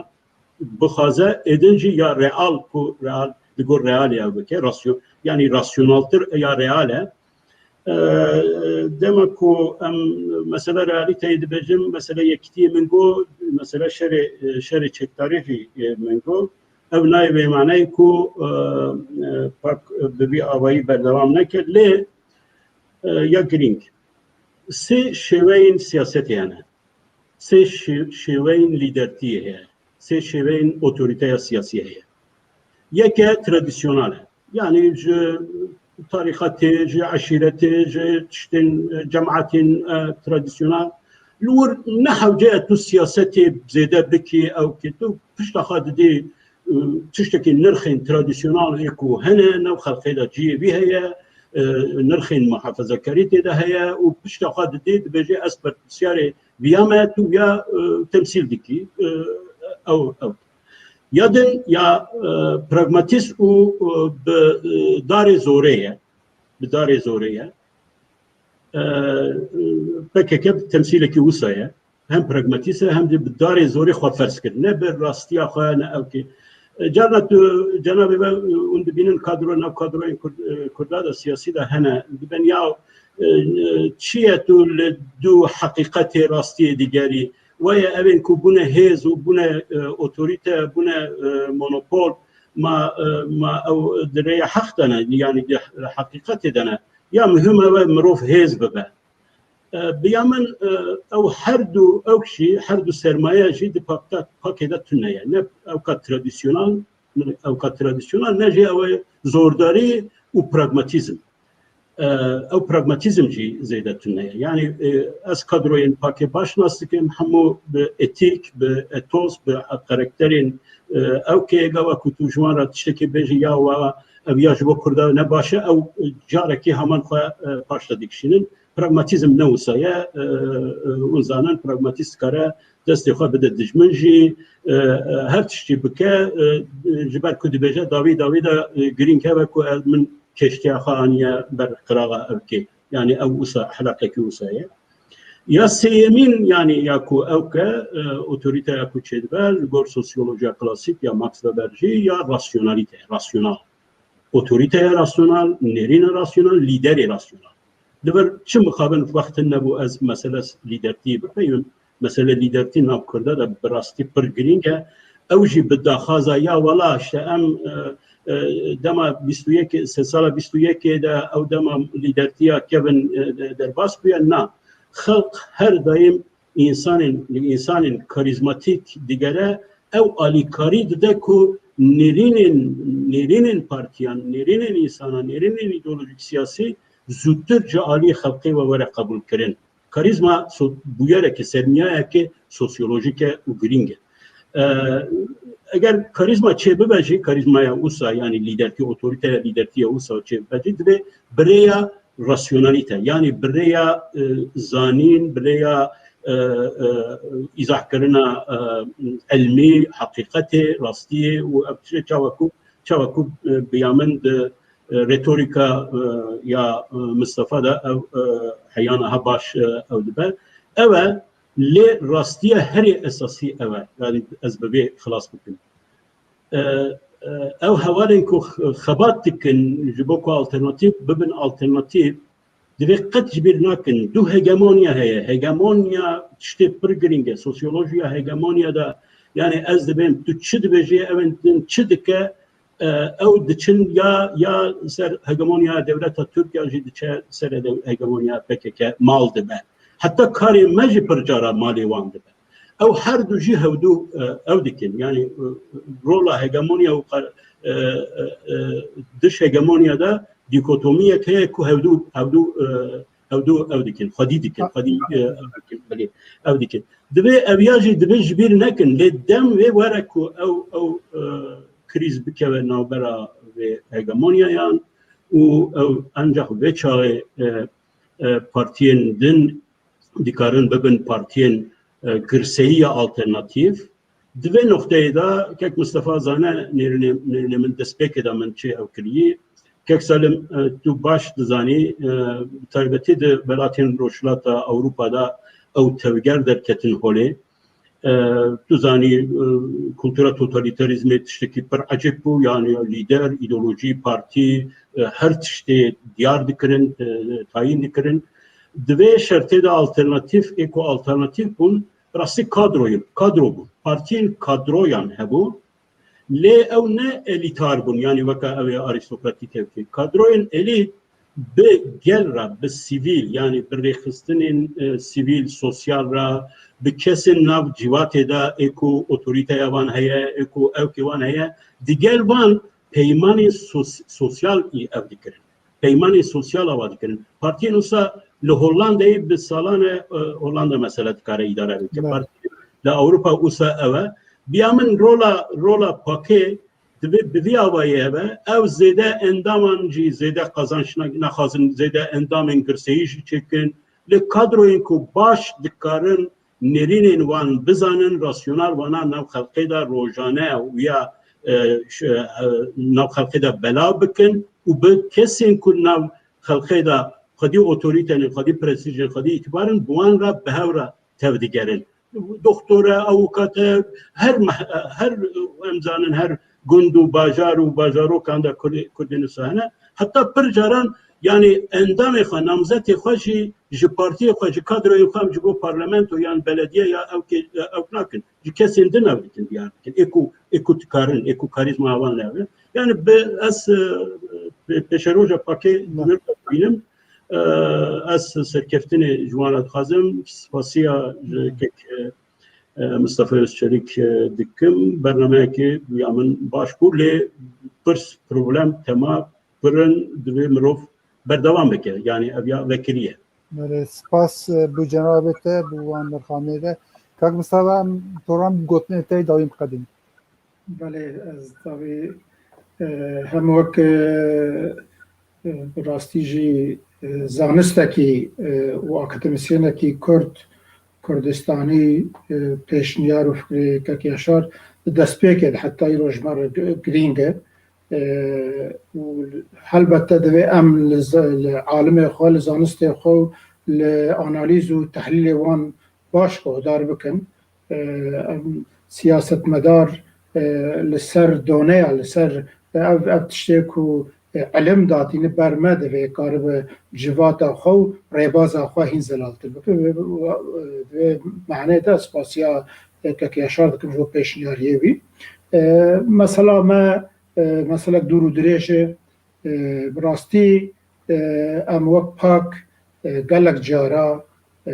bixwaze, êdin jî ya real, ku real, li gor realê ew bike, rasyo-, yanî rasyonaltir ya real e. E, dema ku em mesela realîteyê dibêjin, mesela yekîtiyê min got, mesela şerê, şerê çekdarî jî, e, min got, ew nayê vê maneyê ku, e, e, pak, e, bi vî awayî berdewam neke, lê, e, ya girîng. Sê şêweyên siyasetê hene. Sê şê-, şêweyên lîdertiyê heye. Sê şêweyên otorîteya siyasî heye. Yek e tradisyonal e. Yanî ji tarîxetê, ji eşîretê, ji tiştên, e, cemaetên, e, tradisyonal. Li wir ne hewce ye tu siyasetê zêde bikî, ew kê tu pişta xwe didî, e, tiştekî nirxên tradisyonal ê ku hene, nav xelkê de cihê vî heye, e, nirxên muhafezekarî tê de heye û pişta xwe didî dibêje ez berpirsyarê viya me, tu ya, e, temsîl dikî, e, ew, ew. Ya din ya, e, pragmatîst û, e, bi, e, darê zorê ye, bi darê zorê ye. E, P K K temsîlekî wisa ye. Hem pragmatîst e, hem jî bi darê zorê xwe ferz kir. Ne bi rastiya xwe, ne ew kê. E, carna tu, cenabê me, e, hûn dibînin kadro, nav kadroyên Kurd, e, Kurda de, siyasî de hene. Diben ya, e, e, çi ye tu li du heqîqetê rastiyê digerî? Weye evên ku bûne hêz û bûne, e, otorîte, bûne, e, monopol, ma, e, ma ew di rêya heq de ne, yanî di heqîqetê de ne. Ya muhim ew e mirov hêz bibe. E, bi ya min, e, ew her du, ew jî, her du sermaye jî di pakta, pakê de tune ye. Ne ewka tradisyonal, ewka tradisyonal, ne jî ew ê zordarî û pragmatîzm. E, ew pragmatîzm jî zêde tune ye. Yanî, e, ez kadroyên pakê baş nas dikim, hemû bi etîk, bi etos, bi karakterên, e, ew kê gava ku tu ji wan re tiştekê bêjî ya wa ev ya ji bo Kurda ne baş e, ew carekî heman xwe, e, paş de dikişînin. Pragmatîzm ne wisa ye, e, e, hûn zanin pragmatîst dikare destê xwe bide dijmin jî, e, e, her tiştî bike, e, ji ber ku dibêje dawî dawî de, e, girîng hebe ku ez, min kêştiya xwe aniye ber qiraxa ewkê. Yanî ew wisa, ehlaqekî wisa ye. Ya sêyemîn, yanî ya ku ewke, e, otorîteya ku çêdibe, li gor sosyolojiya klasîk ya Max Weber jî ya rasyonalîte, rasyonal. Otorîteya rasyonal, nêrîna rasyonal, lîderê rasyonal. Li vir çi mixabin wext nebû ez mesele lîdertiyê bipeyivim. Mesele lîdertî nav Kurda de bi rastî pir girîng e. Ew jî bi daxwaza ya wela işte em, e, e, dema bîst û yekê, sê sala bîst û yekê de ew dema lîdertiya kevin, e, de-, derbas bûye, na. Xelq her daîm însanên, li însanên karîzmatîk digere, ew alîkarî dide ku nêrînên, nêrînên partiyan, nêrînên însanan, nêrînên îdeolojîk siyasî zûtir ji alî xelkê ve were qebûlkirin. Karîzma so-, bûyereke, sermiyayeke sosyolojîk e û girîng e. E, eger karîzma çêbibe jî, karîzmaya wisa, yanî lîdertî, otorîteya lîdertiya wisa çêbibe jî, divê bi rêya rasyonalîte, yanî bi rêya, e, zanîn, bi rêya, e, e, îzahkirina, e, elmî, heqîqetê, rastiyê û ev tiştê çawa ku, çawa ku, e, bi ya min di, e, retorîka, e, ya, e, Mistefa de ev, e, heyana ha baş, e, ew dibe. Ew e, lê rastiya herî esasî ew e. Yanî ez bi vê xilas bikim. E, e, ew hevalên ku x-, xebat dikin ji bo ku alternatîf bibin alternatîf, divê qet ji bîr nakin. Du hegemonya heye. Hegemonya tiştê pir girîng e. Sosyolojiya hegemonya de, yanî ez dibêm tu çi dibêjî, ev din çi dike, e, ew diçin ya, ya ser hegemonya dewleta Tirk ya jî diçe ser de-, hegemonya P K K mal dibe. Heta karê me jî pir cara malê wan dibe. Ew her du jî hevdu, e, ew dikin. Yanî, e, rola hegemonya û qar-, e, e, e, dış hegemonya de dîkotomiyek heye ku hevdu, hevdu, e, hevdu ew dikin. Xwedî dikin. Xwedî, e, ew dikin. Belê, ew dikin. Divê ev ya jî divê ji bîr nekin. Lê dem wê were ku ew, ew, e, krîz bikeve navbera vê hegemonyayan û ew ancaq vê çaxê, e, e, partiyên din dikarin bibin partiyên, e, girseyî ya alternatîf. Di vê noqteyê de kek Mistefa zane nêrînê, nêrînê min destpêkê de min çê ew kirî. Kek Selim, e, tu baş dizanî, e, bi taybetî di welatên Rojhilata Ewropa de ew tevger derketin holê. E, tu zanî, e, kultura totalîterîzmê tiştekî pir ecêb bû, yanî lîder, îdeolojî, partî, e, her tiştê diyar dikirin, e, tayîn dikirin. Di vê şertê de alternatîf, ê ku alternatîf bûn, rastî kadroyê, kadro bûn. Partiyên kadroyan hebû, lê ew ne elîtar bûn, yanî weke ew ê arîstokratîk hevkê. Kadroyên elît bi gel re, bi sivîl, yanî bi rêxistinên, e, sivîl, sosyal re, bi kesên nav cîvatê de ê ku otorîteya wan heye, ê ku ewkê wan heye, digel van peymanên sos-, sosyal î ev dikirin. Peymanên sosyal ava dikirin. Partiyên wisa li Hollandayê bi salan e, e, Hollanda mesele dikare îdare bike. Belê. Partiyên li Ewropa wisa ew e. Bi ya min rola, rola pakê divê bi vî avayî hebe. Ew zêde endaman jî zêde qazanç ne-, nexwazin, zêde endamên girseyî jî çêkin. Lê kadroyên ku baş dikarin nêrînên wan bizanin, rasyonal wana nav xelkê de rojane û ya, e, ş-, e, nav xelkê de belav bikin û bi kesên ku nav xelkê de xwedî otorîte ne, xwedî prestîj ne, xwedî îtibar in, bi wan re bi hev re tevdigerin. Doktor e, avukat e, her meh-, her, em zanin, her gund û bajar û bajarokan de Kurdê-, Kurdên wisa hene. Heta pir caran, yanî endamê xwe, namzetê xwe jî ji partiyê xwe, ji kadroyên xwe em ji bo parlamento yan belediye ya ew kê-, ew nakin. Ji kesên din ew dikin, diyar dikin. Ê ku, ê ku dikarin, ê ku karîzma wan ne ew e. Yanî bi ez, e, pê-, pêşeroja pakê Belê. Bînim. E, ez serkeftinê ji wan re dixwazim, spasiya ji kek, e, Mistefa Özçelik, e, dikim. Bernameyekê ya min baş bû, lê pirs, problem, tema pir in, divê mirov berdewam bike. Yanî ev ya vekirî ye. Belê, spas, e, bo cenabê te, bo wan nirxanê de. Kak Mistefa, em program gotinê te dawî biqedînin. Belê, ez tabii, e, hem wek, e, e, bi rastî jî, e, zanistekî, e, û akademîsyenekî Kurd, Kurdistanî, e, pêşniyar û fikrê Kek Yaşar di destpêkê de heta îro ji me re gi-, girîng e. E, û helbette divê em li z-, li alimê xwe, li zanistê xwe û li analîz û tehlîlê wan baş guhdar bikin. E, em siyasetmedar, e, li ser doneya, li ser ev, ev tiştê ku, e, ilim datîne ber me, divê karibe civata xwe û rêbaza xwe hîn zelaltir bike. Vê, vê, vê manê de spasiya, e, Kek Yaşar dikim ji bo pêşniyariyê wî. E, mesela me, e, meselek dûr û dirêj e, E, bi rastî, e, em wek pak, e, gelek cara, e,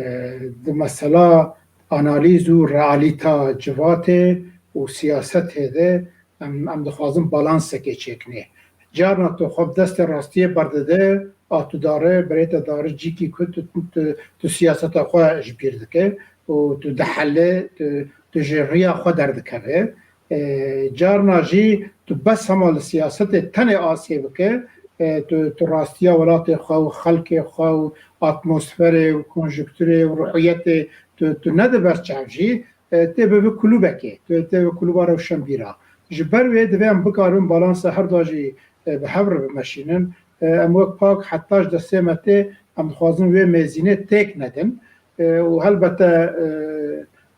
di mesela analîz û realîta civatê û siyasetê de em, em dixwazin balansekê çêkinê. Carna tu xwe bi destê rastiyê berdide, a tu dare, birê te dare cîkî ku tu, tu, tu siyaseta xwe ji bîr dike û tu dihele, tu, tu ji riya xwe derdikeve. E, carna jî tu bes hema li siyasetê tenê asê bike, e, tu, tu rastiya welatê xwe û xelkê xwe û atmosferê û konjukturê û ruhiyetê tu, tu nede ber çav jî, e, tê bibe kulûbekê, tu tê bibe kulûba rewşenbîra. Ji ber wê divê em bikaribin balansa her da jî, e, bi hev re bimeşînin. E, em wek pak heta ji destê me tê, em dixwazin wê mêzînê têk nedin. E, û helbete, e,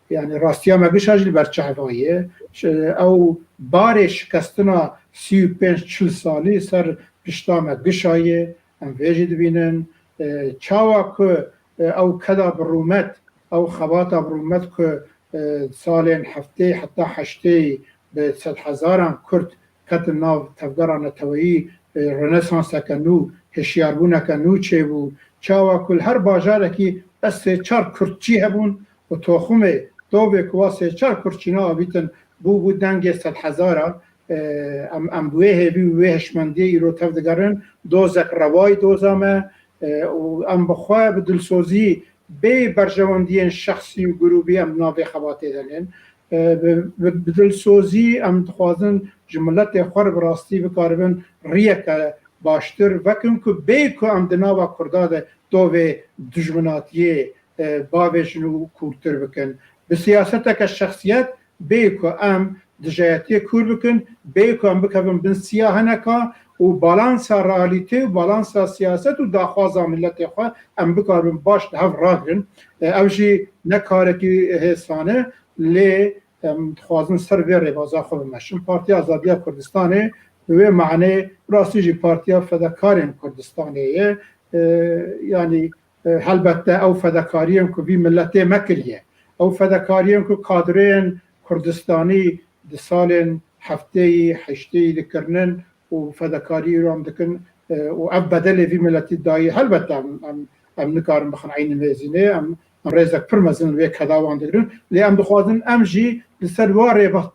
yani rastiya me gişa jî li ber çava ye. Ş-, ew barê şikestina sî û pênc çil salî ser pişta me gişa ye. Em vê jî dibînin. E, çawa ku, e, ew keda bi rûmet, ew xebata bi rûmet ku, e, salên heftê heta heştê bi sedhezaran Kurd ketin nav tevgera neteweyî, e, renesanseke nû, hişyarbûneke nû çêbû. Çawa ku li her bajarekî ez sê çar Kurdçî hebûn û toxumê tovê ku wa sê çar Kurdçîna avîtin bû, bû dengê sedhezara. E, em, em bi wê hêvî û wê hişmendiyê îro tev digerin. Dozek rewayî doza me, e, û em bi xwe bi dilsozî bê berjewendiyên şexsî û grûbî em navê xebatê de nên. E, bi, bi, bi dilsozî em dixwazin ji miletê xwe re bi rastî bikaribin riyeke baştir vekin ku bê ku em di nava Kurda de tovê dijminatiyê, e, bavêjin û kûrtir bikin. Bi siyaseteke şexsiyet bê ku em dijayetiyê kûr bikin, bê ku em bikevin bin siya hineka û balansa realîtê û balansa siyaset û daxwaza miletê xwe em bikaribin baş li hev ragirin. E, ev jî ne karekî hêsan e, lê em dixwazin ser vê rêbaza xwe bimeşin. Partiya Azadiya Kurdistanê bi wê manê rastî jî partiya fedekarên Kurdistanê ye. E, yanî, e, helbette ew fedekariyên ku vî miletê me kiriye, ew fedekariyên ku kadreyên Kurdistanî di salên heftêyî, heştêyî dikirinin û fedekarî îro em dikin, e, û ev bedelê vî miletî dayî, helbette em, em, em nikarin bixin eynî mêzînê, em, em rêzek pir mezin li vê keda wan digirin, lê em dixwazin em jî li ser wa rêba-,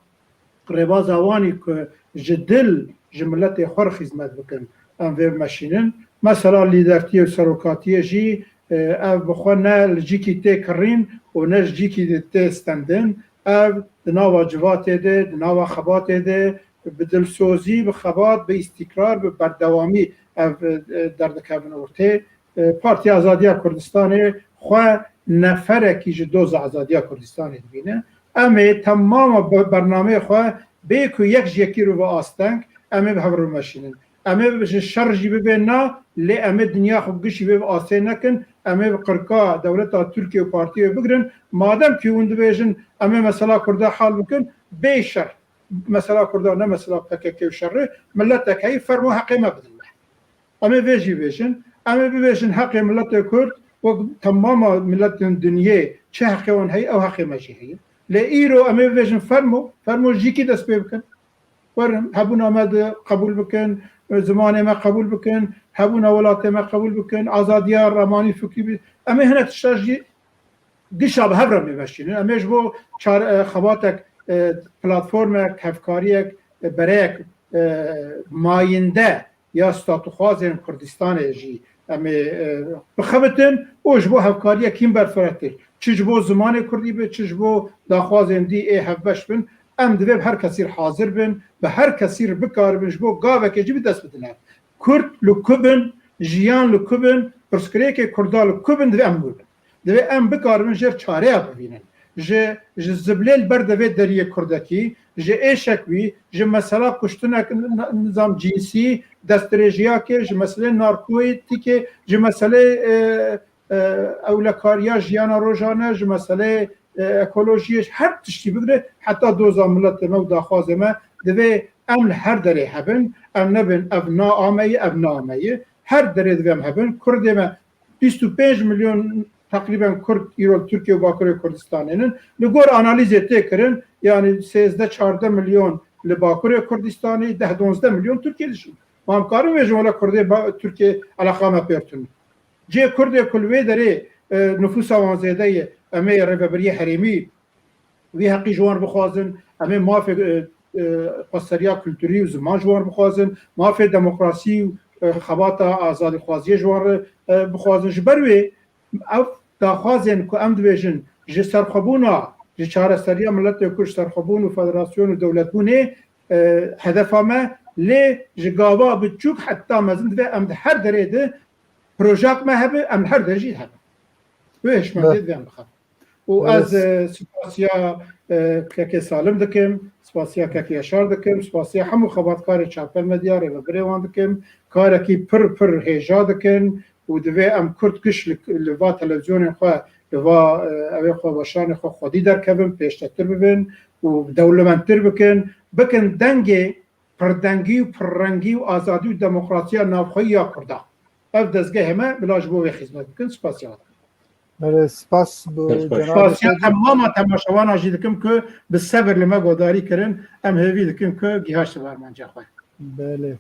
rêbaza wanî ku ji dil ji miletê xwe re xizmet bikin, em vê bimeşînin. Mesela lîdertiyê û serokatiyê jî, e, ev bi xwe ne li cîkî tê kirîn û ne ji cîkî tê stendin. Ev di nava civatê de, di nava xebatê de bi dilsozî, bi xebat, bi îstîkrar, bi berdewamî ev, e, derdikevin ortê. E, Partiya Azadiya Kurdistanê xwe neferekî ji doza Azadiya Kurdistanê dibîne. Em ê temama be-, bernameyê xwe bê ku yek ji yekî re ve asteng, em ê bi hev re bimeşînin. Em ê ji şer jî bibê na, lê em ê dinya xwe gişî vê bi astê nekin, em ê bi qirka dewleta Tirkiye û partiyê bigirin. Madem ku hûn dibêjin, em ê mesela Kurda hal bikin, bê şer. Mesela Kurda ne mesela P K K û şerê, miletek heyî fermo heqê me bidin me. Em ê vê jî bêjin. Em ê bibêjin heqê miletê Kurd wek temama miletên dinyê çi heqê wan heye, ew heqê me jî heye. Lê îro em ê bibêjin fermo, fermo ji kî dest pê bikin? Werin, hebûna me de qebûl bikin, zimanê me qebûl bikin, hebûna welatê me qebûl bikin, azadiya ramanî fikrî bi-, em ê hinek tişta jî dîşa bi hev re meşînin. Em ê ji bo çar-, e, xebatek, e, platformek, hevkariyek, e, bereyek, e, mayînde ya statûxwazên Kurdistanê jî em ê, e, bixebitin û ji bo hevkariyek hîn berfirehtir. Çi ji bo zimanê Kurdî be, çi ji bo daxwazên dî ê hevbeş bin, em divê bi her kesî re hazir bin, bi her kesî re bikaribin ji bo gavekê jî bi dest bidin hev. Kurd li ku bin, jiyan li ku bin, pirsgirêkê Kurda li ku bin divê em bibin. Divê em bikaribin jêr çareya bivînin. Ji, ji ziblê li ber devê deriyê Kurdekî, ji êşek wî, ji mesela kuştinek n-, n-, nizam cinsî, destdirêjiyakê, ji meselê narkotîkê, ji meselê, e, e, ewlekariya jiyana rojane, ji meselê, e, ekolojiyê, her tiştî bigire, heta doza miletê me û daxwazê me divê em li her derê hebin, em nebin ev naameyî, ev naameyî. Her derê divê em hebin. Kurdê me bîst û pênc milyon teqrîben Kurd îro li Tirkiye û Bakurê Kurdistanê nin. Li gor analîzê tê kirin, yanî sêzdeh çardeh milyon li Bakurê Kurdistanê, deh donzdeh milyon Tirkiye dişin. Ma em karin vêjin wele Kurdê ba-, Tirkiye eleqa me pê re tune. Cê Kurdê ku li wê derê, e, nifûsa wan zêde ye, em ê rêvebiriyê herêmî wî heqî ji wan re bixwazin, em ê mafê, e, e, xweseriya kulturî û ziman ji wan re bixwazin, mafê demokrasî û, e, xebata azadîxwaziyê ji wan re, e, bixwazin. Ji ber wê ev daxwazên ku em dibêjin ji serxwebûna, ji çareseriya miletê Kurd, ji serxwebûn û federasyon û dewletbûnê, e, hedefa me, lê ji gava biçûk heta mezin divê em di her derê de projak me hebe, em li her derê jî hebin. Wê hişmendê Be- divê em bixin. Û Be- ez, e, spasiya, e, kekê Salim dikim, spasiya kekê Yaşar dikim, spasiya hemû xebatkarê Çarpel Medya, rêvebirê wan dikim. Karekî pir, pir hêja dikin û divê em Kurd giş li, li va televîzyonên xwe, li va, e, evê xwe weşanê xwe xwedî derkevin, pêştetir bibin û dewlemendtir bikin, bikin dengê pirdengî û pirrengî û azadî û demokrasiya navxweyî ya Kurda. Ev dezgehê me bila ji bo wê xizmet bikin. Spasiya we dikim. Belê, spas bo Pir xweş. Cenabê Spasiya te jî. Temama temaşevanan jî dikim ku bi sebir li me godarî kirin. Em hêvî dikin ku gihaştin armanca xwe. Belê.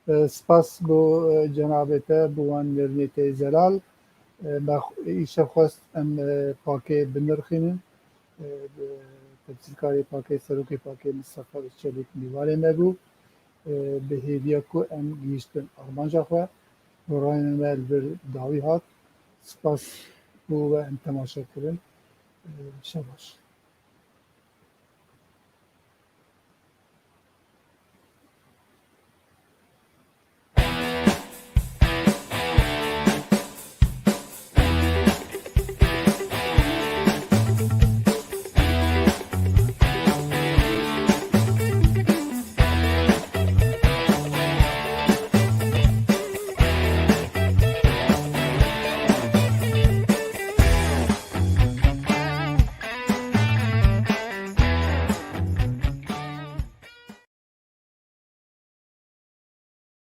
E, spas bo, e, cenabê te, bo wan nêrînê te yê zelal. E, me xw-, îşev xwest em, e, pakê binirxînin. E, bi tefsîrkarê pakê, serokê pakê Mistefa Özçelîk mîvanê me bû. E, bi hêviya ku em gihîştin armanca xwe, goranê me li vir dawî hat. Spas ku we em temaşe kirin. E, şev baş.